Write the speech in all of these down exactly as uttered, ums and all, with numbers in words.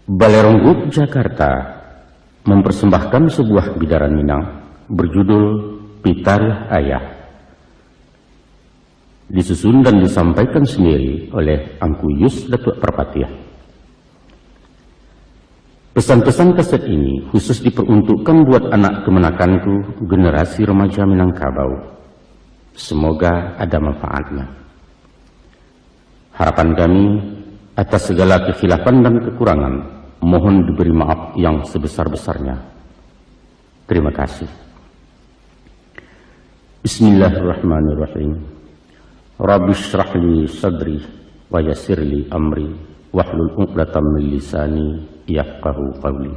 Balai Rong Group Jakarta mempersembahkan sebuah bidaran Minang berjudul Pitaruah Ayah. Disusun dan disampaikan sendiri oleh Angku Yus Datuak Parpatiah. Pesan-pesan kaset ini khusus diperuntukkan buat anak kemenakanku, generasi remaja Minangkabau. Semoga ada manfaatnya. Harapan kami, atas segala kekhilafan dan kekurangan, mohon diberi maaf yang sebesar-besarnya. Terima kasih. Bismillahirrahmanirrahim. Rabbi shrah li sadri wa yassir li amri wahlul uqdatam min lisani yafqahu qawli.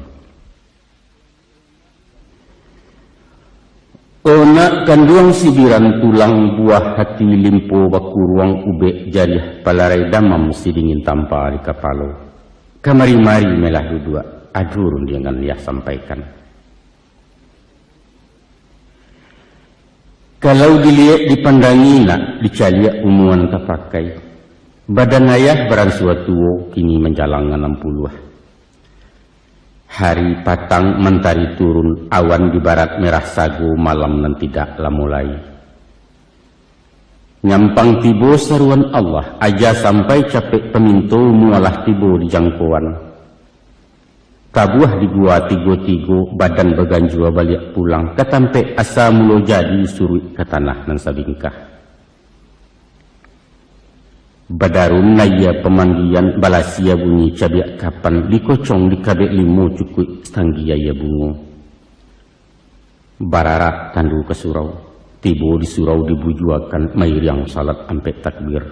O nak kanduang sibiran tulang, buah hati limpo bakuruang, ubek jariah palarai damam, sidingin tampa di kapalo. Kamari-mari malah duduak, ado rundiangan Yah sampaikan. Kalau diliek dipandangi nak, dicaliak umuan tapakai. Badan Ayah baransua tuo, kini manjalang anam puluah. Hari patang, mantari turun, awan di barat merah sago, malam nan tidak lamo lai. Nyampang tibo saruan Allah, aja sampai capek paminto, mualah tibo di jangkoan. Tabuah di gua tigo-tigo, badan baganjua baliak pulang, ka tampek asa mulo jadi, suruik ka tanah nan sabingkah. Badarun aia pamanggian, balasia bunyi cabiak kapan, dikocong dikabek limo, cukuik satanggi aia bungo. Bararak tandu ka surau, tibo di surau dibujuakan, mairiang salat ampek takbir.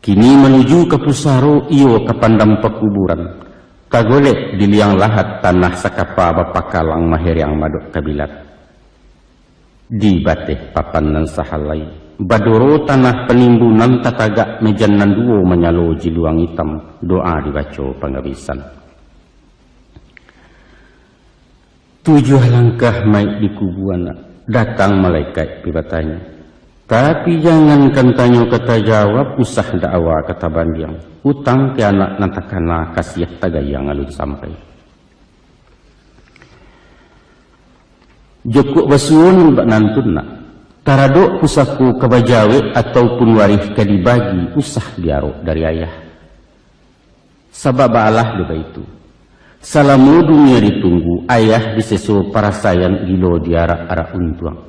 Kini manuju ka pusaro, iyo ka pandam pakuburan. Tagolek di liang lahat, tanah sakapa bapakalang, mahereang madok kabilat. Di bateh papan nan sahalai, badoro tanah panimbunan, tatagak mejan nan duo, manyalo jiluang itam, doa dibaco pangabisan. Tujuah langkah maik dikubuan, datang malaikat pi batanyo. Tapi jangankan tanyo ka tajawab, usah dakwa ka tabandiang. Utang ka anak nan takana, kasiah tagayang alun sampai. Jokok basuo nan bak nantun nak, taradok pusako ka bajawek, ataupun warih ka dibagi, usah diarok dari ayah. Sabab baalah dek baitu, salamo dunia ditunggu, ayah diseso parasaian, gilo diarak-arak untuang.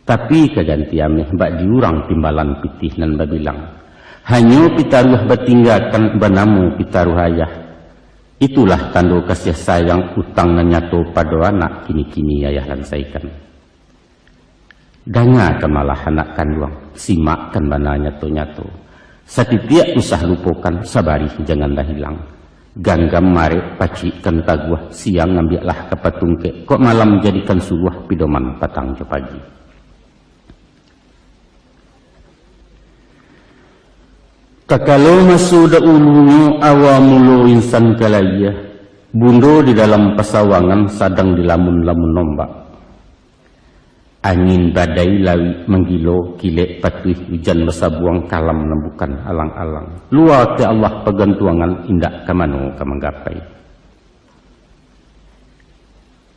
Tapi ka ganti ameh, bak di urang timbalan pitih nan babilang. Hanyo pitaruah batinggakan, banamo pitaruah ayah. Itulah tando kasiah sayang, utang nan nyato pado anak, kini-kini ayah lansaikan. Dangakan malah anak kanduang, simakkan bana nyato-nyato. Satitiak usah lupokan, sabarih janganlah hilang. Ganggam marek pacikkan taguah, siang ambiaklah ka patungkek, kok malam jadikan suluah, pidoman patang jo pagi. Takalo maso daulunyo, awa mulo insan ka layie, bundo di dalam pasawangan, sadang dilamun-lamun ombak. Angin badai lawik manggilo, kilek patuih ujan basabuang, kalam nan bukan alang-alang. Lua ka Allah pagantuangan, indak ka mano ka manggapai.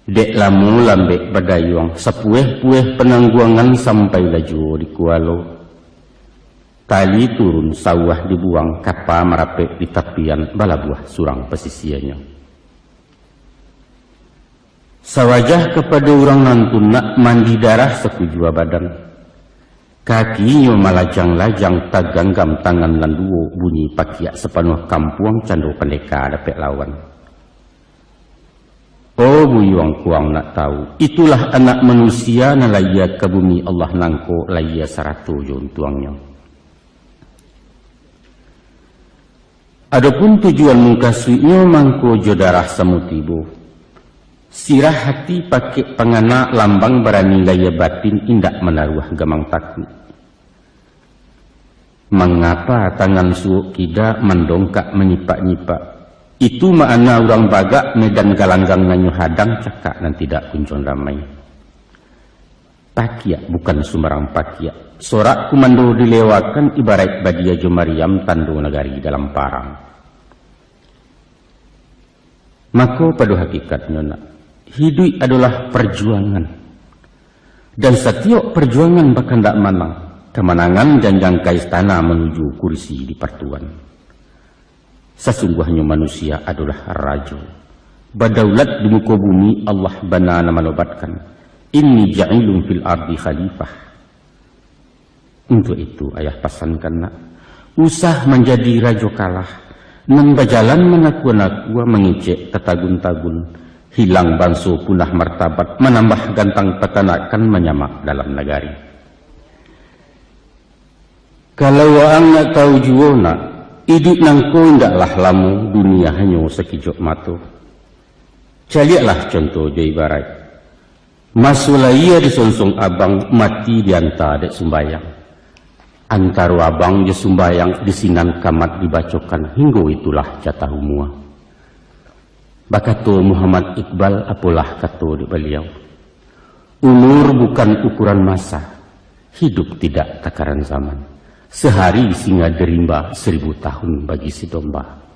Dek lamo lambek badayuang, sapueh-pueh panangguangan, sampailah juo di kualo. Tali turun sauah dibuang, kapa marapek di tapian, balabuah surang pasisianyo. Sawajah kapado urang nan tunak, mandi darah sakujua badan. Kakinyo malajang-lajang, taganggam tangan nan duo, bunyi pakiak sapanuah kampuang, cando pandeka dapek lawan. Oh buyuang, kuang nak tau, itulah anak manusia nan layie ka bumi Allah nangko, layie sarato jo untuangnyo. Adopun tujuan mukasuiknyo, mangko jo darah samo tibo. Sirah hati pakek pangana, lambang barani layie batin, indak manaruah gamang takuik. Mangapa tangan suok kida, mandongkak manyipak-nyipak? Itu makna urang bagak, medan galanggang nan nyo hadang, cakak nan tidak kunjuang damai. Pakiak bukan sumbarang pakiak. Sorak kumando dilewakan, ibaraik badia jo mariam, tando nagari dalam parang. Mako, pado hakikatnyo, nak, hiduik adolah parjuangan. Dan satiok parjuangan bakandak manang, kamanangan janjang ka istana manuju kursi dipartuan. Sasungguahnyo manusia adolah rajo. Badaulat di muko bumi, Allah bana nan manobatkan, "Inni ja'ilun fil ardi khalifah." Untuak itu, ayah pasankan, nak, usah manjadi rajo kalah, nan bajalan manakua-nakua mangecek tatagun-tagun, hilang banso punah martabat, manambah gantang patanakan manyamak dalam nagari. Kalau waang nak tahu juo, nak, iduik nangko indaklah lamo, dunia hanyo sakijok mato. Caliaklah conto jo ibaraik. Maso layia disonsong abang, mati dianta dek sumbayang. Antaro abang jo sumbayang di sinan kamat dibacokan, hinggo itulah jatah umua. Bakato Muhammad Iqbal, apolah kato dek baliau, "Umur bukan ukuran masa, hidup tidak takaran zaman. Sehari singa di rimba, seribu tahun bagi si domba."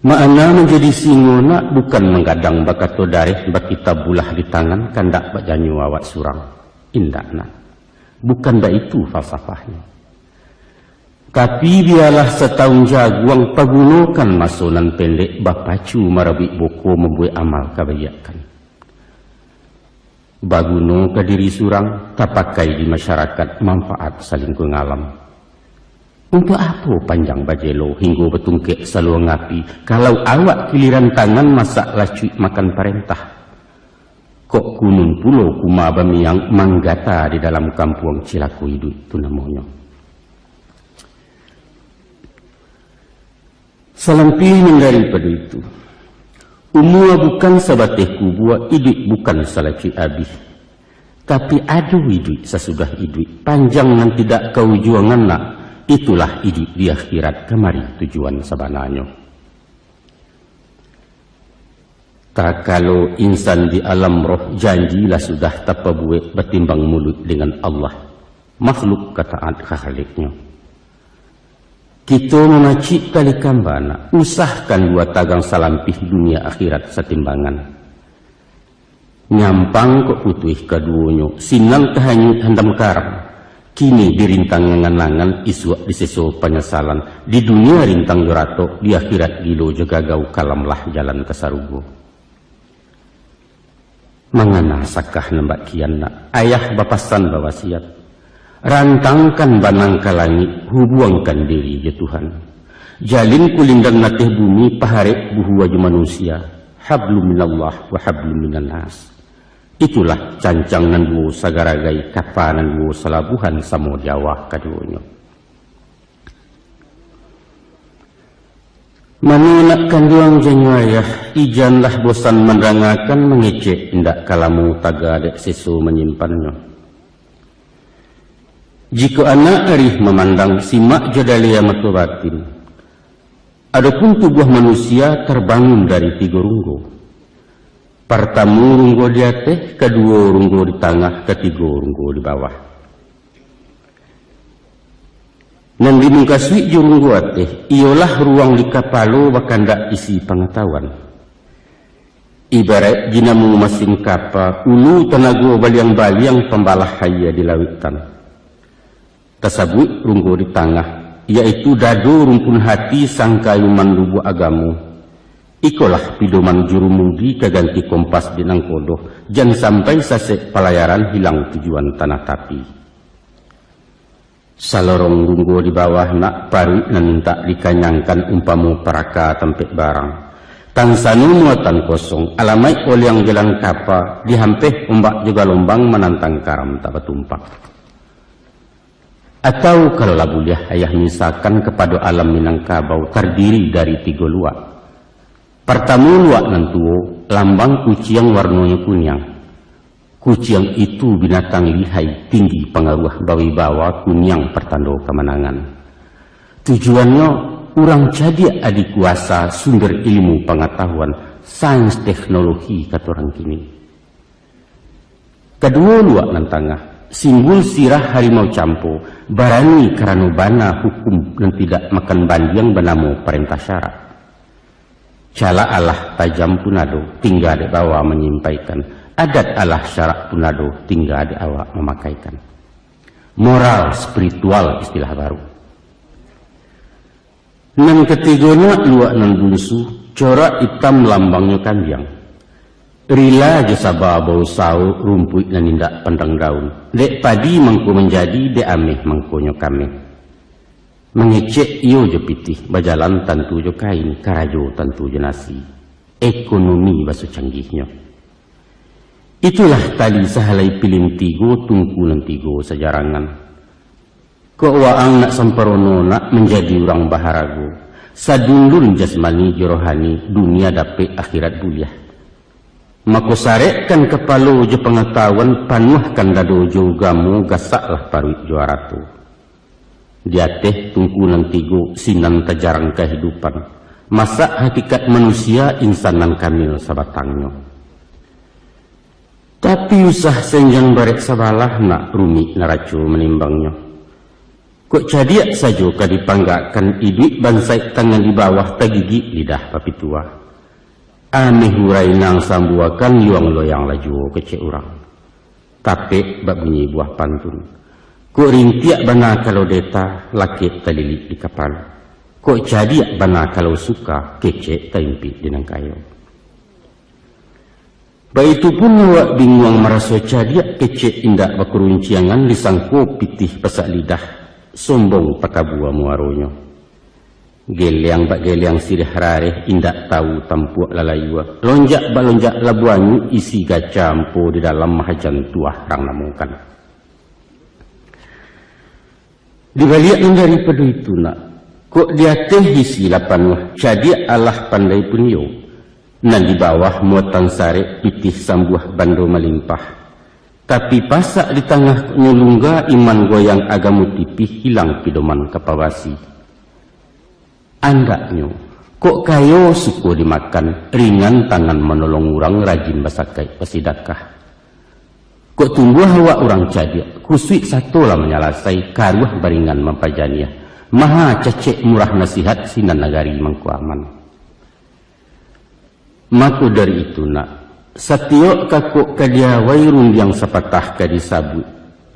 Makna manjadi singo, nak, bukan manggadang bakato dareh, bakitab bulah di tangan, kandak bak janyo awak surang. Indak, nak. Bukan baitu falsafahnyo. Tapi, bialah satahun jaguang, pagunokan maso nan pendek, bapacu marabuik buko, mambuek amal kabaikan. Baguno ka diri surang, tapakai di masyarakat, manfaat salingkuang alam. Untuak apo panjang bajelo, hinggo batungkek saluang api, kalau awak kiliran tangan, masak lacuik makan parentah? Kok kunun pulo kuma bamiang, manggata di dalam kampuang, cilako iduik tu namonyo. Salampih nan daripado itu, umua bukan sabateh kubua, iduik bukan salacuik abih. Tapi, ado iduik sasudah iduik, panjang nan tidak kaujuangan, nak, itulah iduik di akhirat, kamari tujuan sabananyo. Takalo insan di alam roh, janji lah sudah tapabuek, batimbang muluik dengan Allah, makhluk ka taat ka Khaliknyo. Kito mamacik tali kamba, nak, usahkan dua tagang salampih, dunia akhirat satimbangan. Nyampang kok putuih kaduonyo, sinan tahanyuik handam karam. Kini dirintang angan-angan, isuak diseso panyasalan. Di dunia rintang jo ratok, di akhirat gilo jo gagau, kalamlah jalan ka sarugo. Mangana sakah nan bak kian, nak, ayah bapasan bawasiat, rantangkan banang ka langik, hubuangkan diri jo Tuhan. Jalin kulindan nateh bumi, paharek buhua jo manusia, hablum minallah wa hablum minannas. Itulah cancang nan duo sagaragai, kapa nan duo salabuhan, samo di awah kaduonyo. Mano nak kanduang janyo ayah, ijanlah bosan mandangakan, mangecek indak ka lamo, taga dek seso manyimpannyo. Jikok anak arih mamandang, simak jo dalia mato batin. Adopun tubuah manusia tabangun dari tigo runggo. Partamo runggo di ateh, kaduo runggo di tangah, katigo runggo di bawah. Nan dimukasuik jo runggo ateh, iyolah ruang di kapalo, bakandak isi pangatahuan. Ibaraik dinamo masin kapa, ulu tanago baliang-baliang, pambalah aia di lauiktan. Tasabuik runggo di tangah, yaitu dado rumpun hati, sangkayuman lubuak agamo. Ikolah pidoman jurumudi, ka ganti kompas di nangkodo, jan sampai sasek palayaran, hilang tujuan tanah tapi. Salorong runggo di bawah nak, paruik nan mintak dikanyangkan, umpamo paraka tampek barang. Tansano muatan kosong, alamaik oliang jalan kapa, dihampeh ombak jo galombang, manantang karam tak batumpak. Atau kalau lah buliah, ayah misakan kapado alam Minangkabau tardiri dari tigo luak. Partamo luak nan tuo, lambang kuciang warnonyo kuniang. Kuciang itu binatang lihai, tinggi pangaruah, bawibawa, kuniang partando kamanangan. Tujuannyo, urang cadiak, adi kuasa, sumber ilmu pangatahuan, sains teknologi kato urang kini. Kaduo luak nan tangah, simbul sirah harimau campo, barani karano bana hukum nan tidak makan bandiang banamo parentah syarak. Calak alah tajam pun ado, tingga dek bawa manyimpaikan. Adat alah syarak pun ado, tingga dek awak mamakaikan. Moral spiritual istilah baru. Nan katigo nak luak nan bungsu, corak itam lambangnyo kambiang. Rila jo saba bausawo rumpuik nan indak pandang daun. Dek padi mangko manjadi, dek ameh mangkonyo kameh. Mangecek iyo jo pitih, bajalan tantu jo kain, karajo tantu jo nasi. Ekonomi baso canggihnyo. Itulah tali sahalai pilin tigo, tungku nan tigo sajarangan. Kok waang nak samparono, nak manjadi urang baharago, sadundun jasmani jo rohani, dunia dapek akhirat buliah. Mako sarekkan kapalo jo pangatahuan, panuahkan dado jo ugamo, gasaklah paruik jo arato. Di ateh tungku nan tigo, sinan tajarang kahidupan. Masak hakikat manusia, insan nan kamil sabatangnyo. Tapi usah senjang barek sabalah, nak rumik naraco manimbangnyo. Kok cadiak sajo ka dipanggakkan, iduik bansaik tangan di bawah, tagigik lidah papituah. Ameh urai nan sambuakan, yuang loyang lah juo kecek urang. Tapek bak bunyi buah pantun. Kok rintiak bana kalau deta, lakek talilik di kapalo. Kok cadiak bana kalau suka, kecek taimpik di nan kayo. Baitu pun awak binguang maraso cadiak, kecek indak bakurunciangan, disangko pitih pasak lidah, sombong pakabua muaronyo. Geliang bak geliang siriah rareh, indak tahu tampuak lalayua. Lonjak bak lonjak labuah anyuik, isi gaca ampo di dalam, mahajan tuah rang namokan. Di baliak nan daripado itu nak, kok di ateh isi lah panuah, cadiak alah pandai pun iyo. Nan di bawah muatan sarek, pitih sambuah bando malimpah. Tapi pasak di tangah kok nyo lungga, iman goyang agamo tipih, hilang pidoman ka pabasi. Andaknyo, kok kayo suko dimakan, ringan tangan manolong urang, rajin basakaik basidakah. Kok tumbuah awak urang cadiak, kusuik sato lah manyalasai, karuah baringan mampajaniah. Maha cacek murah nasihat, sinan nagari mangko aman. Mako dari itu nak, satiok kakok ka diawai, rundiang sapatah ka disabuik.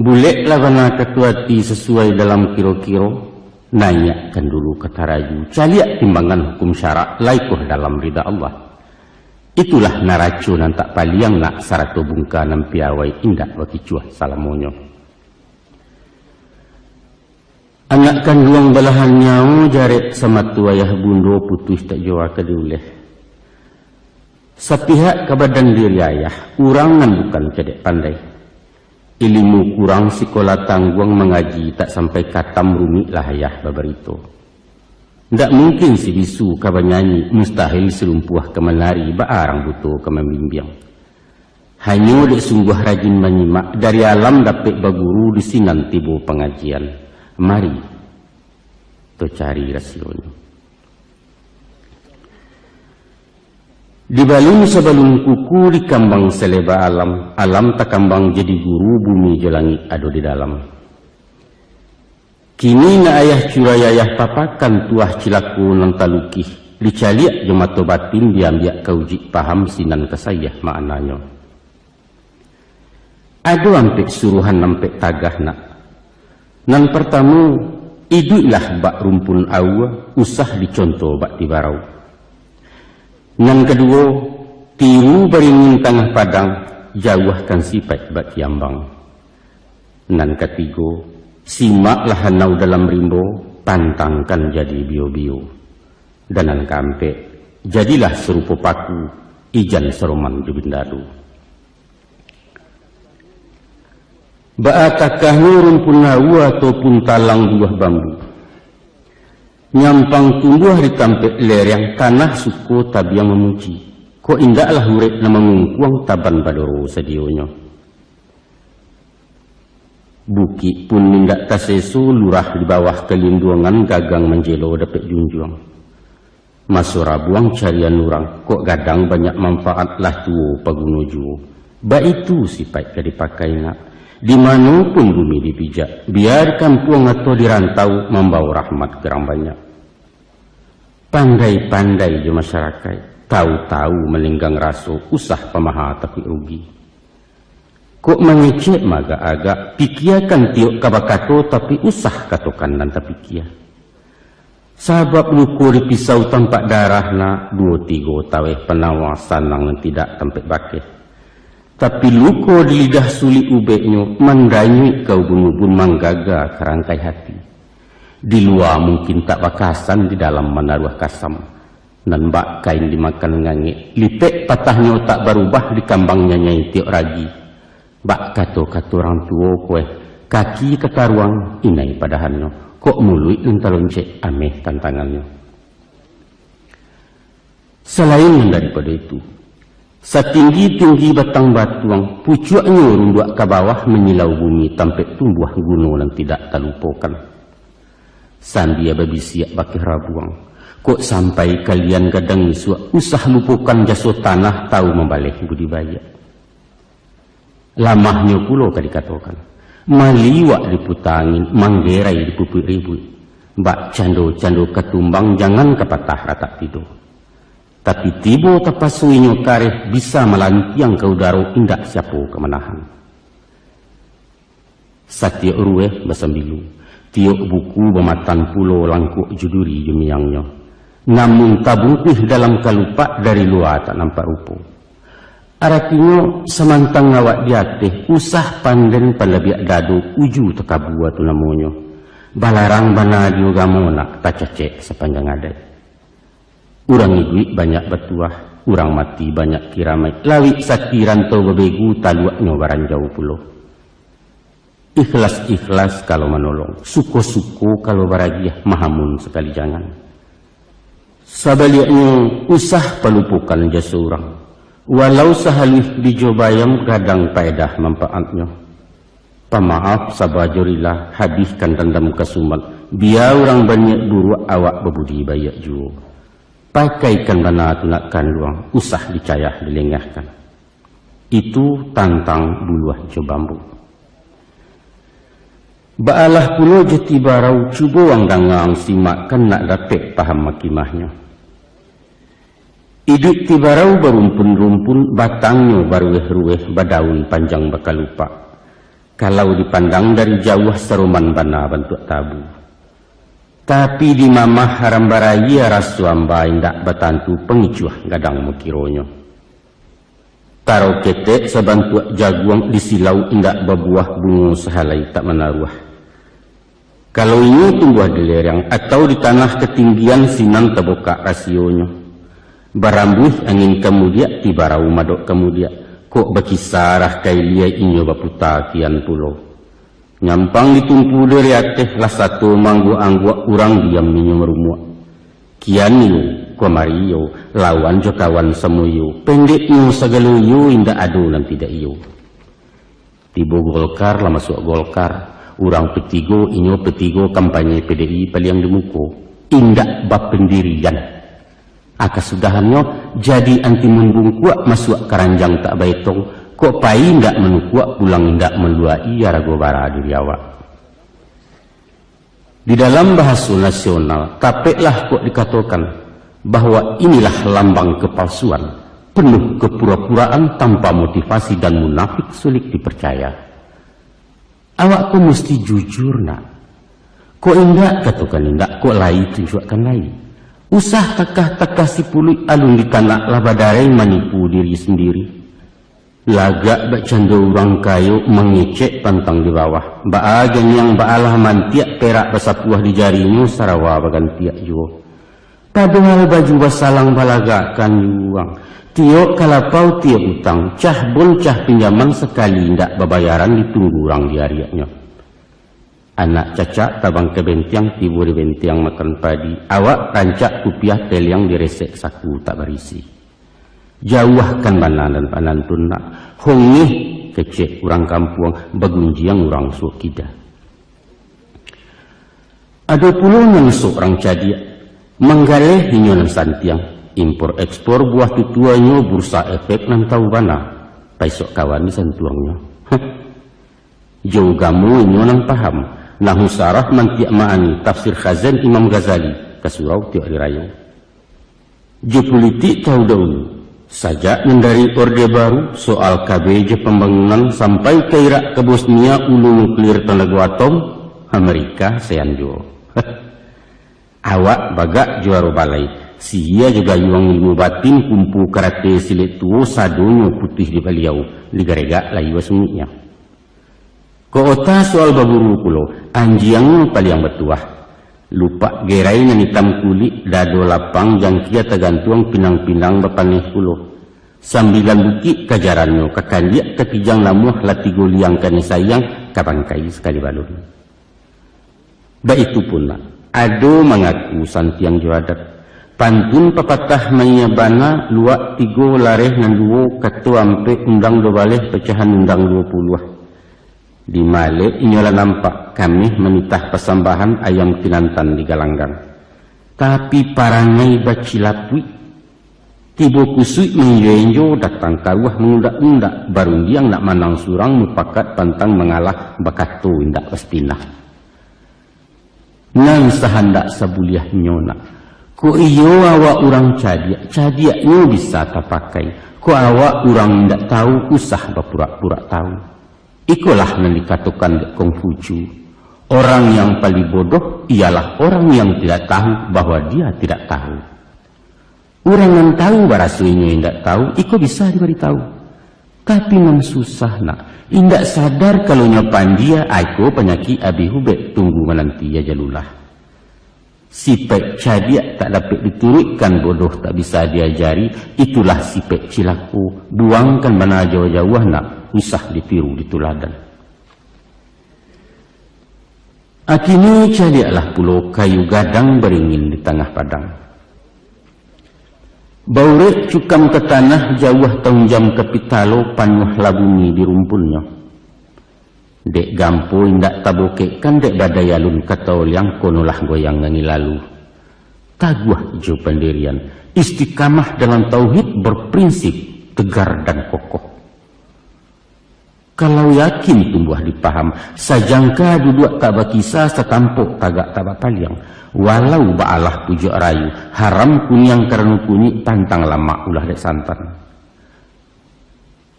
Buleklah bana kato ati, sasuai dalam kiro-kiro. Naiakkan dulu ka taraju, caliak timbangan hukum syarak, lai koh dalam rida Allah. Itulah naraco nan tak paliang nak, sarato bungka nan piawai, indak bakicuah salamonyo. Anak kanduang balahan nyawo, jarek samato ayah bundo, putuih tak jua ka diuleh. Sapihak ka badan diri ayah, urang nan bukan cadiak pandai. Ilimu kurang, sikola tangguang, mangaji tak sampai katam, rumiklah ayah babarito. Ndak mungkin si bisu ka banyanyi, mustahil si lumpuah ka manari, baa rang buto ka mambimbiang. Hanyo dek sungguah rajin manyimak, dari alam dapek baguru, di sinan tibo pangajian. Mari, to cari rasionyo. Dibalun sabalun kuku, dikambang saleba alam, alam takambang jadi guru, bumi jo langik ado di dalam. Kini nak ayah curai ayah papakan, tuah cilako nan talukih, dicaliak jo mato batin, diambiak ka ujuik paham, sinan ka saiah maknanyo. Ado ampek suruhan ampek tagah nak. Nan partamo, iduiklah bak rumpun aua, usah diconto bak tibarau. Nan kaduo, tiru baringin tangah padang, jauahkan sipaik bak kiambang. Nan katigo, simaklah hanau dalam rimbo, pantangkan jadi bio-bio. Dan nan kaampek, jadilah sarupo paku, ijan saroman jo bindadu. Baa takahnyo rumpun aua ataupun talang buah bambu. Nyampang tumbuah di tampek lereng, tanah suko tabiang mamuji. Kok indaklah urek nan mangungkuang, taban badoro sadionyo. Bukik pun indak taseso, lurah di bawah kalinduangan, gagang manjelo dapek junjuang. Maso rabuang carian urang, kok gadang banyak manfaat, lah tuo paguno juo. Baitu sipaik ka dipakai nak. Di mano pun bumi dipijak, bia di kampuang atau di rantau, mambao rahmat ka urang banyak. Pandai-pandai jo masyarakaik, tahu-tahu manenggang raso, usah pamaha takuik rugi. Kok mangecek maagak-agak, pikiakan tiok ka bakato, tapi usah katokan nan tapikia. Sabab luko di pisau tampak darah nak, duo tigo taweh panawa sanang nan tidak tampek bakeh. Tapi luko di lidah sulik ubeknyo, mandanyuik ka ubun-ubun, manggaga ka rangkai hati. Di lua mungkin tak bakasan, di dalam manaruah kasam. Nan bak kain dimakan ngangek, lipek patahnyo tak barubah, dikambang nyanyai tiok ragi. Bak kato-kato urang tuo ko eh, kaki ka karuang, inai padahannyo, kok muluik nan taloncek, ameh tantangannyo. Salain nan daripado itu, satinggi-tinggi batang batuang, pucuaknyo runduak ka bawah, manyilau bumi, tampek tumbuah guno nan tidak talupokan. Sambia babisiak bakeh rabuang, kok sampai kalian gadang isuak, usah lupokan jaso tanah, tahu mambaleh budi baiak. Lamahnyo pulo ka dikatokan, maliwak diputa angin, manggerai dipupuik ribuik. Bak cando-cando katumbang, jangan ka patah ratak tido. Tapi tibo tapaso inyo kareh, bisa malantiang ka udaro, indak siapo ka manahan. Satiok rueh basambilu, tiok buku bamatan pulo, langkok jo duri jo miangnyo. Namun tabungkuih dalam kalupak, dari lua tak nampak rupo. Aratinyo, samantang awak di ateh, usah panden palabiak dado, uju takabua tu namonyo. Balarang bana di ugamo nak, tacacek sapanjang adaik. Urang iduik banyak batuah, urang mati banyak kiramaik, lawik sati rantau babegu, taluaknyo baranjau pulo. Ikhlas-ikhlas kalau manolong, suko-suko kalau baragiah, mahamun sakali jangan. Sabaliaknyo, usah palupokan jaso urang, walau sahaluih bijo bayam, gadang paedah manpaatnyo. Pamaaf saba jo rila, habihkan dandam kasumat, bia urang baniaik buruak, awak babudi baiak juo. Pakaikan bana tu nak kanduang, usah dicayah dilengahkan. Itu tantang buluah jo bambu. Baalah pulo jo tibarau, cubo ang danga, ang simak, kan nak dapek paham makimahnyo. Iduik tibarau barumpun-rumpun, batangnyo barueh-rueh, badaun panjang bakalupak. Kalau dipandang dari jauah, saroman bana bantuak tabu. Tapi di mamah haram barayia, raso amba indak batantu, pangicuah gadang makironyo. Taro ketek sabantuak jaguang, disilau indak babuah, bungo sahalai tak manaruah. Kalau inyo tumbuah di lereng atau di tanah katinggian, sinan tabukak rasionyo. Barambuih angin kamudiak, tibarau madok kamudiak, kok bakisarah ka ilia, inyo baputa kian pulo. Nyampang ditumpu dari ateh, lah sato maangguak-angguak, urang diam inyo marumuak. Kian iyo, kamari iyo, lawan jo kawan samo iyo, pendeknyo sagalo iyo, indak ado nan tidak iyo. Tibo Golkar lah masuak Golkar, urang P tigo, inyo P tigo, kampanye P D I paliang di muko, indak bapendirian. Aka sudahannyo jadi anti mumbungkuak, masuak karanjang tak baetong, kok pai indak manukuak, pulang indak maluak-i, arago bara diri awak. Di dalam bahaso nasional, tapeklah kok dikatokan bahwa inilah lambang kepalsuan, penuh kepura-puraan, tanpa motivasi dan munafik, sulik dipercaya. Awak ko musti jujur nak. Kok indak, katokan indak, kok lai, tunjuakkan lai. Usah takah-takah sipuluik, alun ditanak lah badarai, manipu diri sendiri. Lagak bakcando urang kayo, mangecek pantang di bawah. Baa ganiang, baalah mantiak, perak basapuah di jarinyo, sarawa bagantiak juo. Padohal baju basalang balagakkan juo. Tiok kalapau, tiok utang, cah bon, cah pinjaman, sakali indak babayaran, ditunggu urang di ariaknyo. Anak cacak tabang ka bentiang, tibo di bentiang makan padi. Awak rancak kupiah teliang, diresek saku tak barisi. Jauahkan bana nan panantun nak, hongeh kecek urang kampuang, bagunjiang urang suok kida. Ado pulo nan sok urang cadiak, manggaleh inyo nan santiang, impor ekspor buah tutuanyo, bursa efek nan tahu bana, paisok kawan disantuangnyo. Heh. Jo ugamo inyo nan paham, nahu sarah mantiak ma'ani, tafsir Khazin Imam Ghazali, ka surau tiok ari rayo. Jo pulitik tahu dahulu. Sajak nan dari Orde Baru, soal K B jo pambangunan, sampai ka Irak ka Bosnia, ulu nuklir tanago atom, Amerika sayan juo. Awak bagak juaro balai, sihia jo gayuang ilmu batin, kumpu karate silek tuo, sadonyo putuih di baliau, digaregak layua sungiknyo. Kok ota soal baburu pulo, anjiangnyo paliang batuah. Lupak gerai nan itam kulik, dado lapang, jangkia tagantuang, pinang-pinang bapaneh pulo. Sambilan bukik kajarannyo, ka kandiak ka kijang namuah, lah tigo liang kanai sayang, ka bangkai sakali balun. Baitu pun lah, ado mangaku santiang jo adat. Pantun papatah maiya bana, luak tigo lareh nan duo, kato ampek undang duo baleh, pacahan undang duo puluah. Di malek inyo lah nampak, kameh manitah pasambahan, ayam kinantan di galanggang. Tapi parangai bacilapuik. Tibo kusuik mainjo-injo, datang karuah mangundak-undak, barundiang nak manang surang, mupakat pantang mangalah, bakato indak pasti nah. Nan sahandak sabuliahnyo nak. Kok iyo awak urang cadiak, cadiaknyo bisa tapakai. Kok awak urang indak tahu, usah bapurak-purak tahu. Ikolah nan dikatokan dek Kongfucu, orang yang paling bodoh ialah orang yang tidak tahu bahwa dia tidak tahu. Urang nan tahu baraso inyo indak tahu, iko bisa dibaritahu. Tapi nan susah nak, indak sadar kalau nyo pandia, iko panyakik abih ubek, tunggu mananti ajalulah. Sipaik cadiak tak dapek dituruikkan, bodoh tak bisa diajari, itulah sipaik cilako. Buangkan bana jauah-jauah nak, usah ditiru dituladan. Akinyo caliaklah pulo kayu gadang baringin di tangah padang. Baurek cukam ka tanah, jauah taunjam ka pitalo, panuahlah bumi di rumpunnyo. Dek gampo indak tabokekkan, dek badai alun ka taoliang, konolah goyang angin lalu. Taguah jo pandirian, istiqamah dalam tauhid, berprinsip, tegar dan kokoh. Kalau yakin tumbuah di paham, sajangka duduak tak bakisa, satampok tagak tak bapaliang. Walau baalah pujuak rayu, haram kuniang karano kunyik, pantang lamak ulah dek santan.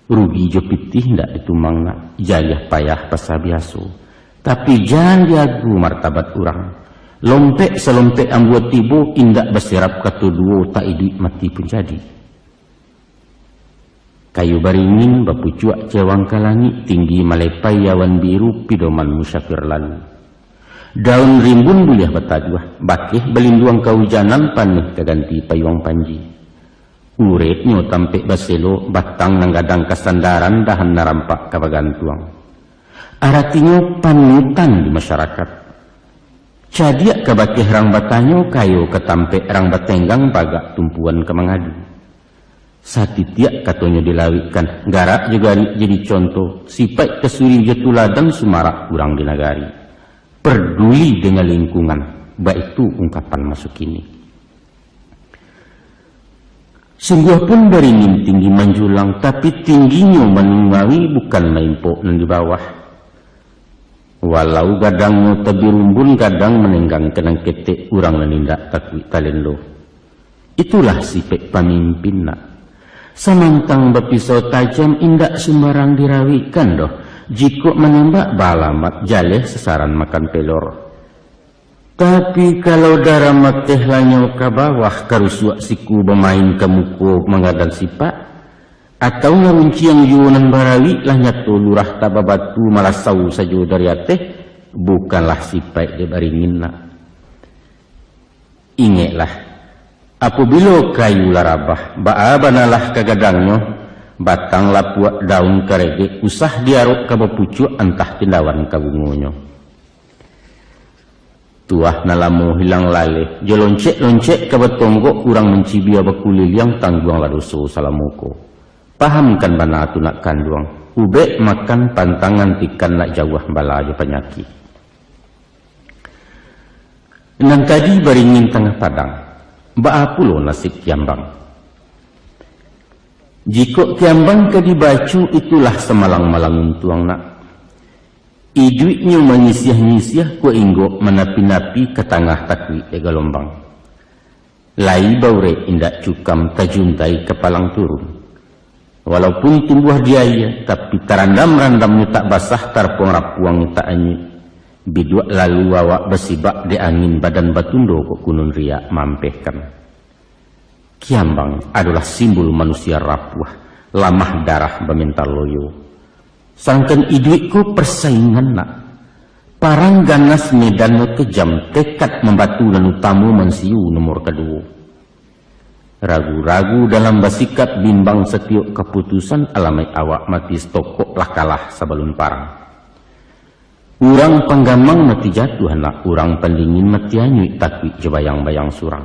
Rugi jo pitih ndak ditumang nak, jariah payah pasa biaso. Tapi jan diagu martabat urang. Lompek salompek ambo tibo, indak basirap kato duo, tak iduik mati pun jadi. Kayu baringin bapucuak cewang ka langik, tinggi malepai awan biru, pidoman musafir lalu. Daun rimbun buliah bataduah, bakeh balinduang kaujanan, paneh ka ganti payuang panji. Ureknyo tampek baselo, batang nan gadang ka sandaran, dahan nan rampak ka bagantuang. Aratinyo panutan di masyarakat. Cadiak ka bakeh rang batanyo, kayo ka tampek rang batenggang, bagak tumpuan ka mangadu. Satitiak katonyo dilawikkan, garak jo garik jadi conto, sipaik ka suri jo tuladan, sumarak urang di nagari. Perduli dengan lingkungan, baitu ungkapan maso kini. Sungguah pun baringin tinggi manjulang, tapi tingginyo manungawi, bukan maimpok nan di bawah. Walau gadangnyo tabirumbun, gadang manenggang ka nan ketek, urang nan indak takuik talendo. Itulah sipek pamimpin nak. Samantang bapisau tajam, indak sumbarang dirawikkan doh. Jikok manembak baalamat, jaleh sasaran makan pelor. Tapi kalau darah mateh lanyo ka bawah, karusuak siku bamain ka muko mangadang sipak, atau ngarunciang juo nan barawik, lah nyato lurah tak babatu, malasau sajo dari ateh, bukanlah sipaik dek baringin nak. Ingeklah, apobilo kayu lah rabah, baa banalah ka gadangnyo, batang lapuak daun karedek, usah diarok ka bapucuak, antah tindawan ka bungonyo. Tuah nan lamo hilang laleh, jo loncek-loncek ka batonggok, urang mancibia bakuliliang, tangguanglah doso salamo ko. Pahamkan bana tu nak kanduang, ubek makan pantangan tikan, nak jauah bala jo panyakik. Nan tadi baringin tangah padang, baa pulo nasib kiambang? Jikok kiambang ka dibaco, itulah samalang-malang untuang nak. Iduiknyo manyisiah-nyisiah, kok inggok manapi-napi, ka tangah takuik dek galombang. Lai baurek indak cukam tajuntai kapalang turun. Walaupun tumbuah di aia, tapi tarandam-randamnyo tak basah, tarapuang-rapuangnyo tak anyuik. Biduak lalu awak basibak dek angin, badan batundo kok kunun riak maampehkan. Kiambang adolah simbol manusia rapuah, lamah darah bamental loyo. Sadangkan iduik ko parsaingan nak. Parang ganas medannyo kejam, tekad mambatu nan utamo mansiu nomor kaduo. Ragu-ragu dalam basikap, bimbang satiok kaputusan, alamaik awak mati satokok lah kalah sabalun parang. Urang panggamang mati jatuah nak, urang pandingin mati anyuik, takuik jo bayang-bayang surang.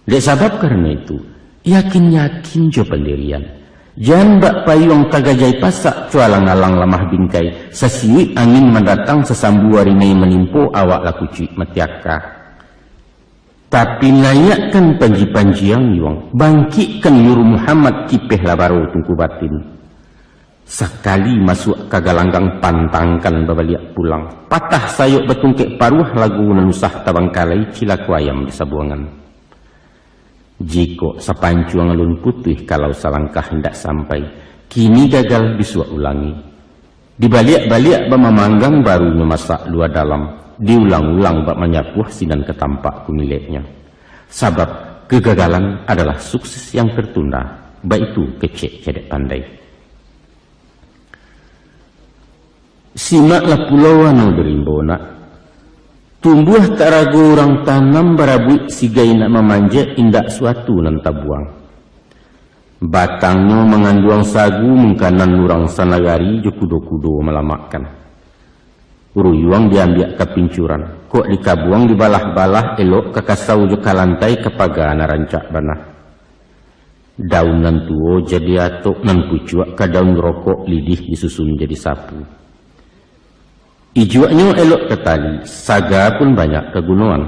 Dek sabab karano itu, yakin-yakin jo pandirian. Jan bak payuang tagajai pasak, cualang-alang lamah bingkai, sasiuik angin mandatang, sasambu arinai manimpo, awak lah kucuik mati aka. Tapi naiakkan panji-panji ang yuang, bangkikkan Nur Muhammad, kipeh lah baro tungku batin. Sakali masuak ka galanggang, pantangkan babaliak pulang. Patah sayok batungkek paruah, lagu nan usah tabangkalai, cilako ayam di sabuangan. Jikok sapancuang alun putuih, kalau salangkah indak sampai, kini gagal bisuak ulangi. Dibaliak-baliak bak mamanggang, barunyo masak lua dalam, diulang-ulang bak manyapuah, sinan ka tampak kumileknyo. Sabab kegagalan adalah sukses yang tertunda, baitu kecek cadiak pandai. Simaklah pulo anu barimbo nak. Tumbuah tak rago urang tanam, barabuik sigai nak mamanjek, indak suatu nan tabuang. Batangnyo manganduang sagu, mungkanan urang sanagari, jo kudo-kudo malamakkan. Ruyuang diambiak ka pincuran, kok dikabuang dibalah-balah, elok ka kasau jo ka lantai, ka paga nan rancak bana. Daun nan tuo jadi atok, nan pucuak ka daun rokok, lidih disusun jadi sapu. Ijuaknyo elok ka tali, saga pun banyak kagunoan.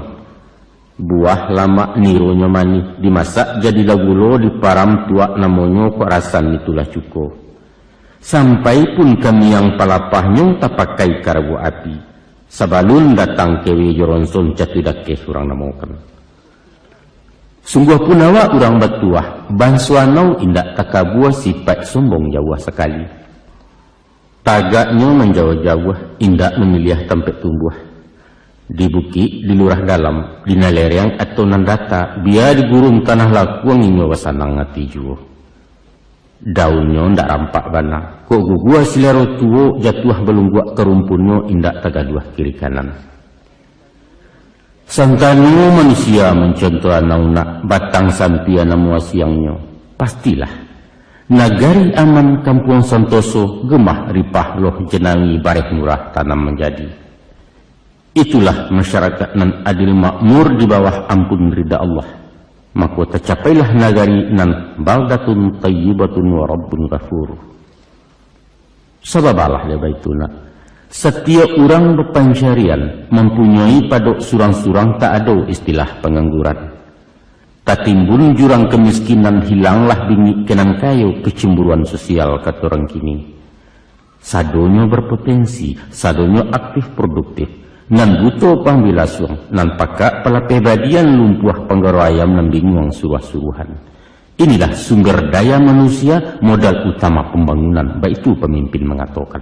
Buah lamak nironyo manih, dimasak jadilah gulo, diparam tuak namonyo, kok rasan itulah cuko. Sampai pun ka miang palapahnyo, tapakai ka rabuak api. Sabalun datang kewe jo ronson, catu dakeh urang namokan. Sungguah pun awak urang batuah, banso anau indak takabua, sipaik sombong jauah sakali. Tagaknyo manjauah-jauah, indak mamiliah tampek tumbuah. Di bukik, di lurah dalam, di nan lereng atau nan data, bia di gurun tanah lakuang, inyo basanang ati juo. Daunnyo ndak rampak bana, kok guguah silaro tuo, jatuah balungguak ka rumpunnyo, indak tagaduah kiri kanan. Santano manusia mancontoh anau nak, batang sampia namo asiangnyo, pastilah nagari aman, kampuang santoso, gemah ripah loh jenangi, bareh murah tanam manjadi. Itulah masyarakat nan adil makmur di bawah ampun rida Allah. Mako tacapailah nagari nan baldatun thayyibatun wa rabbun ghafur. Sabab alah dek baitu nak, satiok urang bapancarian, mampunyoi padok surang-surang, tak ado istilah pangangguran. Tatimbun jurang kamiskinan, hilanglah bingik ka nan kayo, kecemburuan sosial kato urang kini. Sadonyo berpotensi, sadonyo aktif produktif, nan buto pambila suang, nan pakak palapeh badian, lumpuah panggaro ayam, nan binguang suruah-suruahan. Inilah sumber daya manusia, modal utama pambangunan, baitu pamimpin mangatokan.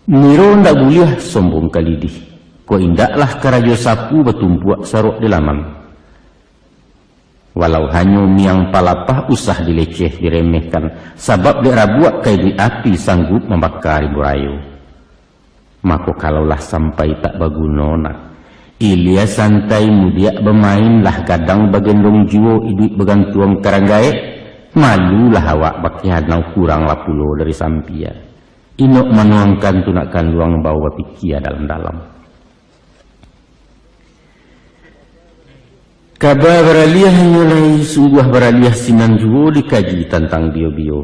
Niro ndak buliah sombong ka lidih, kok indaklah karajo sapu, batumpuak sarok di laman. Walau hanyo miang palapah, usah dileceh, diremehkan, sabab dek rabuak ka iduik api, sanggup mambaka rimbo rayo. Mako, kalau lah sampai tak baguno nak, ilia santai mudiak bamain, lah gadang bagendong juo, iduik bagantuang ka rang gaek, malulah awak bakeh anau, kuranglah pulo dari sampia. Inok manuangkan tu nak kanduang, bao bapikia dalam-dalam. Kaba baraliah inyo lai, sungguah baraliah sinan juo, dikaji tantang bio-bio.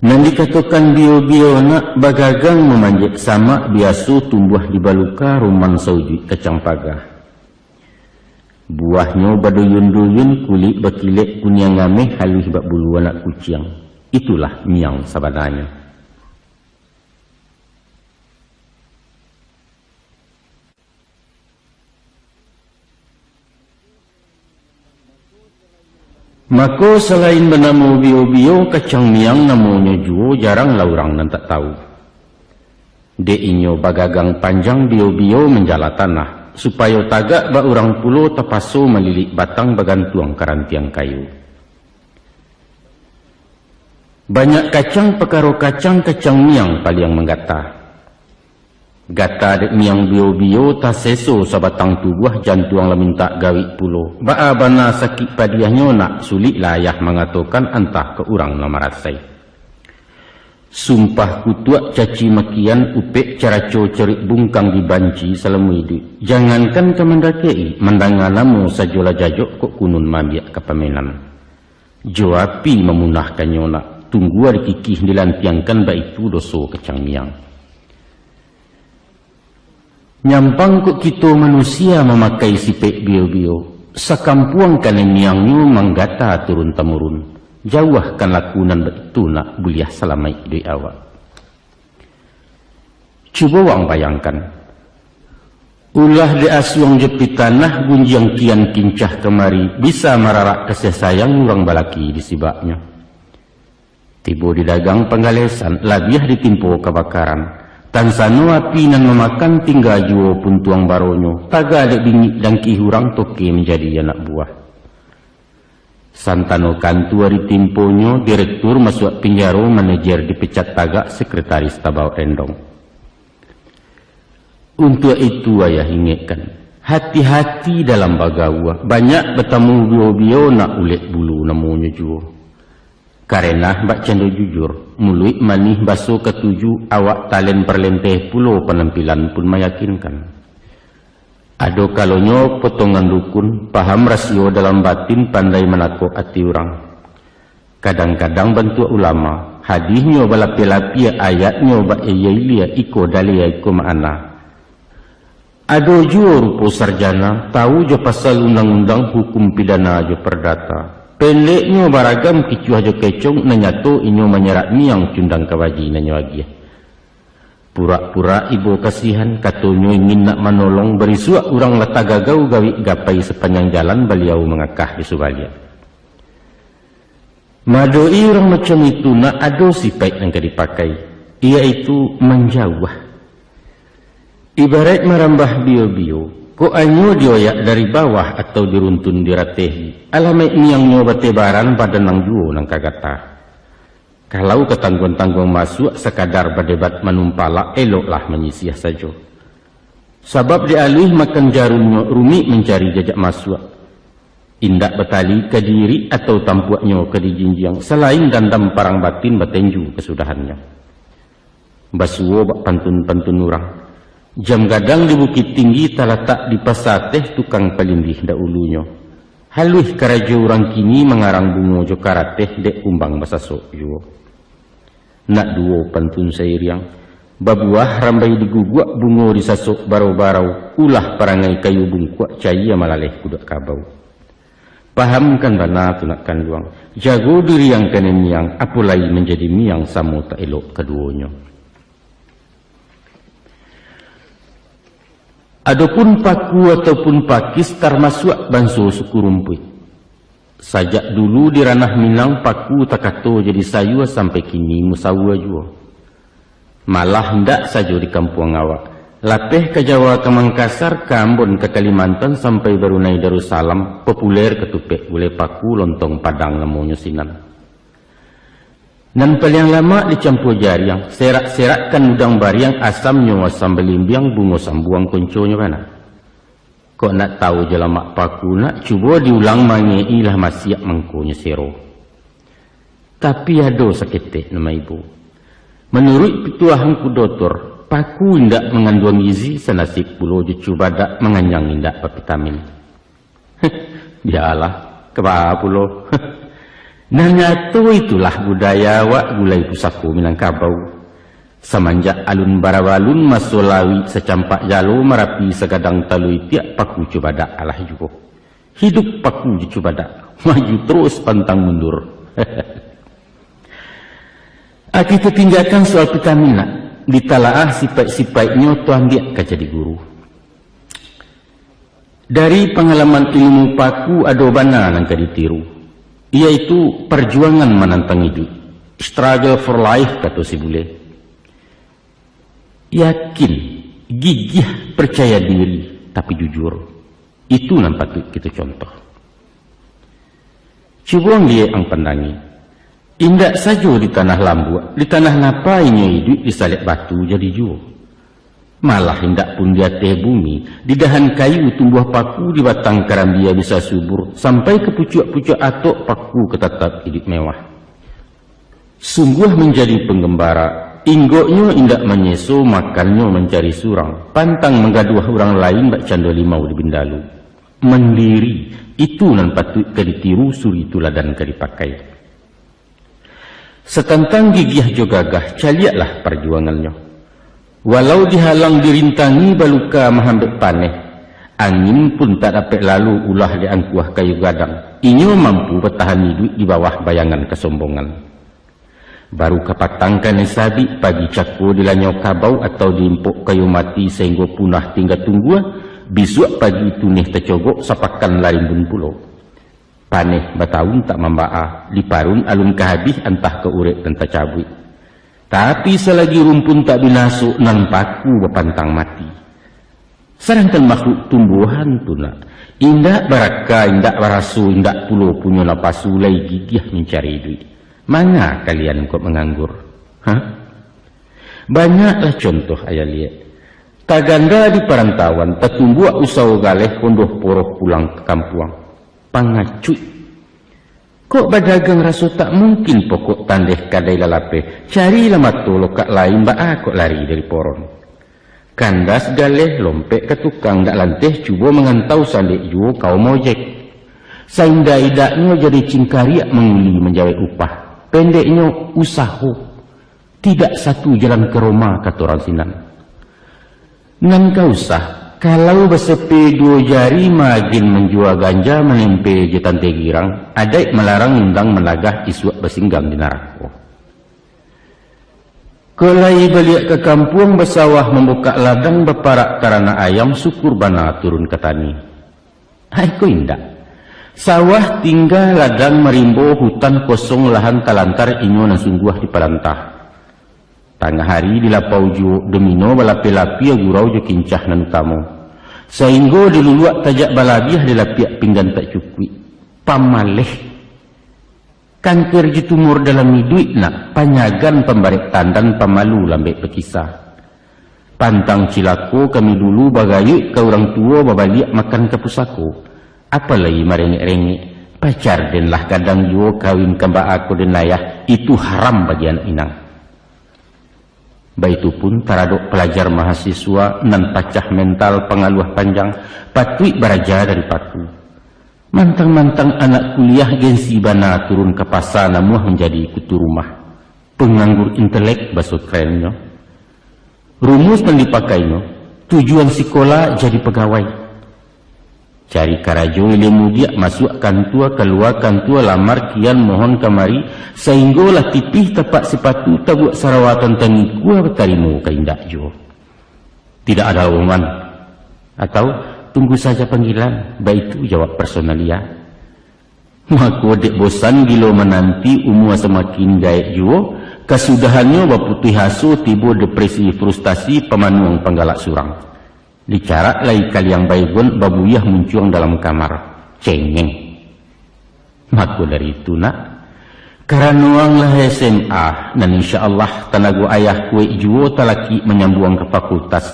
Nan dikatokan bio-bio nak, bagagang mamanjek samak, biaso tumbuah di baluka, rumang saujuik kacang paga. Buahnyo baduyun-duyun, kulik bakilek kuniang ameh, haluih bak bulu anak kuciang. Itulah miang sabananyo. Mako, salain banamo bio-bio, kacang miang namonyo juo jarang lah urang nan tak tahu. Dek inyo bagagang panjang bio-bio manjala tanah, supayo tagak bak urang pulo tapaso malilik batang bagantuang ka rantiang kayu. Banyak kacang pakaro kacang, kacang miang paliang manggata. Gata dek miang bio-bio, taseso sabatang tubuah, jantuang lah mintak gawik pulo. Baa bana sakik padiahnyo, nak sulik lah ayah mangatokan, antah ka urang nan marasai. Sumpah kutuak caci makian, upek caraco cerik bungkang, dibanci salamo iduik. Jangankan ka mandakek-i, mandanga namo sajo lah jajok, kok kunun maambiak ka pamenan. Jo api mamunahkannyo nak, tunggua dikikih dilantiangkan, baitu doso kacang miang. Nyampang kok kito manusia mamakai sipek bio-bio, sakampuang kanai miangnyo manggata turun-tamurun. Jauahkan laku nan baitu nak, buliah salamaik iduik awak. Cubo wang bayangkan, ulah dek asuang jo pitanah, gunjiang kian kincah kamari, bisa mararak kasiah sayang urang balaki di sibaknyo. Tibo di dagang panggalesan, labiah ditimpo kabakaran. Tansano api nan mamakan, tingga juo puntuang baronyo, taga dek bingik dangkih urang, toke manjadi anak buah. Santano kantua ditimponyo, direktur masuak pinjaro, manajer dipecat tagak, sekretaris tabaok rendong. Untuak itu, ayah ingekkan, hati-hati dalam bagaua, banyak batamu bio-bio, nak ulek bulu namonyo juo. Karena bak cando jujur, muluik manih baso katuju, awak talen parlenteh pulo, panampilan pun mayakinkan. Ado kalonyo potongan dukun, paham rasio dalam batin, pandai manakok ati urang. Kadang-kadang bantuak ulama, hadihnyo balapia-lapia, ayatnyo bailia-ilia, iko dalil, iko ma'ana. Ado juo rupo sarjana, tahu jo pasal undang-undang, hukum pidana jo pardata. Pendeknyo baragam kicuah jo kecong, nan nyato inyo manyerak miang, cundang kabaji nan nyo agiah. Purak-purak ibo kasihan, katonyo ingin nak manolong, barisuak urang lah tagagau, gawik gapai sapanjang jalan, baliau mangakah di subaliak. Maadok-i urang macam itu, nak ado sipaik nan ka dipakai, iyaitu manjauah. Ibaraik marambah bio-bio, kok anyo dioyak dari bawah atau diruntun dirateh, alamaik miangnyo batebaran, badan nan juo nan ka gata. Kalau ka tangguang-tangguang masuak, sakadar badebat manumpalak, eloklah manyisiah sajo. Sabab dek aluih makan jarunnyo, rumik mancari jajak masuak. Indak batali ka diirik atau tampuaknyo ka dijinjiang, salain dandam parang batin, batenju kasudahannyo. Basuo bak pantun-pantun urang. Jam gadang di Bukittinggi, talatak di Pasa Ateh, tukang palindih dahulunyo. Haluih karajo urang kini, mangarang bungo jo karateh, dek kumbang basasok juo. Nak duo pantun sairiang, babuah rambai diguguak, bungo disasok barau-barau, ulah parangai kayu bungkuak, cayia malaleh kuduak kabau. Pahamkan bana tu nak kanduang, jago diri ang kanai miang, apo lai manjadi miang, samo tak elok kaduonyo. Adopun paku ataupun pakis, tarmasuak banso suku rumpuik. Sajak dulu di ranah Minang, paku takato jadi sayua, sampai kini musaua juo. Malah indak sajo di kampuang awak. Lapeh ka Jawa, ka Mangkasar, ka Ambon, ka Kalimantan, sampai Barunai Darussalam, populer katupek gulai paku, lontong Padang namonyo sinan. Nan paliang lamak dicampua jariang, serak-serakkan udang bariang, asamnyo asam balimbiang, bungo sambuang konconyo bana. Kok nak tahu jo lamak paku nak, cubo diulang mangek-i, lah masiak mangkonyo sero. Tapi ado saketek nan maibo. Manuruik pituah angku dotor, paku indak manganduang gizi, sanasib pulo jo cubadak, manganyang indak bavitamin. Bialah, ka baa pulo. Nan nyato itulah budaya awak, gulai pusako Minangkabau. Samanjak alun barabalun, maso lauik sacampak jalo, Marapi sagadang talua itiak, paku cubadak alah juo. Hidup paku jo cubadak, maju terus pantang mundur. Ah, kito tinggakan soal vitamin nak, ditalaah sipaik-sipaiknyo, tu ambiak ka jadi guru. Dari pangalaman ilmu paku, ado bana nan ka ditiru. Yaitu parjuangan manantang iduik, struggle for life, kato si bule. Yakin, gigiah, parcaya diri, tapi jujur. Itu nan patuik kito contoh. Cubo ang liek, ang pandangi. Indak sajo di tanah lambuak, di tanah napa inyo iduik disalek batu jadi juo. Malah indak pun di ateh bumi, di dahan kayu tumbuah paku, di batang karambia bisa subur, sampai ka pucuak-pucuak atok paku ka tatap iduik mewah. Sungguah manjadi panggambara, inggoknyo indak manyeso, makannyo mancari surang, pantang manggaduah urang lain bak cando limau di bindalu. Mandiri, itu nan patuik ka ditiru, suri tuladan ka dipakai. Satantang gigiah jo gagah, caliaklah parjuangannyo. Walau dihalang dirintangi baluka mahambek paneh, angin pun tak dapek lalu ulah di angkuah kayu gadang, inyo mampu batahan iduik di bawah bayangan kasombongan. Baru kapatang kanai sabik, pagi cako dilanyau kabau atau diimpok kayu mati sahinggo punah tingga tunggua, bisuak pagi tuneh tacogok, sapakan lah rimbun pulo. Paneh batahun tak mambaa, diparun alun ka habih, antah ka urek nan tacabuik. Tapi salagi rumpun tak binaso, nan paku bapantang mati. Sadangkan makhluk tumbuahan tu nak, indak baraka, indak baraso, indak pulo punyo napasu, lai gigiah mancari iduik. Manga kalian kok manganggur? Hah? Banyaklah contoh ayah liek. Tagando di parantauan, tatumbuak usaho galeh, kondoh poroh pulang ka kampuang. Pangacuik. Kok badagang raso tak mungkin, pokok tandeh kadai lah lapeh, carilah mato lokak lain, baa kok lari dari poron. Kandas galeh, lompek ka tukang, dak lanteh cubo mangantau, sandek juo kaum ojek. Saindak-indaknyo jadi cingkariak, manguli manjawek upah. Pendeknyo, usaho. Tidak satu jalan ka Roma, kato urang sinan. Nan ka usah, kalau basepe duo jari, magin manjua ganja, manempe jo tante girang, adaik malarang, undang managah, isuak basinggang di narako. Kok lai baliak ka kampuang, basawah, mambukak ladang, baparak taranak ayam, syukur bana turun ka tani. Ai ko indak. Sawah tingga, ladang marimbo, hutan kosong, lahan talantar, inyo nan sungguah di parantah. Tangah ari di lapau juo, domino balapeh-lapeh, gurau jo kincah nan utamo. Sainggo di luluak tajak balabiah, di lapiak pinggan tak cukuik. Pamaleh. Kanker jo tumor dalam iduik nak, panyagan, pambarek tandan, pamalu lambek bakisa. Pantang cilako kami dulu, bagayuik ka urang tuo, babaliak makan ka pusako. Apalai marengek-rengek, pacar den lah gadang juo, kawin ka baa ko den ayah, itu haram bagi anak minang. Baitu pun taradok palajar mahasiswa nan pacah mental, pangaluah panjang, patuik baraja dari paku. Mantang-mantang anak kuliah, gengsi bana turun ka pasa, namuah manjadi kutu rumah. Panganggur intelek, baso kerennyo. Rumus nan dipakainyo, tujuan sikola jadi pagawai. Cari karajo ilmu diak, masuak kantua, kalua kantua, lamar kian, mohon kamari, sainggo lah tipih tapak sipatu, tabuak sarawa tantang ikua, batarimo ka indak juo. Tidak ada lowongan, atau tunggu saja panggilan, baitu jawab personalia. Mako, dek bosan gilo mananti, umua samakin gaek juo, kasudahannyo baputuih aso, tibo depresi, frustasi, pamanuang panggalak surang. Dicarak lai kaliang Baygon, babuyah muncuang dalam kamar. Cengeng. Mako dari itu, nak, karano ang lah S M A, nan insya Allah tanago ayah kuaik juo talakik manyambuang ka fakultas.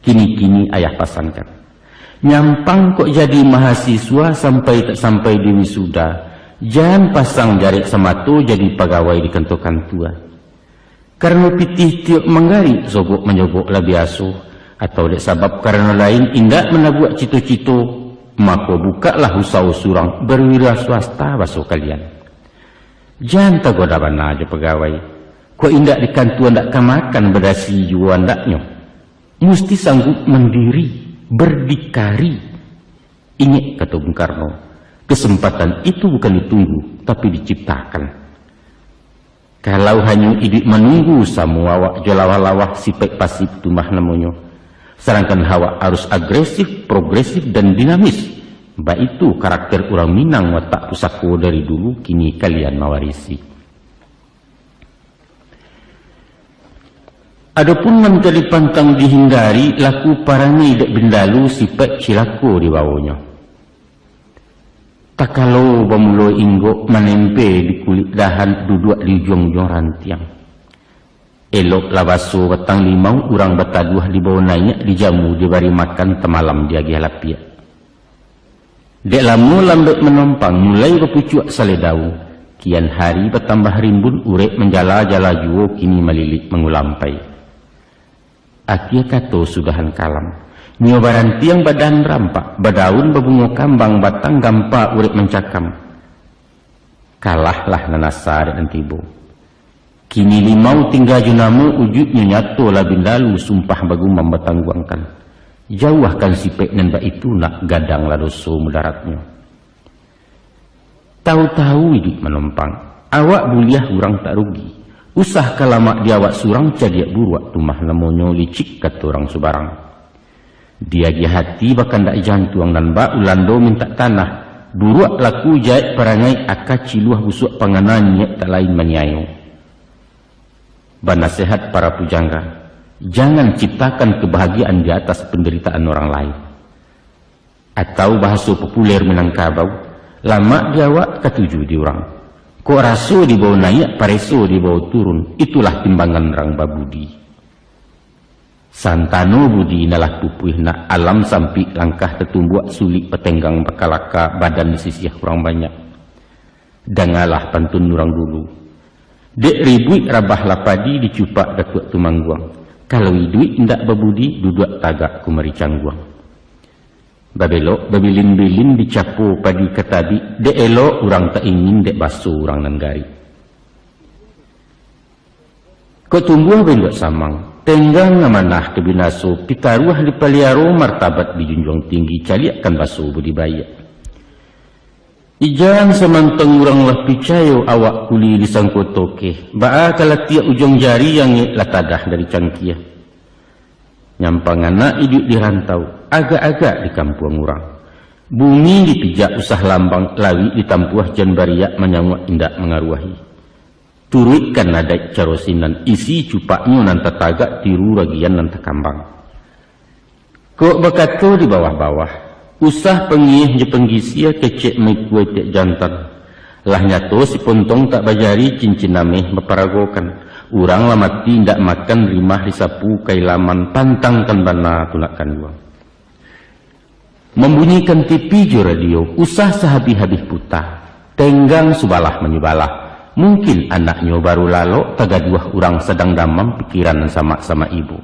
Kini-kini ayah pasankan. Nyampang kok jadi mahasiswa, sampai tak sampai di wisuda, jan pasang jarek samato, jadi pagawai di kantua-kantua. Karano pitih tiok manggarik, sogok manjogok lah biaso, atau dek sabab karano lain indak manabuak cito-cito, mako bukaklah usaho surang, berwira swasta baso kalian. Jan tagoda bana jo pagawai, kok indak di kantua ndak ka makan, badasi juo andaknyo. Musti sanggup mandiri, berdikari. Ingek kato Bung Karno, kesempatan itu bukan ditunggu, tapi diciptakan. Kalau hanyo iduik manunggu, samo awak jo lawah-lawah, sipaik pasif tu mah namonyo. Sadangkan awak harus agresif, progresif, dan dinamis. Baitu karakter urang Minang watak pusako dari dulu, kini kalian mawarisi. Adopun nan ka dipantang dihindari, laku parangai dek bindalu, sipaik cilako dibawonyo. Takalo bamulo inggok, manempe di kulik dahan, duduak di ujuang-ujuang rantiang. Eloklah baso batang limau, urang bataduah dibawo naiak, dijamu dibari makan, tamalam diagiah lapiak. Dek lamo lambek manompang, mulai bapucuak salai daun, kian hari batambah rimbun, urek manjala-jala juo, kini malilik mangulampai. Akia kato sudahan kalam. Nyo barantiang badan rampak, badaun babungo kambang, batang gampa urek mancakam. Kalahlah nan asa dek nan tibo. Kini limau tingga jo namo, ujuiknyo nyato lah bindalu, sumpah bagumam batangguangkan. Jauahkan sipek nan baitu nak, gadanglah doso mudaratnyo. Tahu-tahu iduik manompang, awak buliah urang tak rugi. Usah ka lamak di awak surang, cadiak buruak tu mah namonyo, licik kato urang subarang. Diagiah ati bakandak jantuang, nan bak ulando mintak tanah, buruak laku jaek parangai, aka ciluah busuak pangana, niaik tak lain maniayo. Banasehat para pujangga, jangan ciptakan kebahagiaan di atas penderitaan orang lain. Atau bahaso populer Minangkabau, lamak di awak, katuju di urang. Kok raso dibawo naiak, pareso dibawo turun, itulah timbangan urang babudi. Santano budi nan lah pupuih nak, alam sampik langkah tatumbuak, sulik batenggang bakalaka, badan disisiah urang banyak. Dangalah pantun urang dulu. Dek ribuik rabahlah padi, dicupak Datuak Tumangguang. Kalau iduik indak babudi, duduak tagak kumari cangguang. Babelok babilin-bilin, dicapo padi ka tabik, dek elok urang tak ingin, dek baso urang nan garik. Kok tumbuah bainduak samang, tenggang amanah ka binaso, pitaruah dipaliaro, martabat dijunjuang tinggi, caliakkan baso budi baiak. Ijan samantang urang lah picayo, awak kuli disangko tokeh, baa ka latiak ujuang jari, angek lah tadah dari cangkia. Nyampang anak iduik di rantau, agak-agak di kampuang urang. Bumi dipijak usah lambang, lawik ditampuah jan bariak, manyauak indak mangaruahi. Turuikkan adaik caro sinan, isi cupaknyo nan tatagak, tiru ragian nan takambang. Kok bakato di bawah-bawah, usah pangieh jo panggisia, kecek maikua itiak jantan. Lah nyato si pontong tak bajari, cincin ameh baparagokan. Urang lah mati indak makan, rimah disapu ka ilaman, pantangkan bana tu nak kanduang. Mambunyikan T V jo radio, usah sahabih-habih puta. Tenggang subalah manyubalah. Mungkin anaknyo baru lalok, tagaduah urang sadang damam, pikiran nan samak-samak ibo.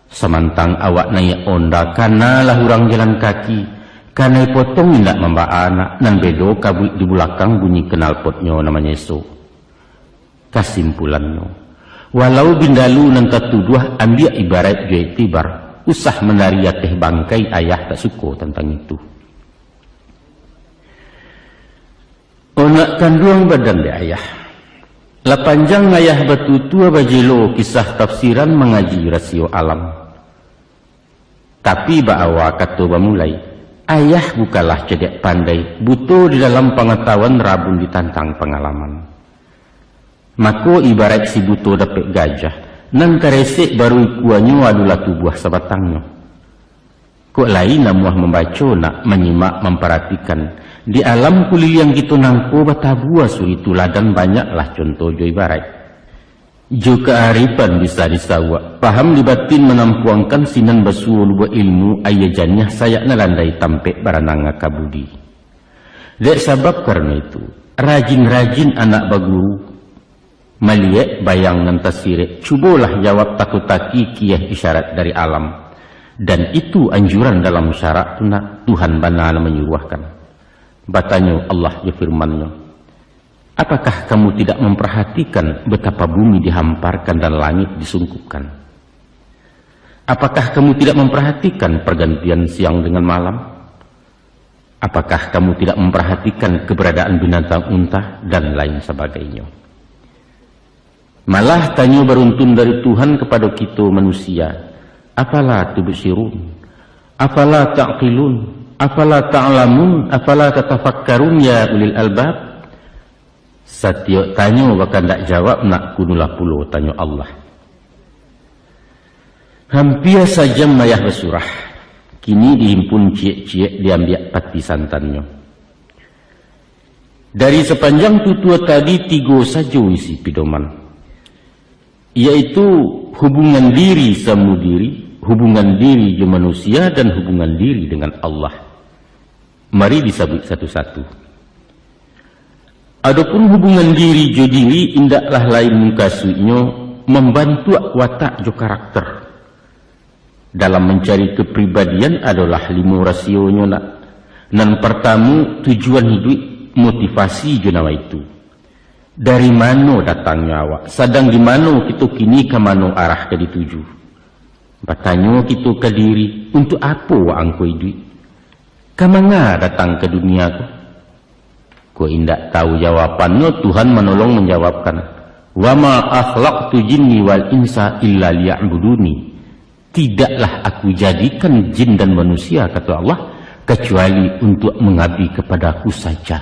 Samantang awak naiak onda, kanalah urang jalan kaki. Kanai potong indak mambaa anak, nan bedo kabuik di bulakang, bunyi knalpotnyo nan manyeso. Kasimpulannyo, walau bindalu nan tatuduah, ambiak ibaraik jo iktibar, usah manari ateh bangkai, ayah tak suko tantang itu. Onak kanduang badan dek ayah. Lah panjang ayah batutua, bajelo kisah tafsiran, mangaji rasio alam. Tapi baawa kato bamulai, ayah bukanlah cadiak pandai, buto di dalam pangatahuan, rabun ditantang pangalaman. Mako ibaraik si buto dapek gajah, nan karesek baru ikuanyo, adolah tubuah sabatangnyo. Kok lai namuah mambaco nak, manyimak, mamparatikan, di alam kuliliang kito nangko batabua suri tuladan, banyaklah conto jo ibaraik. Jo kaarifan bisa disawak, paham di batin manampuangkan, sinan basuo lubuak ilmu, aia janiah sayak nan landai, tampek baranang aka budi. Dek sabab karano itu, rajin-rajin anak baguru, maliek bayang nan tasirek, cubolah jawab tako-taki kieh isyarat dari alam. Dan itu anjuran dalam syarak tu nak, Tuhan bana nan manyuruahkan. Batanyo Allah jo firman-Nyo, "Apakah kamu tidak memperhatikan betapa bumi dihamparkan dan langit disungkupkan? Apakah kamu tidak memperhatikan pergantian siang dengan malam? Apakah kamu tidak memperhatikan keberadaan binatang unta?" Dan lain sebagainya. Malah tanyo baruntun dari Tuhan kapado kito manusia, "Afala tubsirun? Afala ta'qilun?" Afala ta'lamun, afala tatafakkarun ya ulil albab? Satiok tanyo bak kandak jawab, nak kunulah pulo tanyo Allah. Hampia sajam ayah basurah, kini dihimpun ciek-ciek diambiak pati santannyo. Dari sapanjang tutua tadi tigo sajo isi pidoman, yaitu hubungan diri samo diri, hubungan diri jo manusia, dan hubungan diri dengan Allah. Mari disabuik satu-satu. Adopun hubungan diri jo diri, indaklah lain mukasuiknyo mambantuak watak jo karakter. Dalam mancari kapribadian adolah limo rasionyo nak. Nan partamo, tujuan hiduik, motivasi jo nawaitu. Dari mano datangnyo awak, sadang di mano kito kini, ka mano arah ka dituju? Batanyo kito ka diri, untuak apo wak angko iduik? Ka manga datang ka dunia ko? Kok indak tahu jawabannyo, Tuhan manolong manjawabkan, "Wa ma khalaqtul jinna wal insa illa liya'budun." Tidaklah Aku jadikan jin dan manusia, kato Allah, kecuali untuak mangabdi kepada-Ku saja.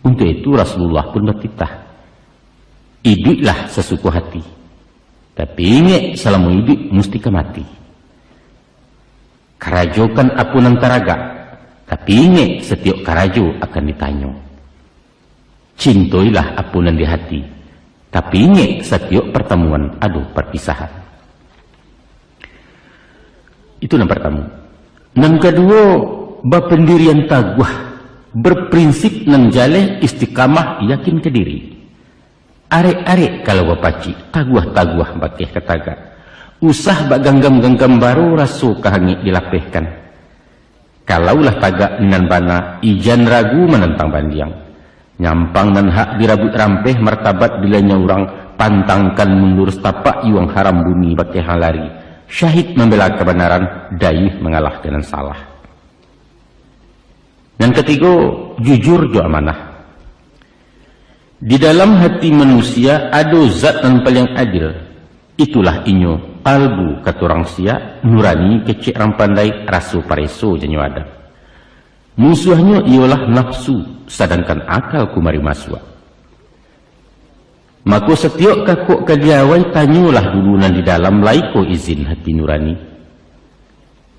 Untuak itu Rasulullah pun batitah, "Iduiklah sasuko hati. Tapi ingek, salamo iduik musti ka mati. Karajokan apo nan taragak, tapi ingek, satiok karajo akan ditanyo. Cintoilah apo nan di hati, tapi ingek, satiok partamuan ado parpisahan." Itu nan partamo. Nan kaduo, bapandirian taguah, berprinsip nan jaleh, istiqamah, yakin ka diri. Arek-arek kalau bapacik, taguah-taguah bakeh ka tagak. Usah bak ganggam-ganggam baro, raso ka hangek dilapehkan. Kalau lah tagak nan bana, ijan ragu manantang bandiang. Nyampang nan hak dirabuik rampeh, martabat dilanyau urang, pantangkan mundur satapak, iwang haram bumi bakeh lari. Syahid mambela kabanaran, dayuih mangalahkan nan salah. Nan katigo, jujur jo amanah. Di dalam hati manusia ado zat nan paliang adil. Itulah inyo, kalbu kato urang siak, nurani kecek urang pandai, raso pareso janyo adat. Musuahnyo iyolah nafsu, sadangkan akal kumari masuak. Mako, satiok kakok ka diawai, tanyolah dulu nan di dalam, lai ko izin hati nurani.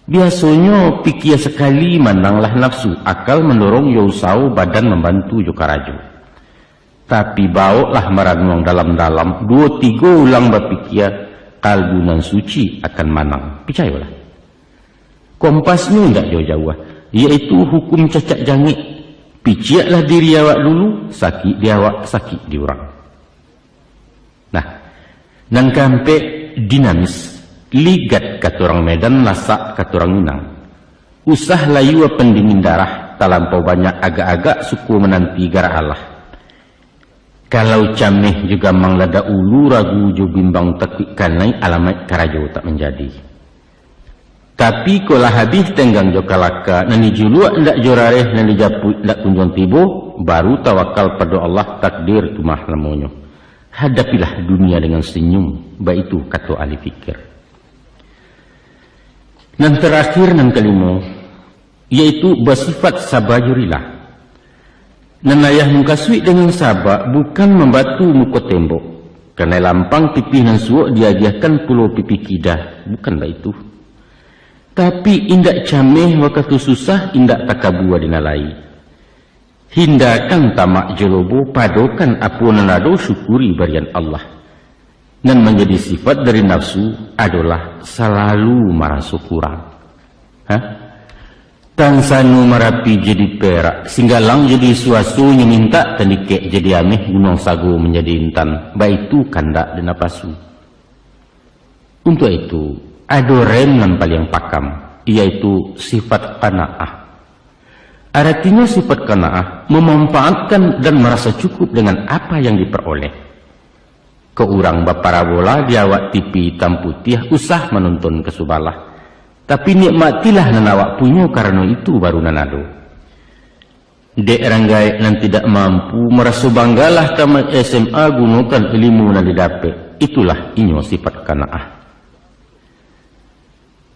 Biasonyo, pikia sakali mananglah nafsu, akal mandorong jo usaho, badan mambantu jo karajo. Tapi, bawoklah maranuang dalam-dalam, duo tigo ulang bapikia, kalbu nan suci akan manang. Picayolah. Kompasnyo indak jauah-jauah, yaitu hukum cacak jangek. Piciaklah diri awak dulu, sakik di awak, sakik di urang. Nah, nan kaampek, dinamis, ligat kato urang Medan, lasak kato urang Minang. Usah layua pandingin darah, talampau banyak agak-agak, suko mananti garak alah. Kalau cameh jo gamang ladak ulu, ragu jo bimbang takuik kanai, alamaik karajo tak manjadi. Tapi, kok lah habih tenggang jo kalaka, nan dijuluak indak jo rareh, nan dijapuik indak kunjuang tibo, baru tawakal pado Allah, takdir tu mah namonyo. Hadapilah dunia dengan senyum, baitu kato ahli fikir. Nan tarakhir, nan kalimo, yaitu basifat saba jo rila. Nan ayah mukasuik dengan saba, bukan mambatu muko tembok. Kanai lampang pipih nan suok, diagiahkan pulo pipih kida, bukan baitu. Tapi, indak cameh wakatu susah, indak takabua di nan lai. Hindakan tamak jo lobo, padokan apo nan ado, syukuri barian Allah. Nan manjadi sifat dari nafsu adolah salalu maraso kurang. Ha? Tansano Marapi jadi perak, Singgalang jadi suaso, nyo mintak tandikek jadi ameh, gunuang sago manjadi intan, baitu kandak di napasu. Untuak itu, ado rem nan paliang pakam, yaitu sifat qanaah. Aratinyo, sifat qanaah mamampaatkan dan marasa cukup dengan apa yang diperoleh. Kok urang baparabola di awak T V itam putiah, usah manonton ka subalah. Tapi, nikmatilah nan awak punyo, karano itu baru nan ado. Dek urang gaek nan tidak mampu, maraso banggalah tamat S M A, gunokan ilimu nan didapek. Itulah inyo sifat qanaah.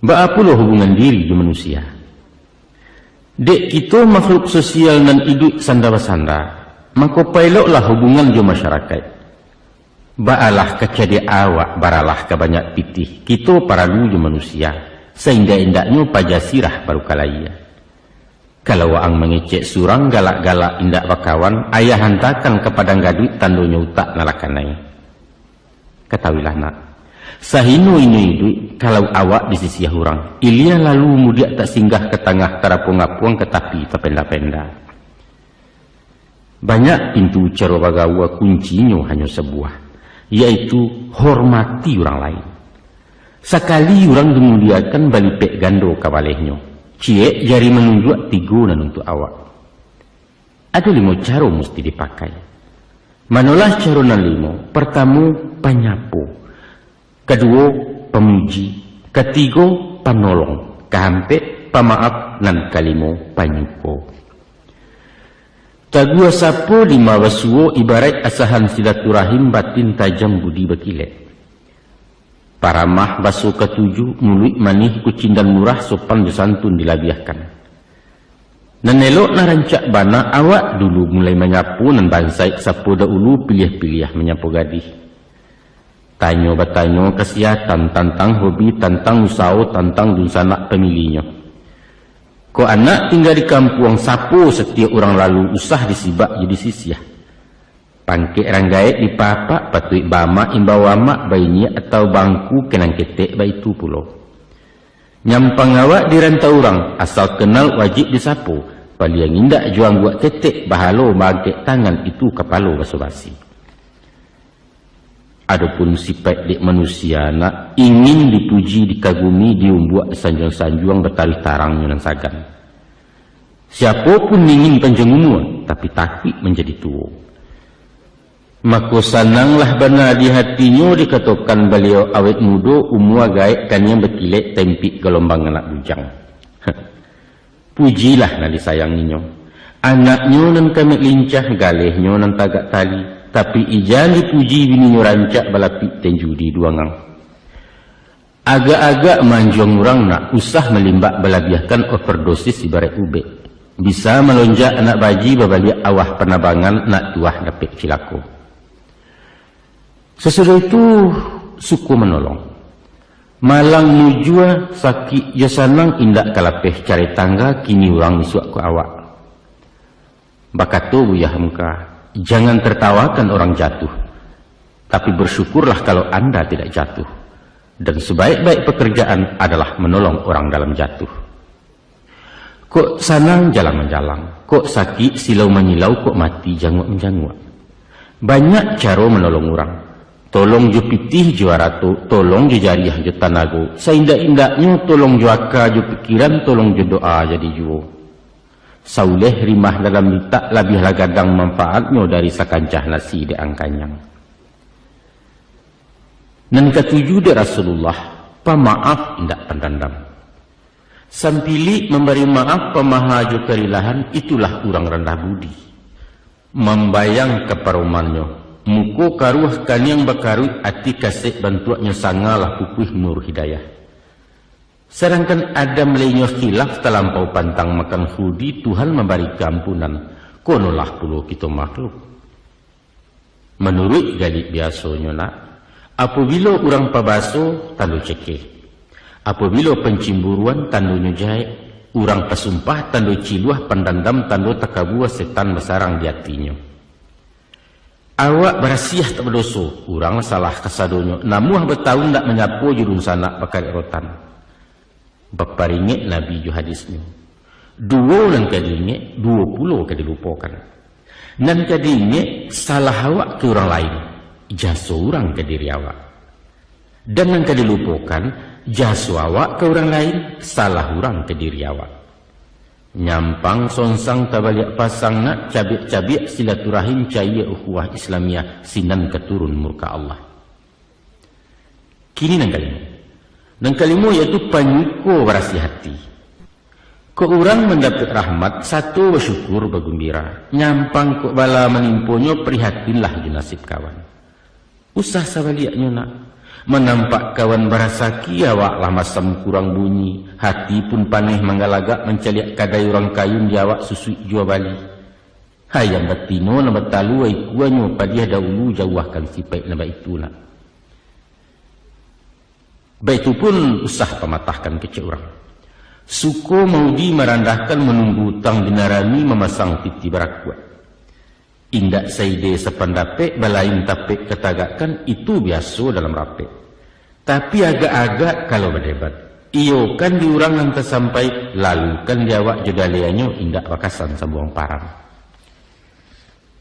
Baa pulo hubungan diri jo manusia? Dek kito makhluk sosial nan iduik sanda basanda, mako paeloklah hubungan jo masyarakaik. Baalah ka cadiak awak, baralah ka banyak pitih, kito paralu jo manusia, saindak-indaknyo paja sirah baru ka layie. Kalau waang mangecek surang galak-galak indak bakawan, ayah hantakan ka padang gaduik tandonyo utak nan lah kanai. Katahuilah nak, sahino-ino iduik kalau awak disisiah urang, ilia lalu mudiak tak singgah ka tangah tarapuang-apuang ka tapi tapenda-penda. Banyak pintu caro bagaua, kuncinyo hanyo sabuah, yaitu hormati urang lain. Sakali urang dimuliakan, balipek gando kabalehnyo, ciek jari manunjuak, tigo nan untuak awak. Ado limo caro musti dipakai. Manolah caro nan limo? Partamo, panyapo. Kaduo, pamuji. Katigo, panolong. Kaampek, pamaaf. Nan kalimo, panyuko. Taguah sapo lima basuo, ibaraik asahan silaturahim, batin tajam budi bakilek. Paramah baso katuju, muluik manih, kucindan murah, sopan jo santun dilabiahkan. Nan elok nan rancak bana, awak dulu mulai manyapo nan bansaik, sapo dahulu piliah-piliah manyapo gadih. Tanyo batanyo kasihatan, tantang hobi, tantang usaho, tantang dunsanak pamilinyo. Kok anak tingga di kampuang, sapo satiok urang lalu, usah disibak jo disisiah. Pangkek rang gaek dipapak, patuik baamak imbau amak, bainiak atau bangku, kanang ketek baitu pulo. Nyampang awak di rantau urang, asal kenal wajib disapo, paliang indak jo angguak ketek, bahalo maangkek tangan, itu kapalo baso-basi. Adopun sipaik dek manusia nak, ingin dipuji, dikagumi, diumbuak, disanjuang-sanjuang, batarih tarangnyo nan sagan. Siapo pun ingin panjang umua, tapi takuik manjadi tuo. Mako, sananglah bana di hatinyo dikatokan baliau awet mudo, umua gaek kaniang bakilek, tempik galombang anak bujang. Pujilah nan disayanginyo. Anaknyo nan kamek lincah, galehnyo nan tagak tali, tapi ijan dipuji bininyo rancak, balapik tenju di duangang. Agak-agak manjuang urang nak, usah malimbak balabiahkan, overdosis ibaraik ubek. Bisa malonjak anak baji, babaliak awah panabangan, nak tuah dapek cilako. Sasudah itu, suko manolong. Malang mujua, sakik jo sanang, indak ka lapeh carai tangga, kini urang misuak ko awak. Bakato Buya Hamka, "Jangan tertawakan orang jatuh, tapi bersyukurlah kalau Anda tidak jatuh. Dan sebaik-baik pekerjaan adalah menolong orang dalam jatuh." Kok sanang jalang manjalang, kok sakik silau manyilau, kok mati janguak manjanguak. Banyak caro manolong urang. Tolong jo pitih jo arato, tolong jo jariah jo tanago, saindak-indaknyo tolong jo aka jo pikiran, tolong jo doa jadi juo. Sauleh rimah dalam litak, labiahlah gadang manfaatnyo dari sakancah nasi dek ang kanyang. Nan katuju dek Rasulullah, pamaaf indak pandandam. Sampilik mambari maaf, pamaha jo karilahan, itulah urang randah budi. Mambayang ka paromannyo, muko karuah kaniang bakaruik, ati kasek bantuaknyo, sangalah pupuih nur hidayah. Sadangkan Adam lai nyo khilaf talampau pantang makan khuldi, Tuhan mambari kaampunan, konolah pulo kito makhluk. Manuruik galik biasonyo nak, apobilo urang pabaso, tando cekeh. Apobilo pancimburuan, tandonyo jaek. Urang pasumpah, tando ciluah, pandandam, tando takabua, setan basarang di atinyo. Awak barasiah tak badoso, urang salah kasadonyo, namuah batahun ndak manyapo jo dunsanak bakarek rotan. Baparingek Nabi jo hadisnyo, duo nan ka diingek, duo pulo ka dilupokan. Nan ka diingek, salah awak ka urang lain, jaso urang ka diri awak. Dan nan ka dilupokan, jaso awak ka urang lain, salah urang ka diri awak. Nyampang songsang tabaliak pasang nak, cabiak-cabiak silaturahim, cayia ukhuwah Islamiah, sinan ka turun murka Allah. Kini nan kalimo. Nan kalimo yaitu panyuko barasiah ati. Kok urang mandapek rahmat, sato basyukur bagumbira. Nyampang kok bala manimponyo, prihatinlah jo nasib kawan. Usah sabaliaknyo nak. Manampak kawan barasaki, awak lah masam kurang bunyi, hati pun paneh manggalagak mancaliak kadai urang kayun di awak susuik jua bali. Hayam batino nan batalua ikuanyo padiah dahulu jauahkan sipaik nan baitu nak. Baitu pun usah pamatahkan kecek urang. Suko maudi marandahkan manunggu utang dinarami mamasang titi barakuak. Indak saide sapandapek balain tapek katagakkan itu biaso dalam rapek. Tapi agak-agak kalau badebat, iyo kan di urang nan tasampai, lalu kan di awak jo dalianyo indak bakasan sambuang parang.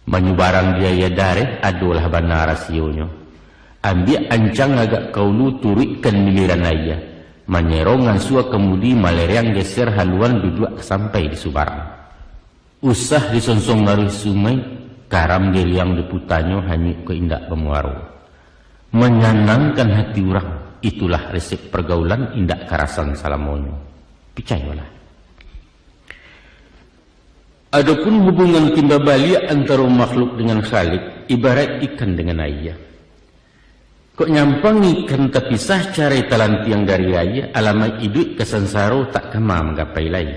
Manyubarang di aia dareh adolah bana rasionyo. Ambiak ancang agak kaulu turuikkan miliran aia. Manyerong ansua kamudi malereang geser haluan duduak sampai di subarang. Usah disonsong laruih sungai, karam diriang diputanyo hanyuik ko indak bamuaro. Manyanangkan hati urang, itulah resep pergaulan indak karasan salamonyo. Picayolah. Adopun hubungan timba baliak antaro makhluk dengan Khalik, ibarat ikan dengan aia. Kok nyampang ikan tapisah carai talantiang dari aia, alamaik iduik ka sansaro tak kama manggapai lai.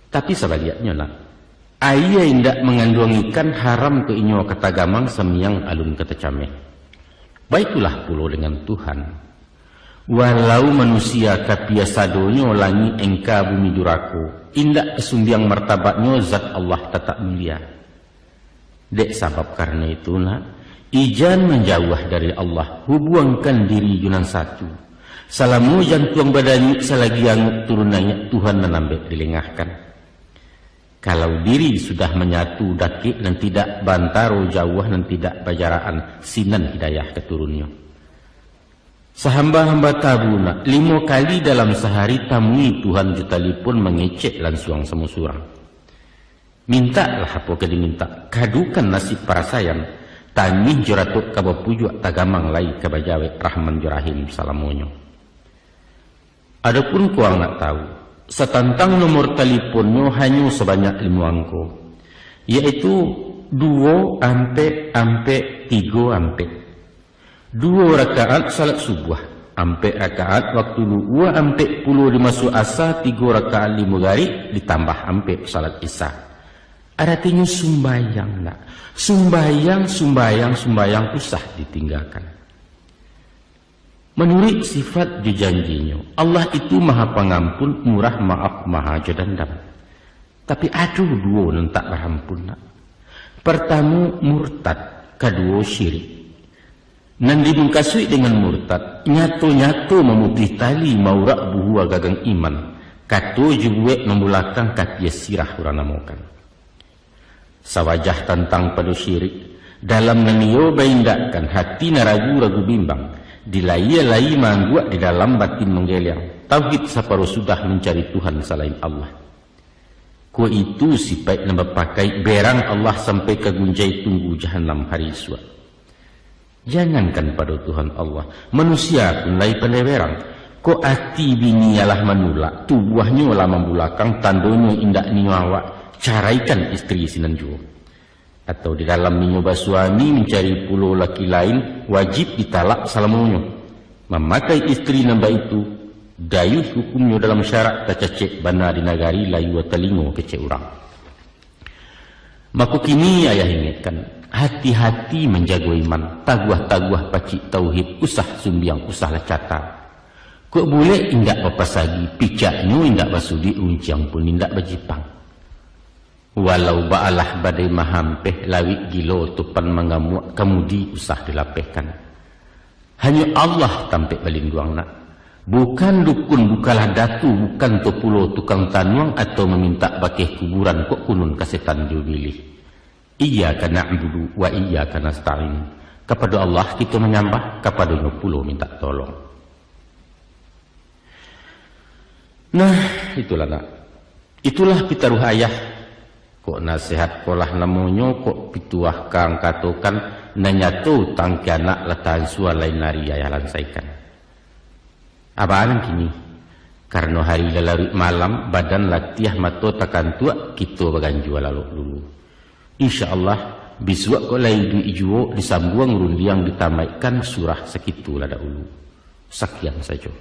Tapi sabaliaknyo nak, aia indak manganduang ikan haram ka inyo ka tagamang samiang alun ka tacameh. Baitulah pulo dengan Tuhan. Walau manusia kapia sadonyo langik engka bumi durako, indak tasumbiang martabatnyo zat Allah tatak mulia. Dek sabab karano itu nak, ijan manjauah dari Allah, hubuangkan diri jo nan satu. Salamo jantuang badanyuik salagi anguk turun naiak Tuhan nan ambek dilengahkan. Kalau diri sudah manyatu dakek nan tidak bantaro jauah nan tidak bajarakan sinan hidayah ka turunnyo. Sahamba-hamba tabu nak, limo kali dalam sahari tamui Tuhan jo talipon mangecek lansuang samo surang. Mintaklah apo ka dimintak, kadukan nasib parasaian, tangih jo ratok ka bapujuak tagamang lai ka bajawek Rahman jo Rahim salamonyo. Adopun kuang nak tahu, satantang nomor taliponnyo hanyo sabanyak limo angko, yaitu duo ampek ampek tigo ampek. Duo rakaat salat subuah, ampek rakaat waktu luhua, ampek pulo di maso asa, tigo rakaat di mugarik, ditambah ampek salat isya. Aratinyo sumbayang nak, sumbayang, sumbayang, sumbayang usah ditinggakan. Manuruik sifat jo janjinyo, Allah itu Maha Pangampun, Murah Maaf, Maha Jo Dandam. Tapi ado duo nan tak barampun nak. Partamo murtad, kaduo syirik. Nan dimukasuik dengan murtad, nyato-nyato mamutuih tali maurak buhua gagang iman, kato jo buek mambulakang kapia sirah urang namokan. Sawajah tantang pado syirik, dalam nan iyo baindakkan hati nan ragu-ragu bimbang, di layie lai maangguak di dalam batin manggeliang, tauhid saparo sudah mancari Tuhan salain Allah. Ko itu sipaik nan bapakaik berang Allah sampai ka gunjai tunggu jahanam hari isuak. Jangankan pado Tuhan Allah, manusia pun lai pandai berang. Kok ati bini alah manulak, tubuahnyo lah mambulakang, tandonyo indak nio awak, caraikan istri sinan juo. Atau di dalam inyo basuami mancari pulo laki lain, wajib ditalak salamonyo. Mamakai istri nan baitu, dayuh hukumnyo dalam syarak tacacek bana di nagari layua talingo kecek urang. Mako kini ayah ingekkan, hati-hati manjago iman, taguah-taguah pacik tauhid, usah sumbiang, usahlah cata. Kok bulek indak bapasagi, picaknyo indak basudik, runciang pun indak bajipang. Walau baalah badai mahampeh, lawik gilo topan mangamuak, kamudi usah dilapehkan. Hanyo Allah tampek balinduang nak. Bukan dukun, bukanlah datu, bukan tu pulo tukang tanuang atau mamintak bakeh kuburan, kok kunun ka setan jo bilih. Iyyaka na'budu wa iyyaka nasta'in. Kapado Allah kito manyambah, kapadonyo pulo mintak tolong. Nah, itulah nak. Itulah pitaruah ayah. Kok nasihat kolah namonyo, kok pituah kang katokan, nan nyato tangke anak lah tansua lain ari ayah lansaikan. Abah nan kini, karano hari lah laruik malam, badan latiah, mato takantuak, kito baganjua lalok dulu. Insya Allah, Bisuak kok lai iduik juo, disambuang rundiang, ditamaikkan surah, sakitulah dahulu. Sakian sajo.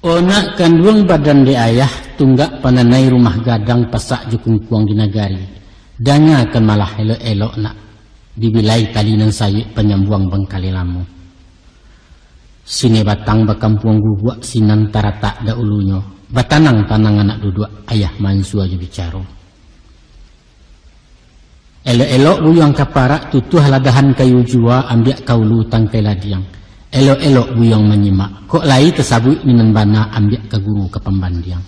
O nak kanduang badan dek ayah, tunggak pananai rumah gadang, pasak jo kungkuang di nagari. Dangakan malah elok-elok nak, dibilai tali nan sayuik, panyambuang bangkalai lamo. Sini batang bakampuang guguak, sinan taratak dahulunyo, batanang-tanang anak duduak, ayah mansua jo bicaro. Elok-elok buyuang ka parak, tutuah ladahan kayu juo, ambiak ka ulu tangkai ladiang. Elok-elok buyuang manyimak, kok lai tasabuik ni nan bana, ambiak ka guru ka pambandiang.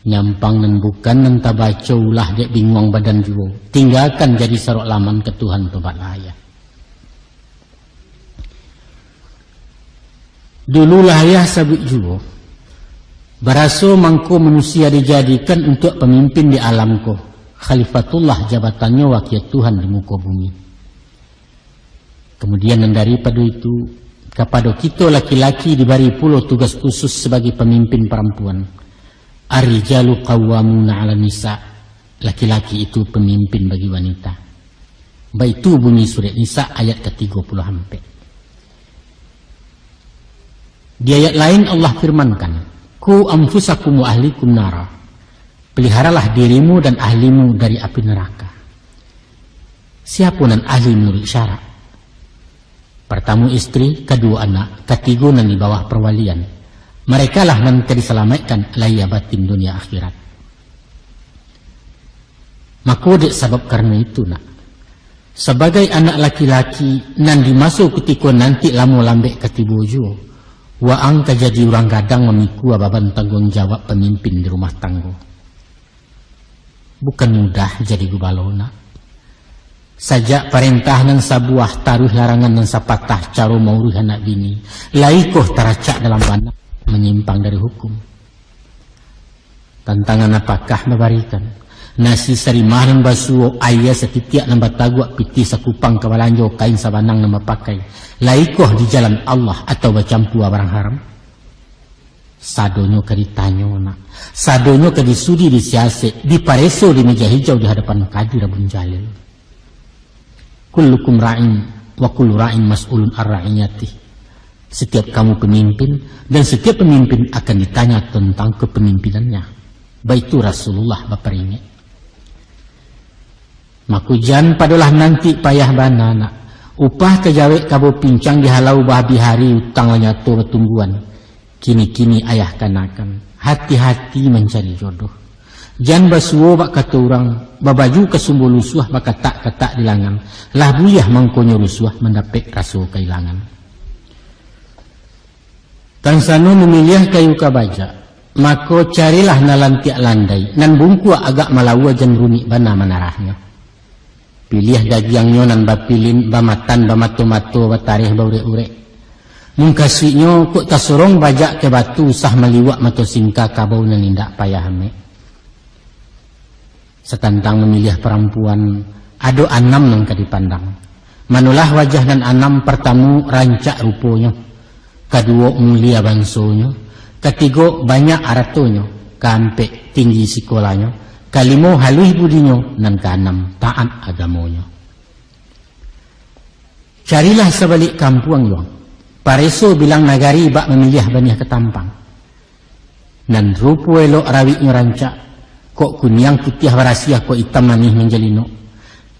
Nyampang nan bukan nan tabaco, ulah dek binguang badan juo, tinggakan jadi sarok laman, ka Tuhan tobatlah ayah. Dululah ayah sabuik juo, baraso mangko manusia dijadikan untuak pamimpin di alam ko, khalifatullah jabatannyo, wakia Tuhan di muko bumi. Kamudian nan daripado itu, kapado kito laki-laki dibari pulo tugas khusus sabagai pamimpin parampuan. Ar-rijalu qawwamuna 'alan nisa, laki-laki itu pamimpin bagi wanita. Baitu bunyi surek Nisa ayat ka tigo puluah ampek. Di ayat lain Allah firmankan, "Qu anfusakum wa ahlikum nara." Peliharalah dirimu dan ahlimu dari api neraka. Siapo nan ahli manuruik syarak? Partamo istri, kaduo anak, katigo nan di bawah parwalian. Marekalah nan ka disalamaikkan lahia batin dunia akhirat. Mako, dek sabab karano itu, nak, sabagai anak laki-laki nan di maso kutiko nanti lamo lambek ka tibo juo, waang ka jadi urang gadang mamikua baban tangguang jawab pamimpin di rumah tanggo. Bukan mudah jadi gubalo, nak. Sajak parentah nan sabuah, taruih larangan nan sapatah, caro mauruih anak bini, lai koh taracak dalam bana, manyimpang dari hukum. Tantangan apakah babarikan? Nasi sarimah nan basuo, aia satitiak nan bataguak, pitih sakupang ka balanjo, kain sabanang nan bapakai, lai koh di jalan Allah atau bacampua barang haram? Sadonyo ka ditanyo, nak. Sadonyo ka disudi, disiasek, dipareso di meja hijau di hadapan Kadi Rabun Jalil. "Kullukum ra'in, wa kullu ra'in mas'ulun ar ra'iyatih." Setiap kamu pemimpin, dan setiap pemimpin akan ditanya tentang kepemimpinannya. Baitu Rasulullah baparingek. Mako jan padolah nanti payah bana, nak. Upah ka jawek kabo pincang dihalau bahabih hari, utang lah nyato batungguan. Kini-kini ayah kanakan, hati-hati mancari jodoh. Jan basuo bak kato urang, babaju kasumbo lusuah, bakatak-katak di langan. Lah buliah mangkonyo rusuah, mandapek raso kailangan. Tansano mamiliah kayu kabajak, mako carilah nan lantiak landai, nan bungkuak agak malaua, jan rumik bana manarahnyo. Piliah dagiangnyo nan bapilin, bamatan, bamato-mato, batareh, baurek-urek. Mungkasuiknyo kok tasorong bajak ka batu, usah maliwak mato singka, kabau nan indak payah amek. Satantang mamiliah parampuan, ado anam nan ka dipandang. Manolah wajah nan anam, partamo, rancak ruponyo, kaduo, mulia bansonyo, katigo, banyak aratonyo, kaampek, tinggi sikolanyo, kalimo, haluih budinyo, nan kaanam, taat agamonyo. Carilah sabalik kampuang, Yuang. Pareso bilang nagari bak mamiliah baniah ka tampang. Nan rupo elok rawiknyo rancak, kok kuniang putiah barasiah, kok itam manih manjalinok.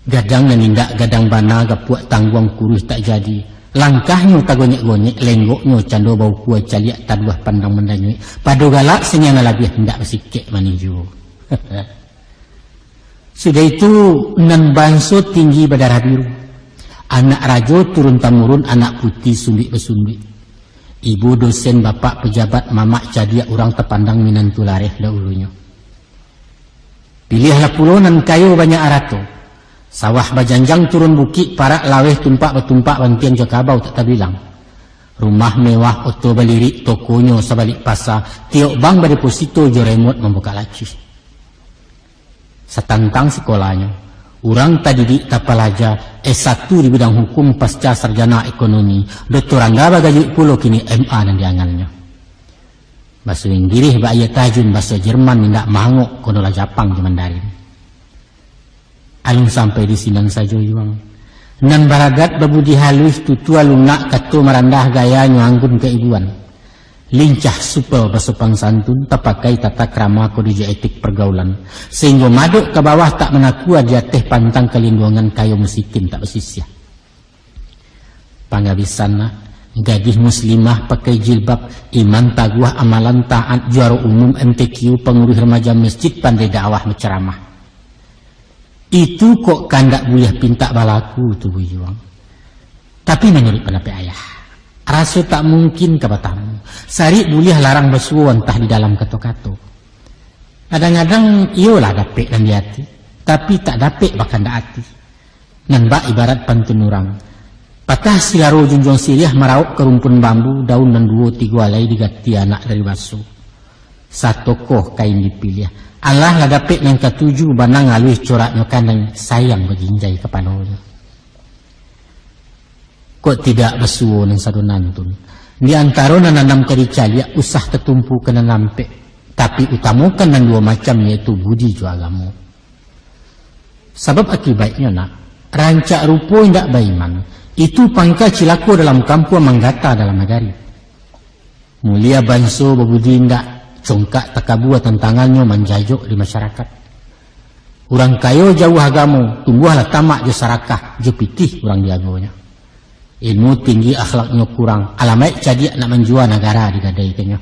Gadang nan indak gadang bana, gapuak tangguang kuruih tak jadi. Langkahnyo tagonyek-gonyek, lenggoknyo cando baukua, caliak taduah pandang mandanyuik. Pado galak saniang nan labiah, indak basikek manih juo. Sudah itu, nan banso tinggi badarah biru. Anak rajo turun tamurun, anak puti sumbuik basunduik. Ibu dosen, bapak pejabat, mamak cadiak, urang tapandang minantu lareh dahulunyo. Piliahlah pulo nan kayo banyak arato. Sawah bajanjang turun bukik, parak laweh tumpak batumpak, bantiang jo kabau tak tabilang. Rumah mewah, oto balirik, tokonyo sabalik pasa, tiok bank badeposito, jo remot mambukak laci. Satantang sikolanyo, urang tadidik tapalaja, S satu di bidang hukum, pasca sarjana ekonomi, doktoranda bagajuik pulo, kini M A nan diangalnyo. Baso Inggirih bak aia tajun, baso Jerman indak mahangok, konolah Japang jo Mandarin. Alun sampai di sinan sajo, Yuang. Nan baragat babudi haluih, tutua lunak, kato marandah, gayanyo anggun kaibuan. Lincah supel basopan santun, tapakai tata krama kode jo etik pergaulan, sahinggo madok ka bawah tak manakua, di ateh pantang kalinduangan, kayo musikin tak basisiah. Pangabisan nak, gadih muslimah pakai jilbab, iman taguah amalan taat, juaro umum M T Q, panguruih remaja masjid, pandai dakwah bacaramah. Itu kok kandak buliah pintak balaku tu, Buyuang. Tapi manuruik pandapek ayah, raso tak mungkin ka batamu. Sarik buliah larang basuo, antah di dalam kato-kato. Kadang-kadang iyolah dapek nan di ati, tapi tak dapek bakandak ati. Nan bak ibarat pantun urang, patah silaro junjuang siriah, marauk ka rumpun bambu, daun nan duo tigo alai, digati anak dari baso. Satokoh kain dipiliah. Alah lah dapek nan katuju, banang aluih coraknyo kanai, sayang bajinjai kapalonyo. Kok tidak basuo nan sado nantun? Di antaro nan anam ka dicaliak, usah tatumpu ka nan ampek, tapi utamokan nan duo macam, yaitu budi jo agamo. Sabab akibaiknyo nak, rancak rupo indak baiman, itu pangka cilako dalam kampuang, manggata dalam nagari. Mulia banso babudi indak, congkak takabua tantangannyo, manjajok di masyarakat. Urang kayo jauah agamo, tumbuahlah tamak jo sarakah, jo pitih urang diagonyo. Ilmu tinggi, akhlaknyo kurang, alamaik cadiak, nak manjua nagara digadaikannyo.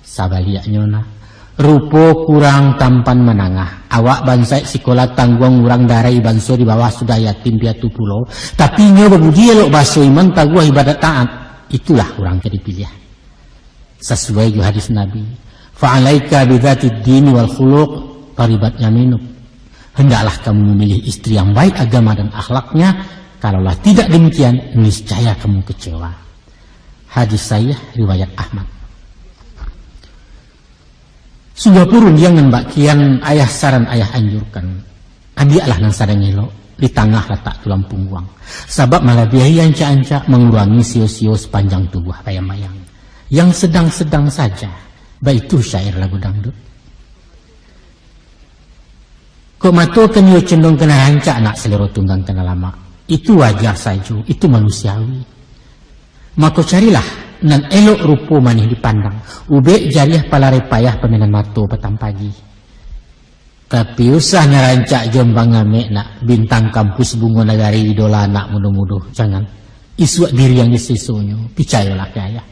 Sabaliaknyo nah, rupo kurang tampan manangah, awak bansaik sikola tangguang, urang darai banso di bawah, sudah yatim piatu pulo, tapi inyo babudi elok baso, iman taguah, ibadat taat, itulah urang ka dipiliah. Sasuai jo hadis Nabi, "Fa'alaika bidzatid dini wal khuluq, taribat yaminuk." Hendaklah kamu memilih istri yang baik agama dan akhlaknya, kalaulah tidak demikian, niscaya kamu kecewa. Hadis sahih riwayat Ahmad. Sungguah pun rundiang nan bak kian ayah saran, ayah anjurkan. Ambiaklah nan sadang elok, di tangah latak tulang pungguang. Sabab malabiahi ancak-ancak, mangurangi sio-sio, sapanjang tubuah bayang-bayang. Yang sedang-sedang saja, baitu syair lagu dangdut. Kok mato kan iyo condong ka nan rancak, nak, salero tunggang ka nan lamak. Itu wajar sajo, itu manusiawi. Mako carilah nan elok rupo manih dipandang, ubek jariah palarai payah, pamainan mato patang pagi. Tapi usah nan rancak jombang ngamek, nak, bintang kampus, bungo nagari, idola anak mudo-mudo, jangan. Isuak diri yang disesonyo, picayolah ka ayah.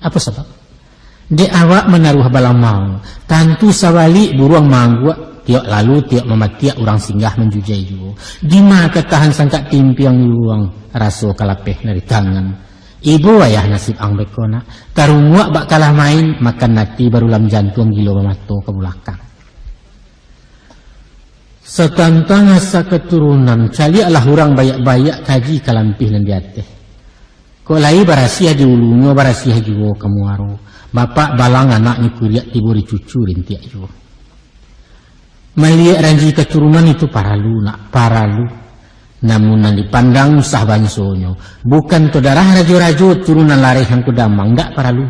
Apo sabab? Dek awak manaruah balamau, tantu sabalik buruang maangguak, tiok lalu tiok mamatiak, urang singgah manjujai juo. Dima ka tahan sangkak timpiang, ibuang raso ka lapeh dari tangan. Ibo ayah nasib ang beko nak, tarunguak bak kalah main, makan ati barulam jantuang, gilo bamato ka bulakang. Satantang asa katurunan, caliaklah urang baiak-baiak, kaji kalampih nan di ateh. Kok lai barasiah di ulunyo, barasiah juo ka muaro. Bapak balang anaknyo kuriak, tibo di cucu rintiak juo. Maliek ranji katurunan itu paralu, nak, paralu. Namun nan dipandang usah bansonyo. Bukan to darah rajo-rajo, turunan lareh angku damang, ndak paralu.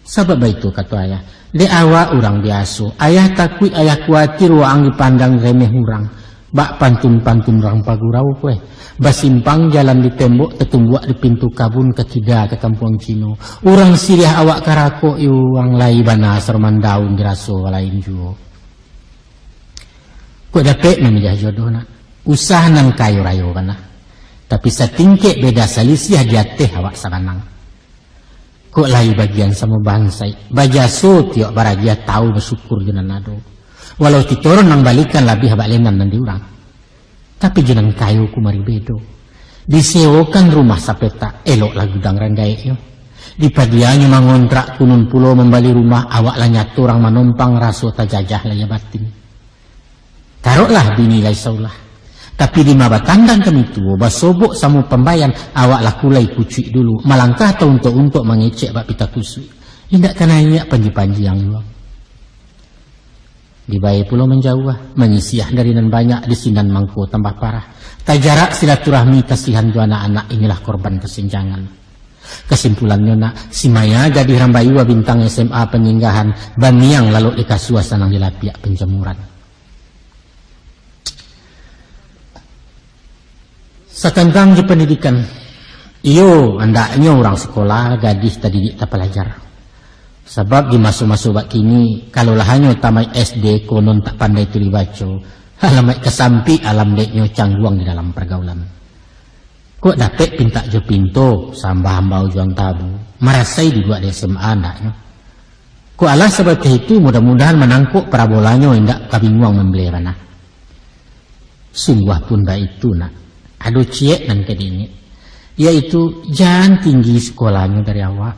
Sabab baitu kato ayah, dek awak urang biaso, ayah takuik, ayah kuatir waang dipandang remeh urang. Bak pantun-pantun urang pagurau ko eh, basimpang jalan di tembok, tatumbuak di pintu kabun, ka kida ka kampuang Cino. Urang siriah awak karakok, iyo, urang lai bana saroman daun, diraso lain juo. Kok dapek mamiliah jodoh nak, usah nan kayo rayo bana. Tapi satingkek beda salisiah, di ateh awak sabanang. Kok lai bagian samo bansaik, bajaso tiok baragiah, tau basyukur jo nan ado. Walau titoron nan balikan, labiah bak lenan nan di urang. Tapi jo nan kayo kumari bedo. Disewokan rumah sapetak, eloklah gudang rang gaeknyo. Dipadianyo mangontrak, kunun pulo mambali rumah, awak lah nyato urang manompang, raso tajajah lahia batin. Taroklah bini lai saulah. Tapi dima batandang kami tuo, basobok samo pambayan, awak lah kulai kucuik dulu, malangkah tauntok-untok, mangecek bak pita kusuik. Indak ka naiak panji-panji ang iwang. Dibae pulo manjauah, manyisiah dari nan banyak, di sinan mangko tambah parah. Tajarak silaturahmi, kasihan jo anak-anak, inilah korban kasenjangan. Kasimpulannyo nak, si Maya gadih rambayu babintang S M A Panyinggahan, baniang lalok di kasua sanang di lapiak panjamuran. Satantang jo pandidikan, iyo, andaknyo urang sikola gadih tadidik tapalajar. Sabab di maso-maso bak kini, kalau lah hanyo tamaik S D konon tak pandai tuli baco, alamaik kasampik alam deknyo cangguang di dalam pargaulan. Kok dapek pintak jo pinto, sambah ambau juang tabu, marasai duduak di S M A andaknyo. Kok alah sabatiah itu, mudah-mudahan manangkok parabolanyo indak kabinguang mambeleh bana. Sungguah pun baitu nak, ado ciek nan ka diingek, yaitu jan tinggi sikolanyo dari awak.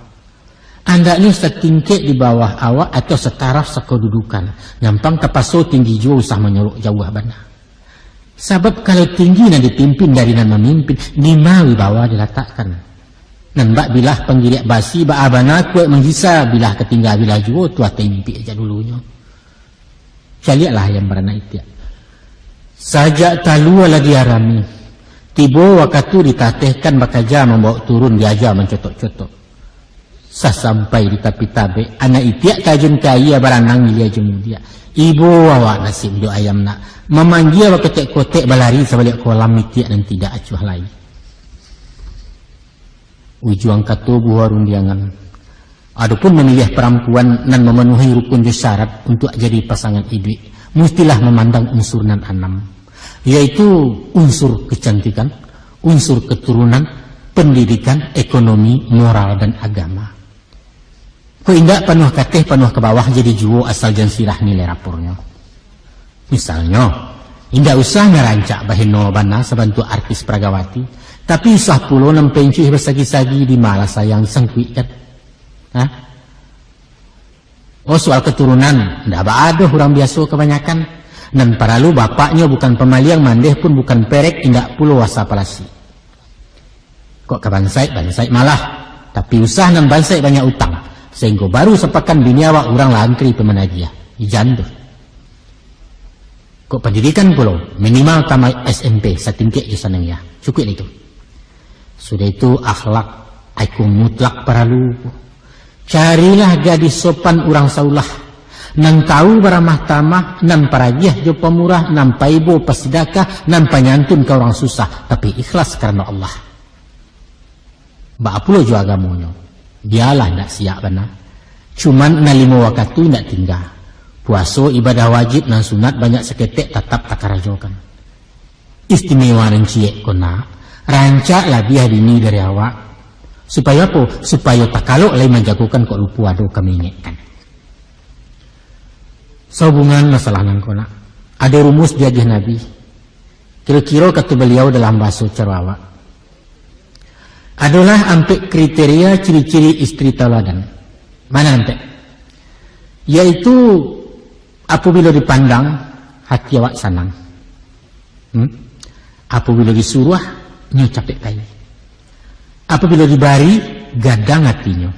Andaknyo satingkek di bawah awak atau sataraf sakodudukan, nyampang tapaso tinggi juo usah manyorok jauah bana. Sabab kalau tinggi nan dipimpin dari nan mamimpin, dima wibawa dilatakkan. Nan bak bilah panggiriak basi, baa bana kuaik manggisa, bilah katingga bilah juo, tuah taimpik jak dulunyo. Caliaklah ayam baranak itiak. Sajak talua lah diarami, tibo wakatu ditatehkan bakaja, mambaok turun diaja mancotok-cotok. Sasampai di tapi tabek, anak itiak tajun ka aia, baranang ilia jo mudiak. Ibo awak nasib jo ayam nak, mamanggia bakotek-kotek, balari sabaliak kolam itiak nan tidak acuah lai. Ujuang kato buah rundiangan. Adopun mamiliah parampuan nan mamanuahi rukun jo syarat untuak jadi pasangan iduik, mustilah mamandang unsur nan anam, yaitu unsur kecantikan, unsur keturunan, pendidikan, ekonomi, moral, dan agama. Kok indak, panuah kateh, panuah ka bawah, jadi juo asal jan sirah nilai rapornyo. Misalnyo, indak usah nan rancak baheno bana sabantuak artis Pragawati, tapi usah pulo nan pencuih basagi-sagi, di ma lah sayang disangkuikkan. Hah? Oh, soal keturunan, ndak baa doh, urang biaso kabanyakan. Nan paralu bapaknyo bukan pamaliang, mandeh pun bukan perek, indak pulo asa palasi. Kok ka bansaik, bansaik malah. Tapi usah nan bansaik banyak utang, sahinggo baru sapakan bini awak urang lah antri pai managiah. Ijan tu. Kok pandidikan pulo, minimal tamaik S M P satingkek jo sanang ya. Cukuik itu. Sudah itu akhlak, iko mutlak paralu. Carilah gadih sopan urang saulah, nan tahu baramah tamah, nan paragiah jo pamurah, nan paibo pasidakah, nan panyantun ka urang susah, tapi ikhlas karano Allah. Baa pulo jo agamonyo, bialah indak siak bana. Cuman nan limo wakatu indak tingga. Puaso, ibadah wajib nan sunat banyak saketek tatap takarajokan. Istimewa nan ciek ko nak, rancak labiah dini dari awak. Supayo apo? Supayo takalok lai manjagokan, kok lupo ado ka maingekkan. Sahubungan masalah nan ko nak, ado rumus diagiah Nabi. Kiro-kiro kato baliau dalam bahaso caro awak, adolah ampek kriteria ciri-ciri isteri tauladan. Mana ampek? Yaitu, apabilo dipandang, hati awak sanang. Hmm? Apabilo disuruah, nyo capek pai. Apabilo dibari, gadang atinyo.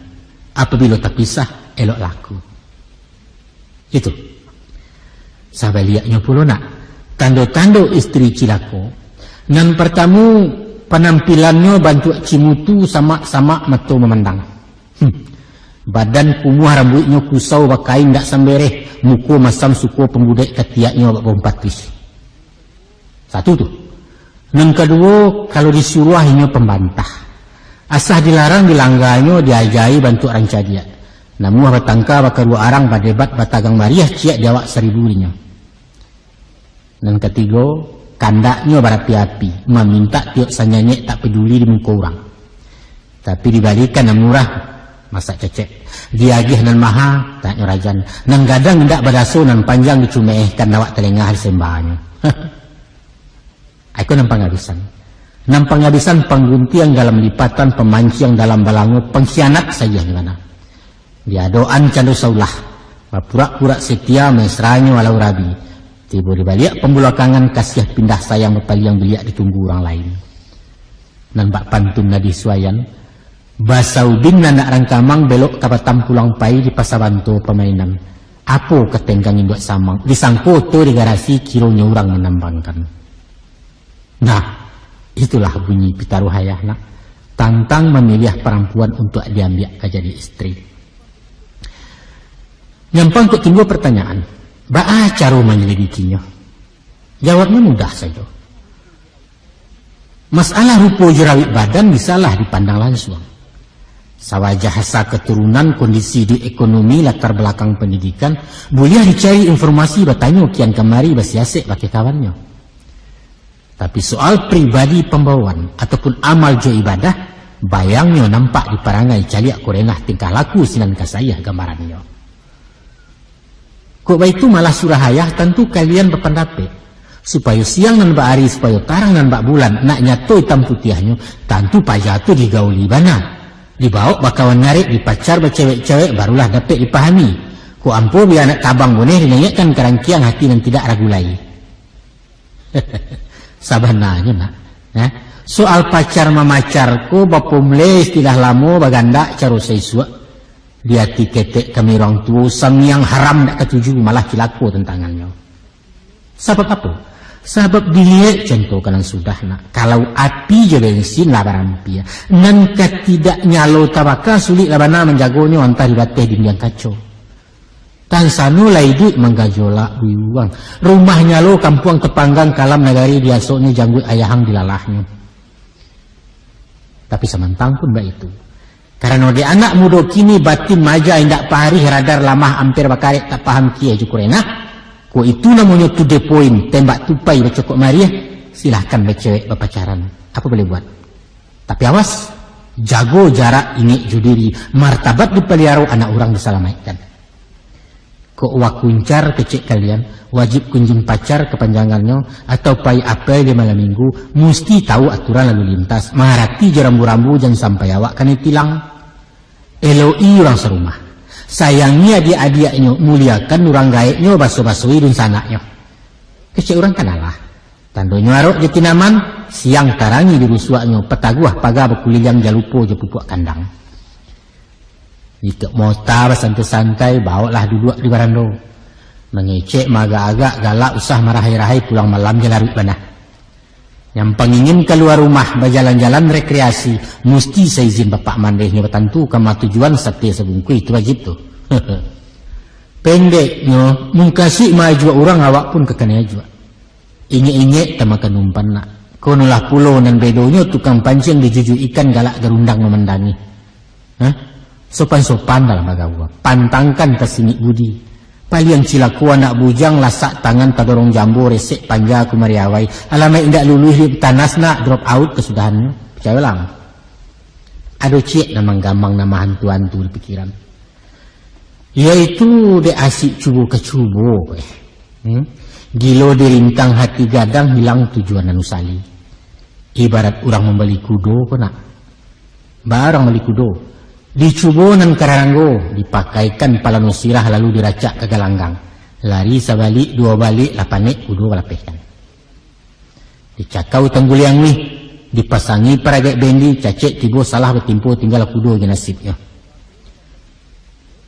Apabilo tapisah, elok laku. Itu. Sabaliaknyo pulo nak, tando-tando isteri cilako. Nan partamu, panampilannyo bantuak cimutu, samak-samak mato mamandang. Hmm. Badan kumuah, rambuiknyo kusau, bakain dak sambereh, muko masam suko pambudek, katiaknyo bak bau patih. Satu tu. Nan kaduo, kalau disuruah inyo pambantah. Asa dilarang dilangganyo, diajai bantuak rancadiak. Namuah batangka, bakaruak arang, badebat, batagang mariah, ciek di awak saribu inyo. Nan katigo, kandaknyo barapi-api, mamintak tiok sanyanyek, tak paduli di muko urang. Tapi dibalikan nan murah, masak cecek. Diagiah nan maha, tak nyo rajan. Nan gadang indak badaso, nan panjang dicumeehkan, awak talengah disembahnyo. Iko nan pangabisan. Nan pangabisan, pangguntiang dalam lipatan, pamanciang dalam balango, pangkhianat sagiah di mana. Diadoan cando saulah, bapurak-purak setia, mesranyo alau rabi. Tibo di baliak pambulakangan, kasiah pindah sayang, bapaliang biliak ditunggu urang lain. Nan bak pantun Nadi Suayan, basaubing nan nak rangkamang, belok ka Batam pulang pai, di Pasa Banto pamainan. Apo ka tenggang induak samang, disangko oto di garasi, kironyo urang manambangkan. Nah, itulah bunyi pitaruah ayah nak. tantang mamiliah parampuan untuak diambiak ka jadi istri. Nyampang kok timbua partanyaan, baa caro manyalidikinyo? Jawabnyo mudah sajo. Masalah rupo jo rawik badan bisalah dipandang lansuang. Sawajah asa katurunan, kondisi di ekonomi, latar balakang pandidikan, buliah dicari informasi, batanyo kian kamari, basiasek bakeh kawannyo. Tapi soal pribadi pambawaan ataupun amal jo ibadah, bayangnyo nampak di parangai, caliak kurenah tingkah laku sinan kasayah gambarannyo. Kok baitu malah surah ayah, tantu kalian bapandapek, supayo siang nan bak ari, supayo tarang nan bak bulan, nak nyato itam putiahnyo, tantu paja tu digauli bana. Dibawok bakawan ngarek, dipacar bacewek-cewek, barulah dapek dipahami. Kok ampo bia anak kabang boneh, dinaiakkan ka rangkiang hati nan tidak ragu lai. Sabananyo, nak, eh, soal pacar mamacar ko bapomle istilah lamo, bagandak caro saisuak. Di ati ketek kami urang tuo, sangiang haram dak katuju, malah cilako tantangannyo. Sabab apo? Sabab diliek contoh ka nan sudah, nak. Kalau api jo bensin lah barampia, nan ka tidak nyalo tabaka, sulik lah bana manjagonyo antah di bateh dindiang kaco. Tansano lah iduik manggajolak buiwang. Rumah nyalo kampuang tapanggang, kalam nagari diasoknyo, jangguik ayahang dilalahnyo. Tapi samantang pun baitu. Karano dek anak mudo kini, batin maja indak parih, radar lamah, amper bakarek, tak paham kieh jo kurenah. Kok itu namonyo to the point, tembak tupai bacokok mariah, silahkan bacewek bapacaran. Apo boleh buat? Tapi awas, jago jarak, ingek jo diri, martabat dipaliaro, anak urang disalamaikkan. Kok wakuncar kecek kalian, wajib kunjung pacar kapanjangannyo, atau pai apel di malam minggu, musti tahu aturan lalu lintas, marati jo rambu-rambu, jan sampai awak kanai tilang. Elok-i urang sarumah, sayangi adiak-adiaknyo, muliakan urang gaeknyo, baso-basoi dunsanaknyo. Kecek urang kan alah, tandonyo arok jo tanaman, siang tarangi di rusuaknyo, pataguah paga bakuliliang, jan lupo jo pupuak kandang. Jikok mota basantai-santai, bawoklah duduak di barando. Mangecek maagak-agak, galak usah marahai-rahai, pulang malam jo laruik bana. Nyampang ingin kalua rumah, bajalan-jalan rekreasi, musti saizin bapak mandehnyo, batantu kama tujuan, sate sabungkuih, itu wajib tu. Pendeknyo, mukasuik maajuak urang, awak pun kakanai ajuak. Ingek-ingek tamakan umpan, nak. Konolah pulo nan bedonyo, tukang panciang dijujuik ikan, galak garundang mamandangi. Hah? Sopan-sopan dalam bagaua, pantangkan tasingik budi. Paliang cilako anak bujang, lasak tangan tadorong jambo, resek panja kumari awai. Alamaik indak luluih di tanas, nak, drop out kasudahannyo. Picayolah. Ado ciek nan manggamang, nan mahantu-hantu di pikiran. Yaitu dek asik cubo ka cubo, eh. Hmm? Gilo dirintang hati gadang, hilang tujuan nan usali. Ibarat urang mambali kudo ko, nak. Baa urang mambali kudo? Dicubo nan kararanggo, dipakaikan palano sirah, lalu diracak ka galanggang. Lari sabalik duo balik, lah panek kudo balapehkan. Dicakau tangguliang wih, dipasangi paragaik bendi, cacek tibo salah batimpo, tinggal kudo jo nasibnyo.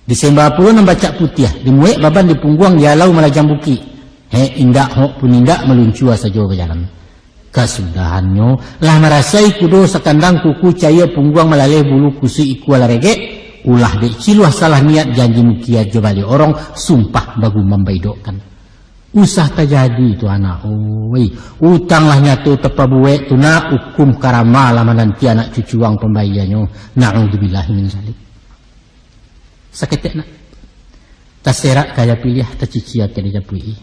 Disemba pulo nan bacak putiah, dimuek baban di pungguang, dialau malajang bukik. Hek indak, hok pun indak, maluncua sajo bajalan. Kasudahannyo, lah marasai kudo sakandang, kuku caia pungguang malaleh, bulu kusuik ikua lah regek, ulah dek ciluah salah niat, janji mukiat jo baliak orong, sumpah bagumam baidokkan. Usah tajadi tu, anak, oi. Utang lah nyato tapabuek tu, nak, ukum karama lah mananti anak cucuang pambayianyo. Na'udzubillahi min zalik. Saketek, nak. Taserak ka aia piliah, tacicia ka dijapuik-i.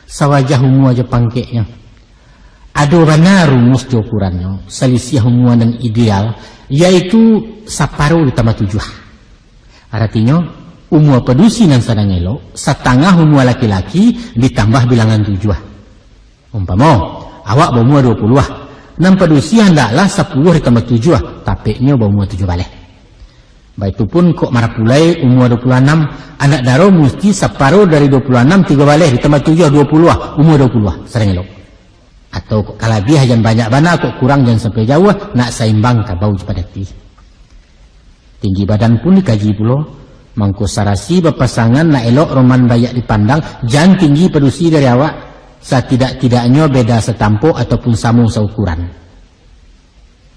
Sawajah umua jo pangkeknyo. Ado bana rumus jo ukurannyo, salisiah umua nan ideal, yaitu saparo ditambah tujuah. Aratinyo, umua padusi nan sadang elok, satangah umua laki-laki ditambah bilangan tujuah. Umpamo, awak baumua duo puluah, nan padusi handaklah sapuluah ditambah tujuah, tapeknyo baumua tujuah baleh. Baitu pun kok marapulai umua duo puluah anam, anak daro musti saparo dari duo puluah anam, tigo baleh ditambah tujuah, duo puluah, umua duo puluah, sadang elok. Atau kok kalabiah jan banyak bana, kok kurang jan sampai jauah, nak saimbang kabau jo padati. Tinggi badan pun dikaji pulo, mangko sarasi bapasangan nak elok roman baiak dipandang, jan tinggi padusi dari awak, satidak-tidaknyo beda satampok ataupun samo saukuran.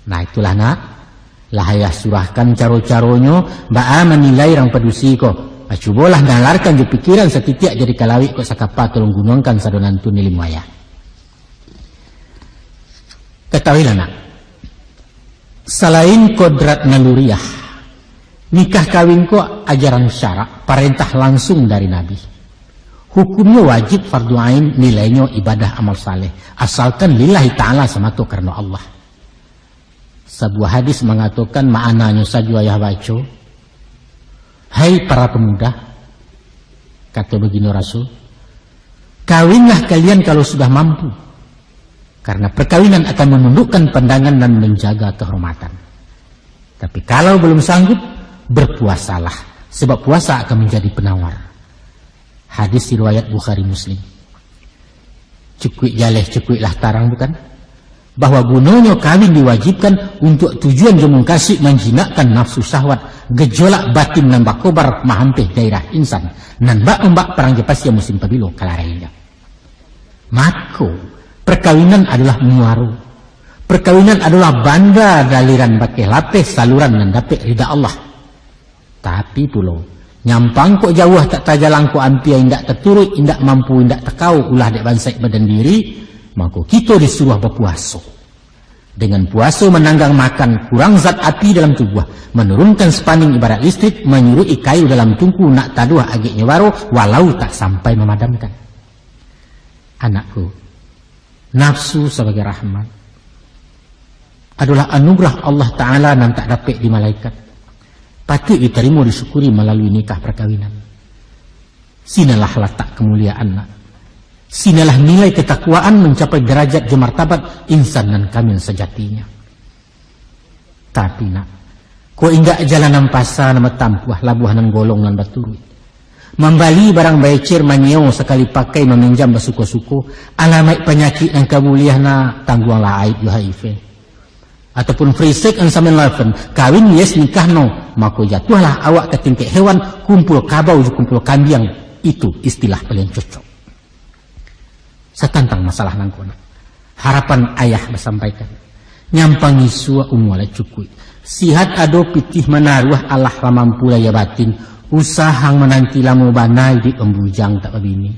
Nah, itulah, nak. Lah ayah surahkan caro-caronyo, baa manilai rang padusi ko. Ah, cubolah nalarkan jo pikiran satitiak jadi kalawik kok sakapa tolong gunuangkan sadonantun ilmu ayah. Katahuilah nak, salain kodrat naluriah, nikah kawin ko ajaran syarak, parentah langsung dari Nabi. Hukumnyo wajib, fardu ain, nilainyo ibadah amal saleh, asalkan lillahi ta'ala samato karano Allah. Sabuah hadis mangatokan, maknanyo sajo ayah baco, "Hai para pemuda," kato baginda Rasul, "kawinlah kalian kalau sudah mampu, karena perkawinan akan menundukkan pandangan dan menjaga kehormatan. Tapi kalau belum sanggup, berpuasalah, sebab puasa akan menjadi penawar." Hadis riwayat Bukhari Muslim. Cukuik jaleh, cukuiklah tarang, bukan? Bahwa gunonyo kawin diwajibkan untuak tujuan jo mukasuik manjinakkan nafsu syahwat, gejolak batin nan bakobar mahampeh gairah insan, nan bak ombak parang jo pasia musim pabilo ka larainyo. Mako, perkawinan adolah muaro. Perkawinan adolah banda daliran bakeh lapeh saluran nan dapek rida Allah. Tapi pulo, nyampang kok jauah tak tajalang, kok ampia indak taturuik, indak mampu, indak takao ulah dek bansaik badan diri, mangko kito disuruah bapuaso. Dengan puaso mananggang makan, kurang zat api dalam tubuah, manurunkan spaning ibarat listrik, manyuruik kayu dalam tungku, nak taduah ageknyo baro, walau tak sampai mamadamkan. Anakku, nafsu sabagai rahmat adolah anugerah Allah Ta'ala nan tak dapek di malaikat. Patuik ditarimo, disyukuri malalui nikah parkawinan. Sinalah latak kamuliaan, nak. Sinalah nilai katakwaan mancapai darajat jo martabat insan nan kamil sajatinyo. Tapi nak, kok indak jalan nan pasa nan batampuah, labuah nan golong nan baturuik. Mambali barang baecer, manyeo sakali pakai, maminjam basuko-suko, alamaik panyakik nan ka buliah nak, tangguanglah aib jo H I V. Ataupun free sex and seven eleven, kawin yes nikah no, mako jatuahlah awak ka tingkek hewan, kumpul kabau jo kumpul kambiang, itu istilah paling cocok. Satantang masalah nangko nak, harapan ayah basampaikan, nyampang isuak umua lah cukuik. Sihat ado pitih manaruah, alah lah mampu lahia batin, usahang mananti lamo bana iduik pambujang tak babini.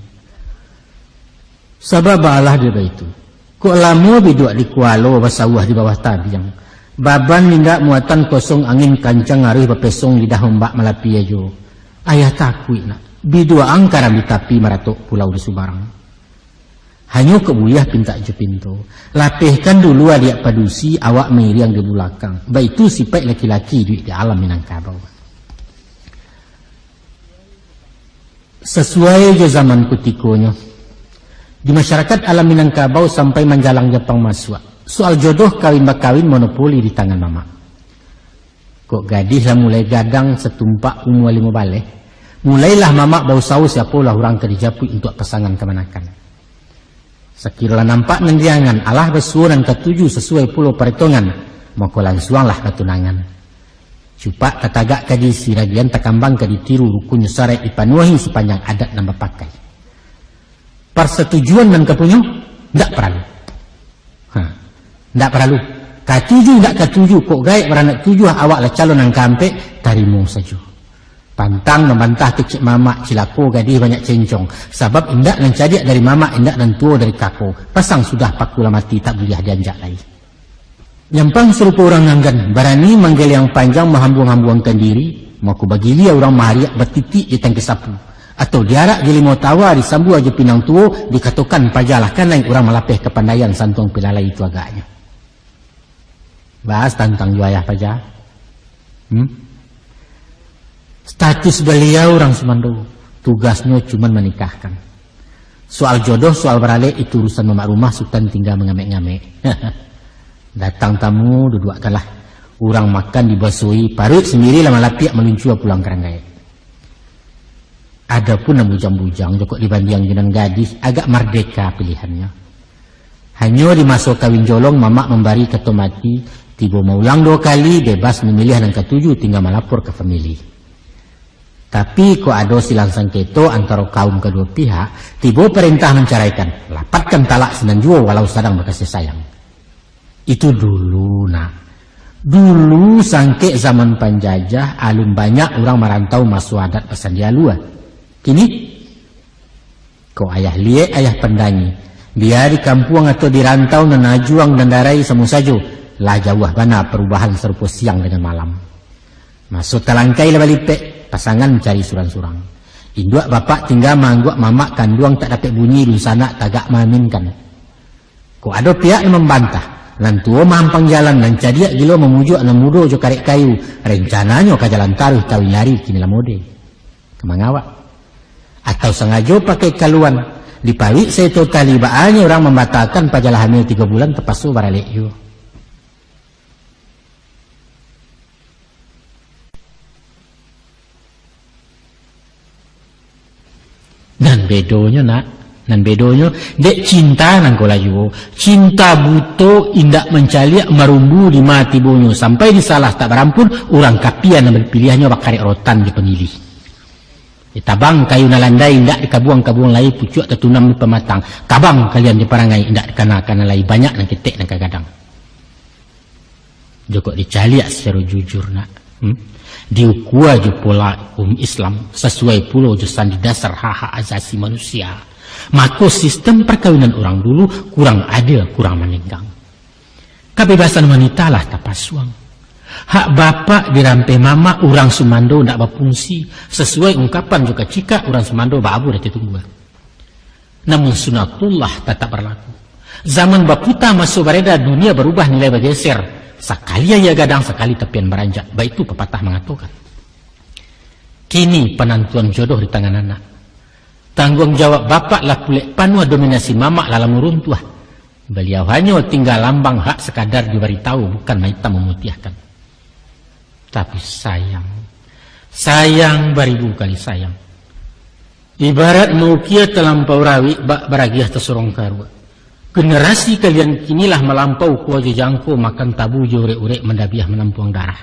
Sabab alah dek baitu, kok lamo biduak di kualo, basawah di bawah tabiang, baban indak muatan kosong, angin kancang aruih bapesong, lidah ombak malapi ajo. Ayah takuik nak, biduak angkaran di tapi, maratok pulau di subarang. Hanyo kok buliah pintak jo pinto. Lapehkan dulu adiak padusi, awak mairiang di bulakang. Baitu sipaik laki-laki iduik di alam Minangkabau. Sasuai jo zaman kutikonyo, di masyarakat alam Minangkabau sampai manjalang Japang masuak, soal jodoh kawin-bakawin monopoli di tangan mamak. Kok gadih lah mulai gadang, satumpak umua limo baleh, mulailah mamak bausaho siapolah urang ka dijapuik untuak pasangan kamanakan. Sakiro lah nampak nan di angan, alah basuo nan katuju sasuai pulo paritongan, mako lansuanglah batunangan. Cupak tatagak ka diisi, ragian takambang ka ditiru, rukunnyo saraik dipanuahi, sapanjang adat nan bapakai. Parsatujuan nan kapunyo, ndak paralu. Ha, ndak paralu. Katuju, ndak katuju, kok gaek baranak tujuah, awak lah calon nan kaampek, tarimo sajo. Pantang mambantah kecek mamak, cilako gadih banyak cencong. Sabab indak nan cadiak dari mamak, indak nan tuo dari kako. Pasang sudah, paku lah mati, tak buliah dianjak lai. Nyampang sarupo urang anggan, barani manggeliang panjang, mahambuang-hambuangkan diri, mako bagilia urang mahariak batitik di tangki sapu, atau diarak jo limau tawa, disambua jo pinang tuo, dikatokan paja lah kanai, urang malapeh kapandaian, santuang pilalai itu agaknyo. Bahas tantang jo ayah paja. Hmm? Status baliau urang sumando, tugasnyo cuman manikahkan. Soal jodoh, soal baralek, itu urusan mamak rumah, Sutan tingga mangamek-ngamek. Datang tamu, duduakkanlah. Urang makan dibasuahi, paruik sandiri lah malapiak, maluncua pulang ka ranggaek. Adopun nan bujang-bujang, jokok dibandiang jo nan gadih, agak mardeka pilihannyo. Hanyo di maso kawin jolong, mamak mambari kato mati, tibo maulang duo kali, bebas mamiliah nan katuju, tingga malapor ka famili. Tapi, kok ado silang sangketo antaro kaum kaduo pihak, tibo parentah mancaraikan, lapatkan talak sinan juo walau sadang bakasih sayang. Itu dulu, nak. Dulu sangkek zaman panjajah, alun banyak urang marantau maso adat basandia alua. Kini, kok ayah liek, ayah pandangi. Bia di kampuang atau di rantau, nan ajuang nan darai samo sajo, lah jauah bana parubahan sarupo siang dangan malam. Maso talangkai lah balipek, pasangan cari surang-surang. Induak bapak tingga maangguak mamak kanduang tak dapek bunyi, dunsanak tagak maaminkan. Kok ado pihak nan mambantah, nan tuo mahampang jalan, nan cadiak gilo mamujuak nan mudo jo karek kayu, rencananyo ka jalan taruih kawin lari kini lah mode. Ka mangawak? Atau sangajo pakai kaluan, dipawik saito tali, baanyo urang mambatalkan pajalah hamil tigo bulan tapaso baralek juo. Nan bedonyo, nak, nan bedonyo, dek cinta nan ko lah juo. Cinta buto indak mancaliak marumbu di ma tibonyo, sampai disalah tak barampun, urang kapia nan bapiliahnyo bakarek rotan di pangilih. Ditabang kayu nan landai, indak dikabuang-kabuang lai, pucuak tatunam di pamatang. Kabang kalian di parangai, indak dikana-kana lai, banyak nan ketek nan ka gadang. Jokok dicaliak sacaro jujur, nak, hmm? Diukua jo pola hukum Islam, sasuai pulo jo sandi dasar hak-hak asasi manusia, mako sistem parkawinan urang dulu kurang adil, kurang manenggang. Kabebasan wanita lah tapasuang. Hak bapak dirampeh mamak, urang sumando ndak bafungsi, sasuai ungkapan jo kacikak urang sumando baabu dati tunggua. Namun sunatullah tatap barlaku. Zaman baputa, maso bareda, dunia barubah, nilai bageser. Sakali aia gadang, sakali tapian baranjak. Baitu papatah mangatokan. Kini panantuan jodoh di tangan anak. Tangguang jawab bapak lah pulek panuah, dominasi mamak lah lamo runtuah. Baliau hanyo tingga lambang, hak sakadar dibaritahu, bukan maitam mamutiahkan. Tapi sayang, sayang, baribu kali sayang. Ibarat maukia talampau rawik, bak baragiah tasorong karuak. Generasi kalian kini lah malampau kua jo jangko, makan tabu jo urek-urek, mandabiah manampuang darah.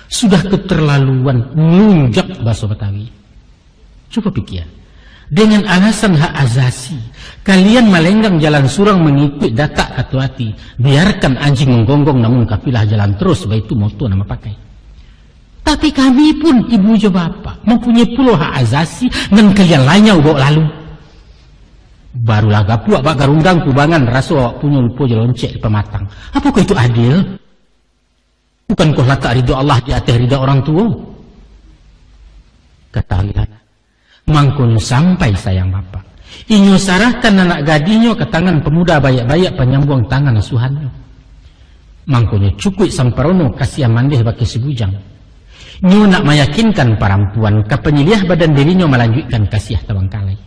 Sudah keterlaluan, nunjak baso Batawi. Cubo pikia, dengan alasan hak asasi, kalian malenggang jalan surang mangikuik datak kato ati, biarkan anjing manggonggong namun kafilah jalan terus, baitu moto nan bapakai. Tapi kami pun, ibu jo bapak, mampunyai pulo hak asasi nan kalian lanyau baok lalu. Barulah gapuak bak garundang kubangan, raso awak punyo lupo jo loncek di pamatang. Apokoh itu adil? Bukankoh latak ridho Allah di ateh ridho urang tuo? Katahuilah, mangkonyo sampai sayang bapak, inyo sarahkan anak gadihnyo ka tangan pamuda baiak-baiak panyambuang tangan asuhannyo. Mangkonyo cukuik samparono kasiah mandeh bakeh si bujang. Nyo nak mayakinkan parampuan ka panyiliah badan dirinyo malanjuikkan kasiah tabangkalai.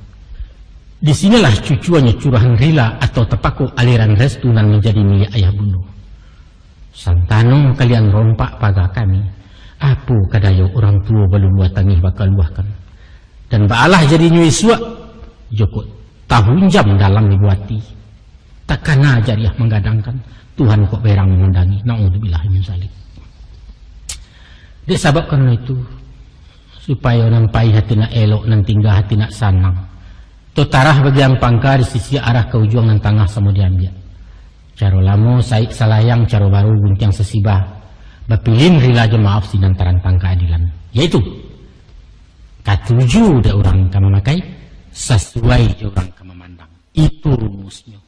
Di sinilah cucuannyo curahan rila atau tapako aliran restu nan manjadi milik ayah bundo. Santano kalian rompak paga kami, apo ka dayo urang tuo baluluah tangih bakaluahkan. Dan baalah jadinyo isuak, jokok tahunjam dalam ibu ati. Takana jariah manggadangkan, Tuhan kok berang mangundangi. Naudzubillah min zalik. Dek sabab karano itu, supayo nan paih hati nak elok, nan tingga hati nak sanang. Totarah bagian pangka, disisiak arah ka ujuang, nan tangah samo diambiak. Caro lamo saik salayang, caro baru guntiang sasibah. Bapilin rila jo maaf sinan tarantang kaadilan. Yaitu, katuju dek urang ka mamakai, sasuai jo urang ka mamandang. Itu rumusnyo.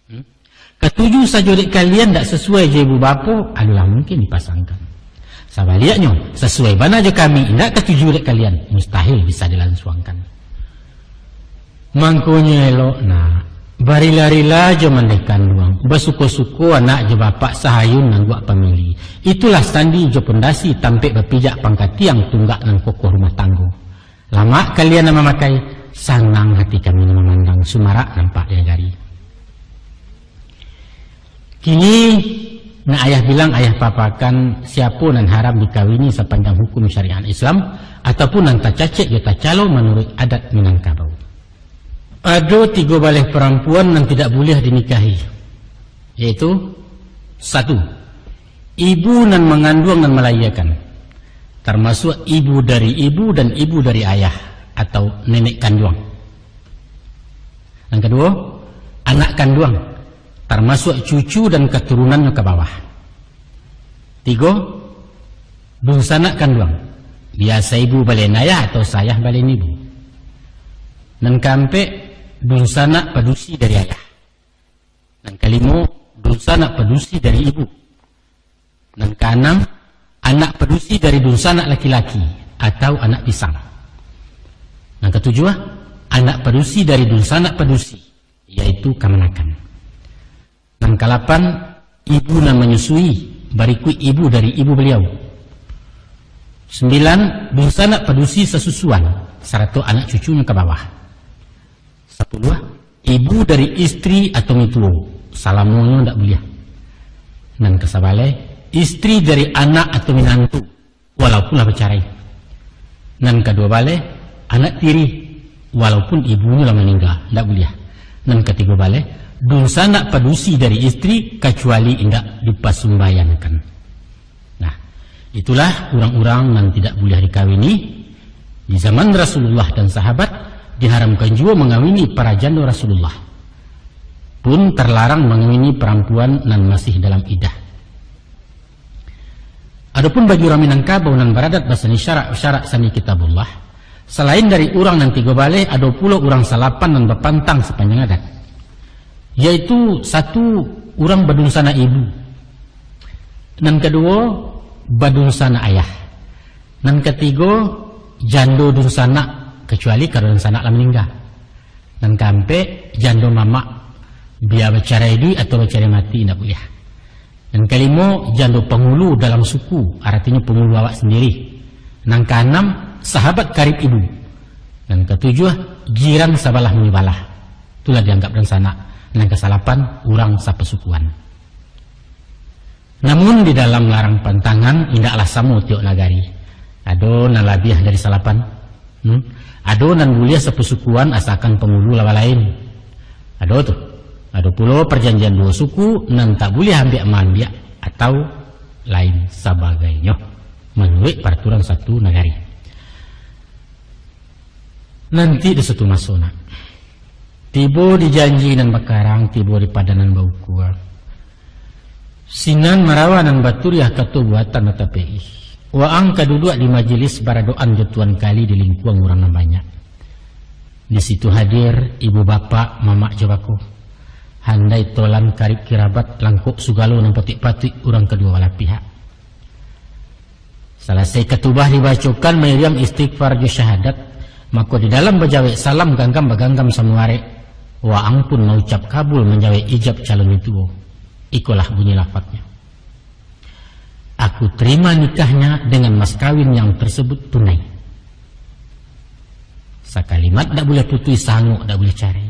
Hmm? Katuju sajo dek kalian, dak sasuai jo ibu bapo, adolah mungkin dipasangkan. Sabaliaknyo, sasuai bana jo kami, indak katuju dek kalian, mustahil bisa dilansuangkan. Mangkonyo elok nak, barila-rila jo mandeh kanduang, basuko-suko anak jo bapak sahayun nangguak pamili. Itulah sandi jo pondasi tampek bapijak pangka tiang tunggak nan kokoh rumah tanggo. Lamak kalian nan mamakai, sanang hati kami nan mamandang, sumarak nampak di nagari. Kini, nak ayah bilang, ayah papakan, siapo nan haram dikawini sapanjang hukum syariat Islam, ataupun nan tacacek jo tacalo manuruik adat Minangkabau. Ado tigo baleh parampuan nan tidak buliah dinikahi, yaitu, satu, ibu nan manganduang nan malahiakan, tarmasuak ibu dari ibu dan ibu dari ayah atau nenek kanduang. Nan kaduo, anak kanduang, tarmasuak cucu dan katurunannyo ka bawah. Tigo, dunsanak kanduang. Biaso ibu balian ayah atau ayah balian ibu. Nan kaampek, dunsanak padusi dari ayah. Nan kalimo, dunsanak padusi dari ibu. Nan kaanam, anak padusi dari dunsanak laki-laki atau anak pisang. Nan katujuah, anak padusi dari dunsanak padusi, yaitu kamanakan. Nan kalapan, ibu nan manyusui, barikuik ibu dari ibu baliau. Sambilan, dunsanak padusi sasusuan, sarato anak cucunyo ka bawah. Sapuluah, ibu dari istri atau mituo, salamonyo ndak buliah. Nan kasabaleh, istri dari anak atau minantu, walaupun lah bacarai. Nan kaduo baleh, anak tiri, walaupun ibunyo lah maningga, ndak buliah. Nan katigo baleh, dunsanak padusi dari istri, kacuali indak dipasumbayankan. Nah, itulah urang-urang nan tidak buliah dikawini. Di zaman Rasulullah dan sahabat, diharamkan juo mangawini para jando Rasulullah. Pun tarlarang mangawini parampuan nan masih dalam idah. Adopun bagi urang Minangkabau nan baradat basani syarak-syarak sani Kitabullah, salain dari urang nan tigo baleh, ado pulo urang salapan nan bapantang sapanjang adat, yaitu satu, urang badunsanak ibu, nan kaduo, badunsanak ayah, nan katigo, jando dunsanak, kacuali kalau dunsanak lah maningga. Nan kaampek, jando mamak, bia bacarai iduik atau bacarai mati, indak buliah. Nan kalimo, jando pangulu dalam suku, aratinyo pangulu awak sandiri. Nan kaanam, sahabat karib ibu. Nan katujuah, jiran sabalah manyobalah. Itulah dianggap dunsanak. Nan kasalapan, urang sapasukuan. Namun, di dalam larang pantangan, indaklah samo tiok nagari. Ado nan labiah dari salapan. Hmm? Ado nan buliah sapasukuan asakan pangulu lawan lain. Ado tu. Ado pulo parjanjian duo suku nan tak buliah ambiak-maambiak atau lain sabagainyo, manuruik paraturan satu nagari. Nanti di suatu maso, nak. Tibo di janji nan bakarang, tibo di padan nan baukua. Sinan marawa nan baturiah, kato buatan batapek. Waang ka duduak di majelis baradoan jo Tuan Kali di lingkuang urang nan banyak. Di situ hadir ibu bapak, mamak jo bako. Handai tolan karib kirabat, langkok sugalo nan patuik-patuik urang kaduo balah pihak. Salasai katubah dibacokan mairiang istighfar jo syahadat, mako di dalam bajawek salam ganggam baganggam samuarek, waang pun maucap kabul manjawek ijab calon mintuo. Ikolah bunyi lafadznya, "Aku terima nikahnya dengan mas kawin yang tersebut tunai." Sakalimat dak buliah putuih, sangok dak buliah carai.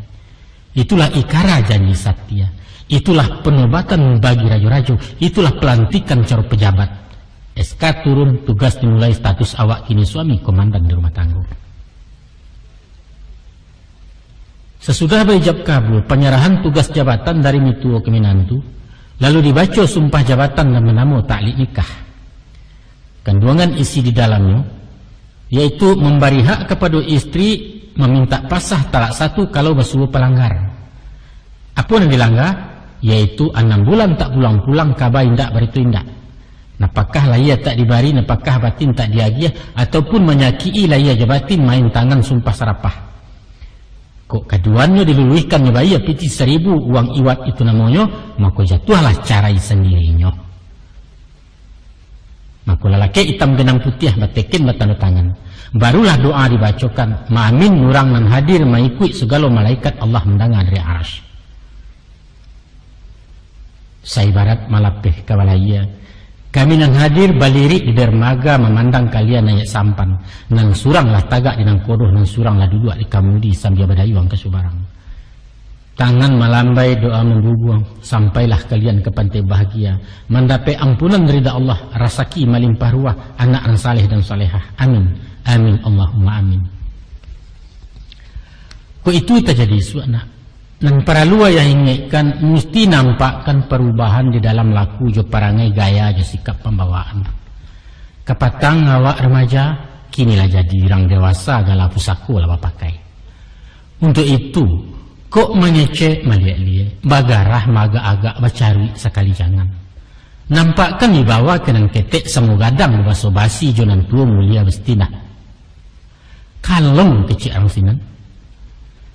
Itulah ikara janji satia. Itulah penobatan bagi rajo-rajo. Itulah pelantikan caro pejabat. S K turun, tugas dimulai, status awak kini suami komandan di rumah tanggo. Sasudah baijab kabul panyarahan tugas jabatan dari mintuo ka minantu, lalu dibaco sumpah jabatan nan banamo taklik nikah. Kanduangan isi di dalamnyo, yaitu mambari hak kapado istri mamintak pasah talak satu kalau basuo palanggar. Apo nan dilangga? Yaitu anam bulan tak pulang-pulang, kaba indak, barito indak. Napakah lahia tak dibari, napakah batin tak diagiah, ataupun manyakik-i lahia jo batin, main tangan sumpah sarapah. Kok kaduanyo diluluihkannyo bayia pitih saribu, uang iwat itu namonyo, mako jatuahlah carai sandirinyo. Mako lalakek itam ganang putiah, bateken batando tangan. Barulah doa dibacokan, maamin urang nan hadir, maikuik sagalo malaikat Allah mandanga dari Arasy. Saibarat malapeh ka balaia, kami nan hadir balirik di darmaga mamandang kalian naiak sampan, nan surang lah tagak di nangkodoh, nan surang lah duduak di kamudi sambia badayuang ka subarang. Tangan malambai, doa mambubuang, sampailah kalian ka pantai bahagia, mandapek ampunan rida Allah, rasaki malimpah ruah, anak nan saleh dan salehah. Amin. Amin, Allahumma amin. Kok itu tajadi isuak, nak. Nan paralu ayah ingekkan, musti nampakkan parubahan di dalam laku jo parangai, gaya jo sikap pambawaan. Kapatang awak remaja, kini lah jadi urang dewasa, gala pusako lah bapakai. Untuak itu, kok mangecek maliek-liek, bagarah maagak-agak, bacaruik sakali jangan. Nampakkan wibawa ka nan ketek samo gadang babaso basi jo nan tuo mulia bastinah. Kalong kecek urang sinan.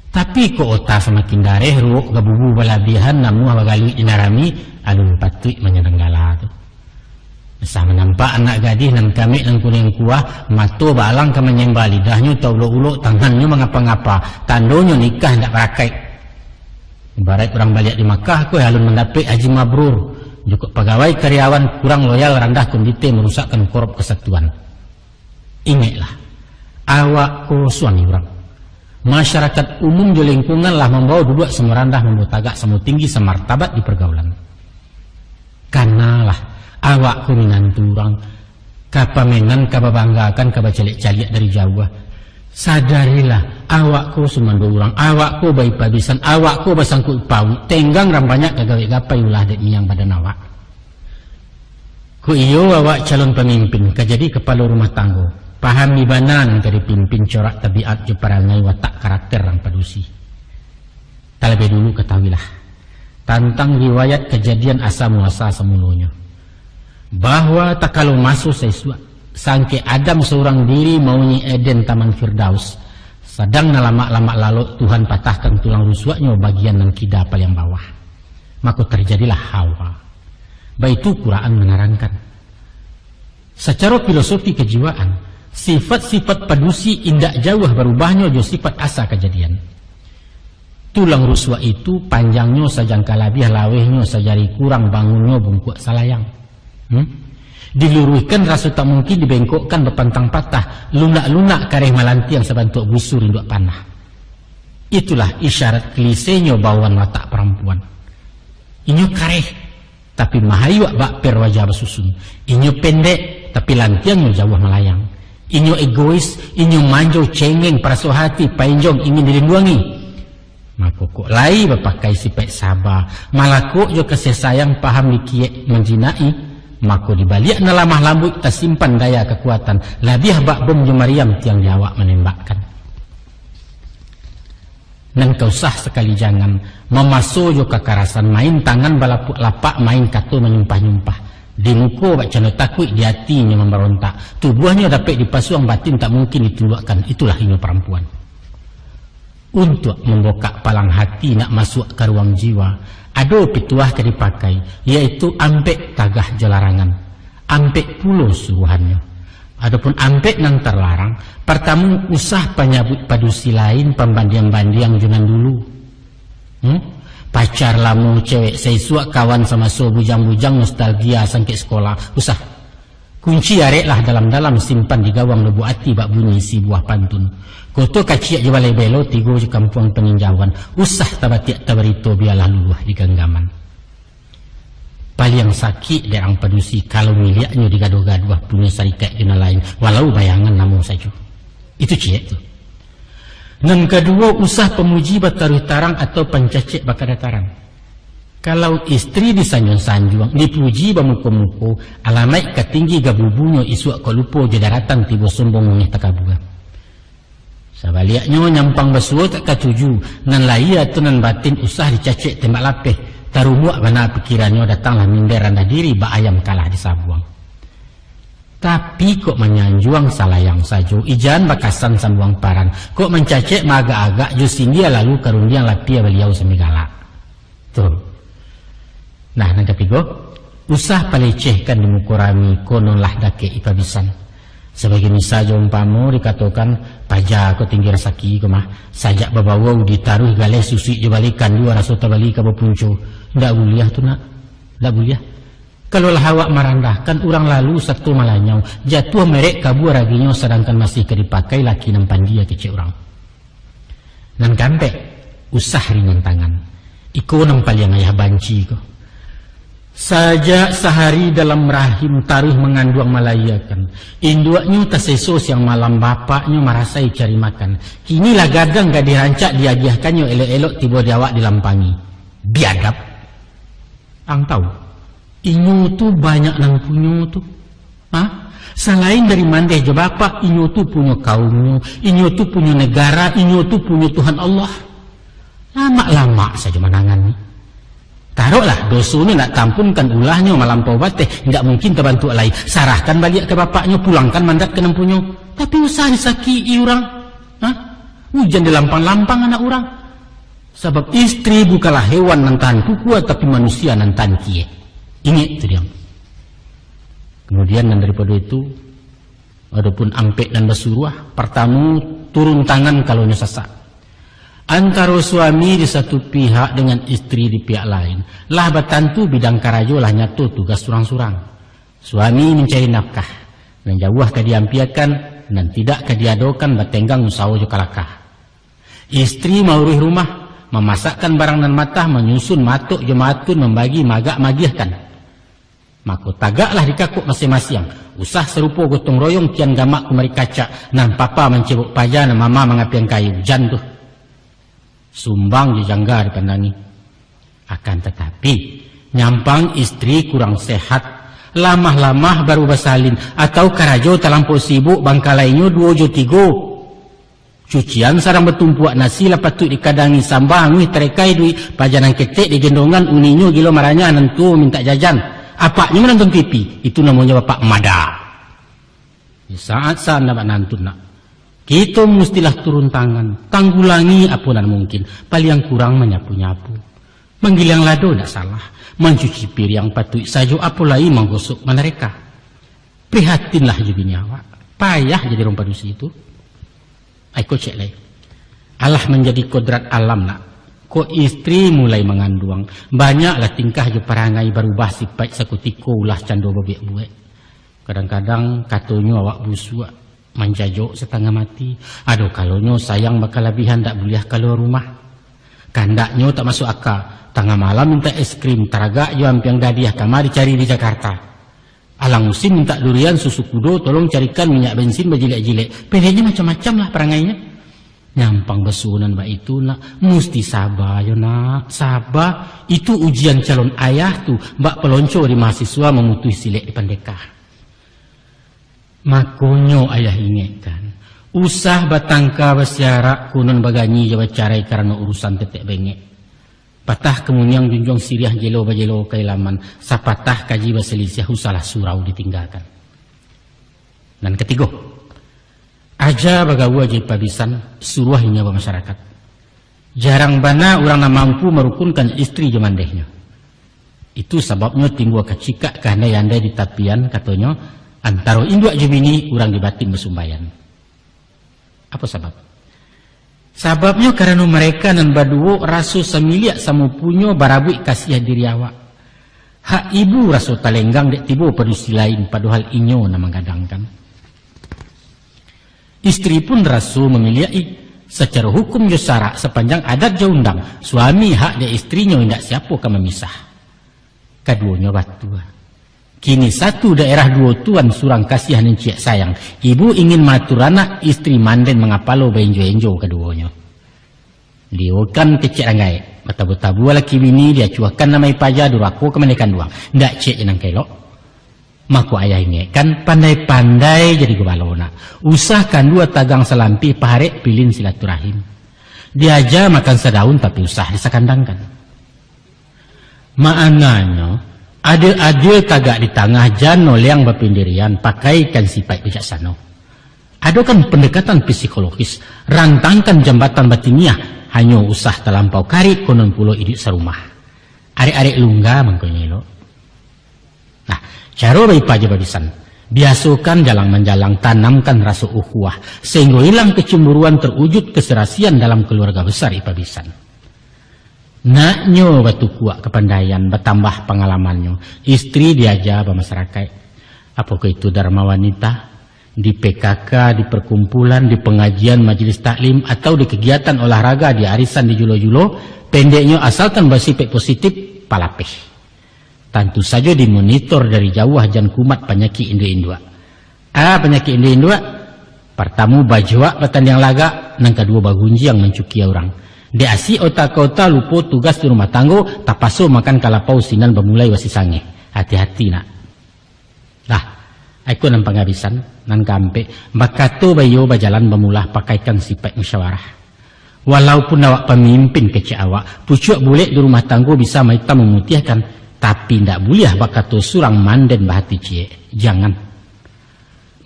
Tapi kok ota samakin dareh, ruok gabubu balabiahan, namuah bagaluik di nan rami, alun patuik manyanang gala tu. Sah manampak anak gadih nan kamek nan kuniang kuah, mato baalang ka manyemba, lidahnyo taulok-ulok, tangannyo mangapa-ngapa, tandonyo nikah indak barakaik. Ibaraik urang baliak di Makkah, ko alun mandapek haji mabrur, jukuk pagawai karyawan kurang loyal, randah kondite, marusakkan korop kasatuan. Ingeklah, awak ko suami urang. Masyarakat umum jo lingkungan lah mambawo duduak samo randah, mambawo tagak samo tinggi, samartabat di pargaulan. Kanalah, awak ko minantu urang, ka pamenan, ka babanggakan, ka bacaliak-caliak dari jauah. Sadarilah, awak ko sumando urang, awak ko baipabisan, awak ko basangkuik pauik, tenggang nan banyak ka gawek gapai ulah dek miyang badan awak. Ko iyo awak calon pamimpin, ka jadi kapalo rumah tanggo. Pahami bana nan ka dipimpin, corak tabiat jo parangai, watak karakter urang padusi. Talabiah dulu katahuilah tantang riwayat kajadian asa muasa samulonyo, bahwa takalo maso saisuak, sangkek Adam surang diri mauni Eden Taman Firdaus, sadang nan lamak-lamak lalok Tuhan patahkan tulang rusuaknyo bagian nan kida paliang bawah. Mako tarjadilah Hawa. Baitu Quran manarangkan. Sacaro filosofi kajiwaan, sifat-sifat padusi indak jauah barubahnyo jo sifat asa kajadian. Tulang rusuak itu panjangnyo sajangka labiah, lawehnyo sajari kurang, bangunnyo bungkuak salayang. Hmm? Diluruihkan raso tak mungkin, dibengkokkan bapantang patah, lunak-lunak kareh malantiang sabantuak busur induak panah. Itulah isyarat klisenyo bawaan watak parampuan. Inyo kareh, tapi mahayuak bak per wajah basusun. Inyo pendek, tapi lantiangnyo jauah malayang. Inyo egois, inyo manjo, cengeng, paraso hati, painjong, ingin dilinduangi. Mako kok lai bapakai sipaik saba, malakok jo kasih sayang, paham dikiek manjinaki, mako di baliak nan lamah lambuik tasimpan daya kakuatan, labiah bak bom jo mariam tiang di awak manembakkan. Nan ka usah sakali jangan, mamaso jo kakarasan, main tangan balapuak lapak, main kato manyumpah-nyumpah. Di muko bak cando takuik, di atinyo mambarontak. Tubuahnyo dapek dipasuang, batin tak mungkin ditunduakkan. Itulah inyo parampuan. Untuak mambukak palang hati, nak masuak ka ruang jiwa, ado pituah ka dipakai, yaitu ampek tagah jo larangan. Ampek pulo suruahannyo. Adopun ampek nan tarlarang, partamo, usah panyabuik padusi lain, pambandiang-bandiang jo nan dulu. Hmm? Pacar lamo, cewek saisuak, kawan samaso bujang-bujang, nostalgia sangkek sekolah. Usah. Kunci areklah dalam-dalam, simpan di gawang lubuk ati, bak bunyi isi buah pantun. Koto kaciak jo balai belo, tigo jo kampuang paninjauan. Usah tabatiak tabarito, bialah luluah di ganggaman. Paliang sakik dek urang padusi, kalau miliaknyo digaduah-gaduah, punyo sarikaik jo nan lain, walau bayangan namo sajo. Itu ciek tu. Nan kaduo, usah pamuji bataruih tarang atau pancacek bakadataran. Kalau istri disanjuang-sanjuang, dipuji bamuko-muko, alamaik ka tinggi gabubunyo, isuak kok lupo jo daratan, tibo sombong mangeh takabua. Sabaliaknyo, nyampang basuo tak katuju, nan lahia atau nan batin usah dicacek tembak lapeh, tarumuak bana pikirannyo, datanglah minder randah diri, bak ayam kalah disabuang. Tapi kok manyanjuang salayang sajo, ijan bakasan sambuang paran, kok mancacek maagak-agak, jo sindia lalu ka rundiang, lapia baliau sambil galak. Tu. Nah, nan katigo, usah palecehkan di muko rami, konon lah dakek ipabisan. Sabagai misal jo umpamo dikatokan, paja ko tinggi rasaki ko mah, sajak babawau ditaruih galeh susuik jo baleh kandua raso tabali ka bapunco. Ndak buliah tu, nak. Ndak buliah. Kalau lah awak marandahkan, urang lalu sato malanyau, jatuah merek kabua raginyo, sadangkan masih ka dipakai laki nan pandia kecek urang. Nan kaampek, usah ringan tangan. Iko nan paliang ayah banci ko. Sajak sahari dalam rahim taruih manganduang malahiakan. Induaknyo taseso siang malam, bapaknyo marasai cari makan. Kini lah gadang gadih rancak diagiahkannyo, elok-elok tibo di awak dilampangi. Biadab. Ang tahu, inyo tu banyak nan punyo tu. Ha? Salain dari mandeh jo bapak, inyo tu punyo kaumnyo, inyo tu punyo negara, inyo tu punyo Tuhan Allah. Lamak-lamak sajo manangan ni. Taroklah, dosonyo nak tampunkan, ulahnyo malampau bateh, indak mungkin tabantuak lai. Sarahkan baliak ka bapaknyo, pulangkan mandat ka nan punyo. Tapi usah disakik-i urang. Ha? Ujan dilampang-lampang anak urang. Sabab istri bukanlah hewan nan tahan kukua, tapi manusia nan tahan kiek. Ingek tu diam. Kemudian nan daripado itu, adopun ampek nan basuruah, partamo, turun tangan kalonyo sasak. Antaro suami di satu pihak dengan istri di pihak lain, lah batantu bidang karajo, lah nyato tugas surang-surang. Suami mancari nafkah, nan jauah ka diampiakan, nan tidak ka diadokan, batenggang usawo jo kalakah. Istri mauruih rumah, mamasakkan barang nan matah, manyusun matok jo maatun, mambagi magak magiahkan. Mako, tagaklah di kakok masiang-masiang, usah sarupo gotong royong, kian gamak kumari kacak, nan papa mancebok paja, nan mama mangapian kayu, jan tu. Sumbang jo jangga dipandangi. Akan tatapi, nyampang istri kurang sehat, lamah-lamah baru basalin, atau karajo talampau sibuk, bangkalainyo duo jo tigo. Cucian sadang batumpuak, nasi lah patuik dikadangi, samba anguih tarekai duit, paja nan ketek digendongan, uninyo gilo maranyah, nan tuo mintak jajan. Apaknyo manonton T V, itu namonyo bapak mada. Di saat-saat ndak manantu nak, kito mustilah turun tangan, tanggulangi apo nan mungkin, paliang kurang manyapu-nyapu. Manggiliang lado ndak salah, mancuci piriang patuik sajo, apo lai manggosok manareka. Prihatinlah jo bini awak, payah jadi urang padusi tu. Ai, kocek lai. Alah manjadi kodrat alam nak. Kok istri mulai manganduang, banyaklah tingkah jo parangai barubah sipaik, sakutiko ulah cando babuek-buek. Kadang-kadang katonyo awak busuak, manjajok satangah mati. Ado kalonyo sayang bakalabihan, dak buliah kalua rumah. Kandaknyo tak masuk aka, tangah malam mintak es krim, taragak jo ampiang dadiah, kama dicari di Jakarta. Alang musim mintak durian, susu kudo, tolong carikan minyak bensin bajilek-jilek. Peleknyo macam-macam lah parangainyo. Nyampang basuo nan baitu, nak, musti saba yo, nak, saba. Itu ujian calon ayah tu, bak pelonco di mahasiswa, mamutuih silek di pandeka. Makonyo ayah ingekkan, usah batangka basiarak, kunun baganyi jo bacarai karano urusan tetek bengek. Patah kamuniang junjuang siriah, jelo bajelo kailaman, sapatah kaji basalisiah, usahlah surau ditinggakan. Nan katigo, aja bagaua jo ipa bisan, suruah inyo bamasyarakat. Jarang bana urang nan mampu marukunkan istri jo mandehnyo. Itu sababnyo timbua kacikak kahandai-andai di tapian, katonyo, antaro induak jo bini, urang di batin basumbaian. Apo sabab? Sababnyo karano mareka nan baduo raso samiliak samupunyo barabuik kasiah diri awak. Hak ibu raso talenggang dek tibo padusi lain, padohal inyo nan manggadangkan. Istri pun raso mamiliak-i. Sacaro hukum jo sarak, sapanjang adat jo undang, suami hak dek istrinyo, indak siapo ka mamisah. Kaduonyo batua. Kini satu daerah duo tuan, surang kasiah nan ciek sayang. Ibu ingin maatur anak, istri manden mangapalo, baenjo-enjo kaduonyo. Diokan kecek ranggaek, batabu-tabu laki bini, diacuahkan namai paja, durako ka mande kanduang. Ndak ciek je nan ka elok. Mako ayah ingekkan, pandai-pandai jadi gubalo nak. Usah kandua tagang salampih, paharek pilin silaturahim. Diaja makan sadaun, tapi usah disakandangkan. Maananyo, adil-adil tagak di tangah, jan noleang bapindirian, pakaikan sipaik bijaksano. Adokan pandekatan psikologis, rantangkan jambatan batiniah, hanyo usah talampau karik, konon pulo iduik sarumah. Arek-arek lungga mangkonyo elok. Nah, caro baipa jo babisan. Biasokan jalang manjalang, tanamkan raso ukhuwah, sahinggo ilang kecemburuan, terwujud keserasian dalam keluarga besar ipa bisan. Naknyo batukuak kapandaian, batambah pangalamannyo, istri diaja bamasarakaik. Apokoh itu Dharma Wanita, di P K K, di perkumpulan, di pengajian majelis taklim, atau di kegiatan olahraga, di arisan, di julo-julo, pendeknyo asalkan basifek positif, palapeh. Tantu sajo dimonitor dari jauah, jan kumat panyakik induak-induak. A panyakik induak-induak? Partamo, bajuak batandiang lagak, nan kaduo, bagunjiang mancukia urang. Dek asik ota ka ota, lupo tugas di rumah tanggo, tapaso makan kalapau, sinan bamulai basi sangeh. Hati-hati nak. Lah, iko nan pangabisan, nan kaampek, bakato baiyo, bajalan bamulah, pakaikan sipaik musyawarah. Walaupun awak pamimpin kecek awak, pucuak bulek di rumah tanggo bisa maitam mamutiahkan, tapi indak buliah bakato surang manden bahati ciek. Jangan.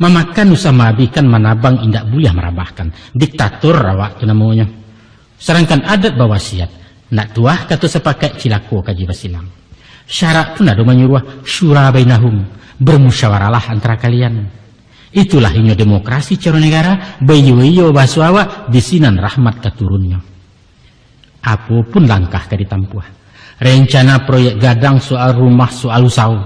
Mamakan usah maabihkan, manabang indak buliah marabahkan. Diktator awak tu namonyo. Sadangkan adat bawasiat, nak tuah kato sapakaik, cilako kaji basilang. Syarak pun ado manyuruah, syura bainahum, bermusyawarahlah antara kalian. Itulah inyo demokrasi caro negara, baiyo-iyo bahaso awak, di sinan rahmat ka turunnyo. Apo pun langkah ka ditampuah, rencana proyek gadang, soal rumah, soal usaho,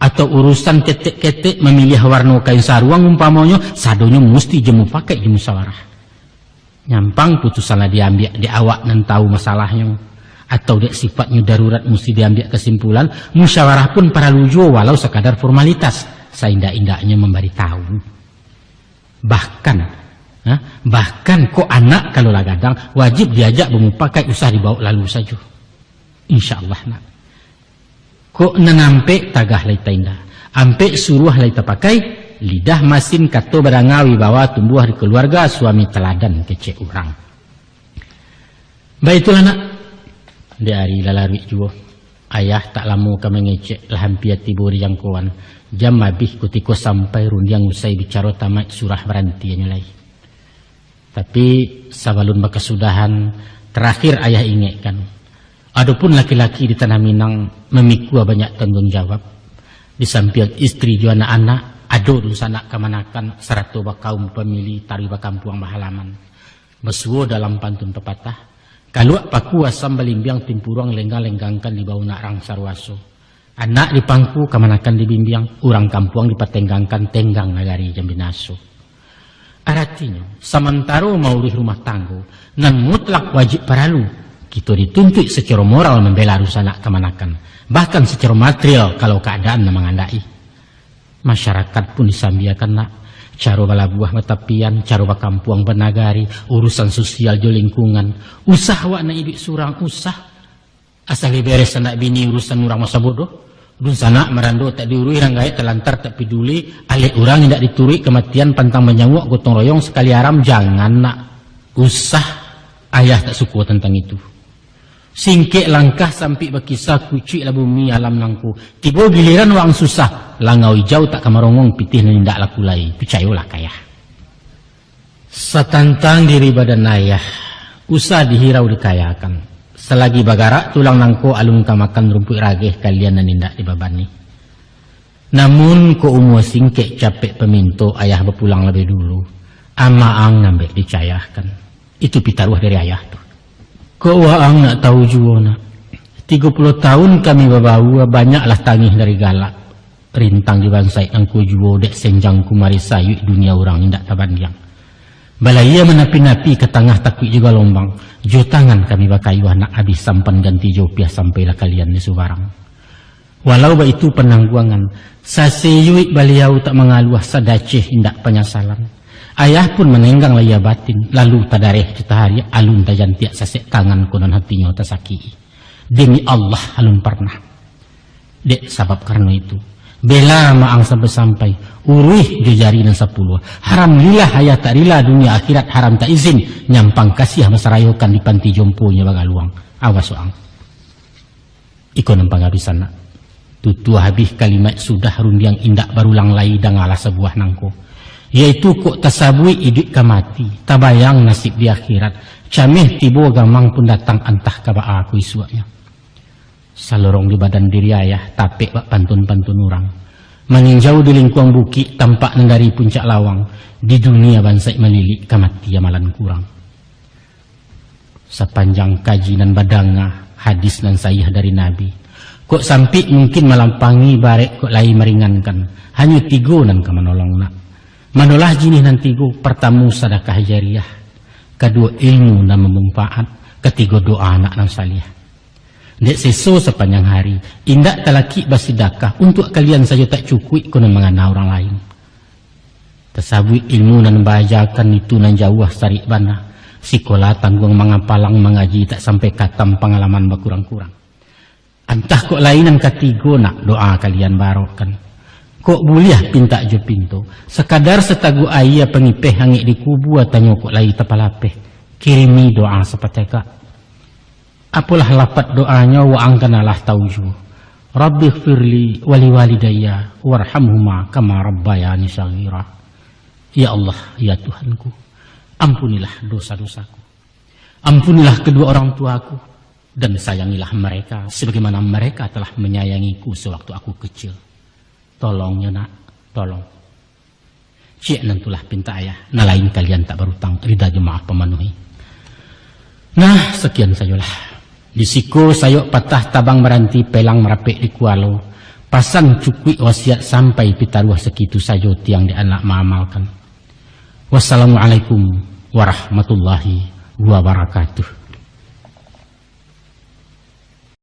atau urusan ketek-ketek mamiliah warno kain saruang umpamonyo, sadonyo musti jo mupakaik jo musyawarah. Nyampang putusan lah diambiak dek awak nan tahu masalahnyo, atau dek sifatnyo darurat musti diambiak kasimpulan, musyawarah pun paralu juo walau sakadar formalitas, saindak-indaknyo mambaritahu. Bahkan, ha, bahkan kok anak kalau lah gadang, wajib diajak bamupakaik, usah dibawok lalu sajo. Insya Allah, nak. Kok nan ampek tagah lai tainda, ampek suruah lai tapakai, lidah masin kato badanga, wibawa tumbuah di kaluarga, suami taladan kecek urang. Baitulah, nak. Di ari lah laruik juo. Ayah tak lamo ka mangecek, lah ampia tibo di jangkoan. Jam abih kutiko sampai, rundiang usai bicaro tamaik, surah barantinyo lai. Tapi, sabalun bakasudahan, tarakhir ayah ingekkan, adopun laki-laki di tanah Minang mamikua banyak tangguang jawab. Di sampiang istri jo anak-anak, ado dunsanak kamanakan, sarato bakaum bapamili, taruih bakampuang bahalaman. Basuo dalam pantun papatah, kaluak paku asam balimbiang, timpuruang lenggang-lenggangkan, dibao nak rang saruaso. Anak di pangku, kamanakan dibimbiang, urang kampuang dipatenggangkan, tenggang nagari jan binaso. Aratinyo, samantaro mauruih rumah tanggo, nan mutlak wajib paralu, kito dituntuik sacaro moral mambela dunsanak kamanakan, bahkan sacaro material kalau kaadaan nan mangandaki. Masyarakat pun disambiakan, nak, caro balabuah batapian, caro bakampuang banagari, urusan sosial jo lingkungan. Usah awak nak iduik surang, usah. Asal lai beres anak bini, urusan urang masa bodoh. Dunsanak marando tak diuruih, rang gaek talantar tak piduli, alek urang indak dituruik, kamatian pantang manyauak, gotong royong sakali aram, jangan, nak. Usah, ayah tak suko tantang itu. Singkek langkah sampik bakisa, kucuiklah bumi alam nangko. Tibo giliran waang susah, langau ijau tak ka marongong, pitih nan indak laku lai, picayolah ka ayah. Satantang diri badan ayah, usah dihirau dikayakan. Salagi bagarak tulang nangko, alun ka makan rumpuik rageh kalian nan indak dibabani. Namun, kok umua singkek capek paminto, ayah bapulang labiah dulu, amaang nan bek dicayahkan. Itu pitaruah dari ayah tu. Kok waang nak tahu juo, nak? Tigo puluah tahun kami babaua, banyaklah tangih dari galak. Rintang dibansaik nangko juo dek senjang kumari, sayuik dunia urang indak tabandiang. Balayia manapi-napi ka tangah, takuik jo galombang, jo tangan kami bakayuah, nak abih sampan ganti jo upiah, sampailah kalian di subarang. Walau baitu panangguangan, sasayuik baliau tak mangaluah, sadaceh indak panyasalan. Ayah pun manenggang layia batin, lalu tadareh jo tahariak, alun tajantiak sasek tangan, konon hatinyo tasakik-i. Demi Allah, alun parnah. Dek sabab karano itu, bela maang sampai-sampai, uruih jo jari nan sapuluah. Haram lillah ayah tak rila, dunia akhirat haram tak izin, nyampang kasiah basarayokan, di panti jomponyo bagaluang. Awas waang. Iko nan pangabisan, nak. Tutuah abih kalimat sudah, rundiang indak barulang lai, dangalah sabuah nangko. Yaitu kok tasabuik iduik ka mati, tabayang nasib di akhirat, cameh tibo gamang pun datang, antah ka baa ko isuaknyo. Salorong di badan diri ayah, tapek bak pantun-pantun urang. Maninjau di lingkuang bukik, tampak nan dari puncak lawang, di dunia bansaik malilik, ka mati amalan kurang. Sapanjang kaji nan badanga, hadis nan sahih dari Nabi, kok sampik mungkin malampangi, barek kok lai maringankan, hanyo tigo nan ka manolong, nak. Manolah jinih nan tigo, partamo sadakah jariah, kaduo ilmu nan bamanfaat, katigo doa anak nan saleh. Dek seso sapanjang hari, indak talakik basidakah, untuak kalian sajo tak cukuik, konon mangana urang lain. Tasabuik ilmu nan baajakan, itu nan jauah sarik bana. Sikola tangguang mangapalang, mangaji tak sampai katam, pangalaman bakurang-kurang. Antah kok lai nan katigo, nak, doa kalian barokkan. Kok buliah pintak jo pinto, sakadar sataguk aia pangipeh, angek di kubua, tanyo kok lai tapalapeh. Kirimi doa sapatekak. Apolah lapat doanyo, waang kan alah tau juo. Rabbighfirli waliwalidayya warhamhuma kama rabbayani shaghira. Ya Allah, ya Tuhanku, ampunilah dosa-dosaku. Ampunilah kedua orang tuaku, dan sayangilah mereka sebagaimana mereka telah menyayangiku sewaktu aku kecil. Tolong yo, Nak, tolong. Ciek nan tulah pintak ayah, nan lain kalian tak barutang, rida jo maaf pamanuhi. Nah, sakian sajolah. Di siko sayok patah, tabang baranti, pelang marapek di kualo. Pasan cukuik wasiat sampai pitaruah, sakitu sajo tiang di anak maamalkan. Wassalamualaikum warahmatullahi wabarakatuh.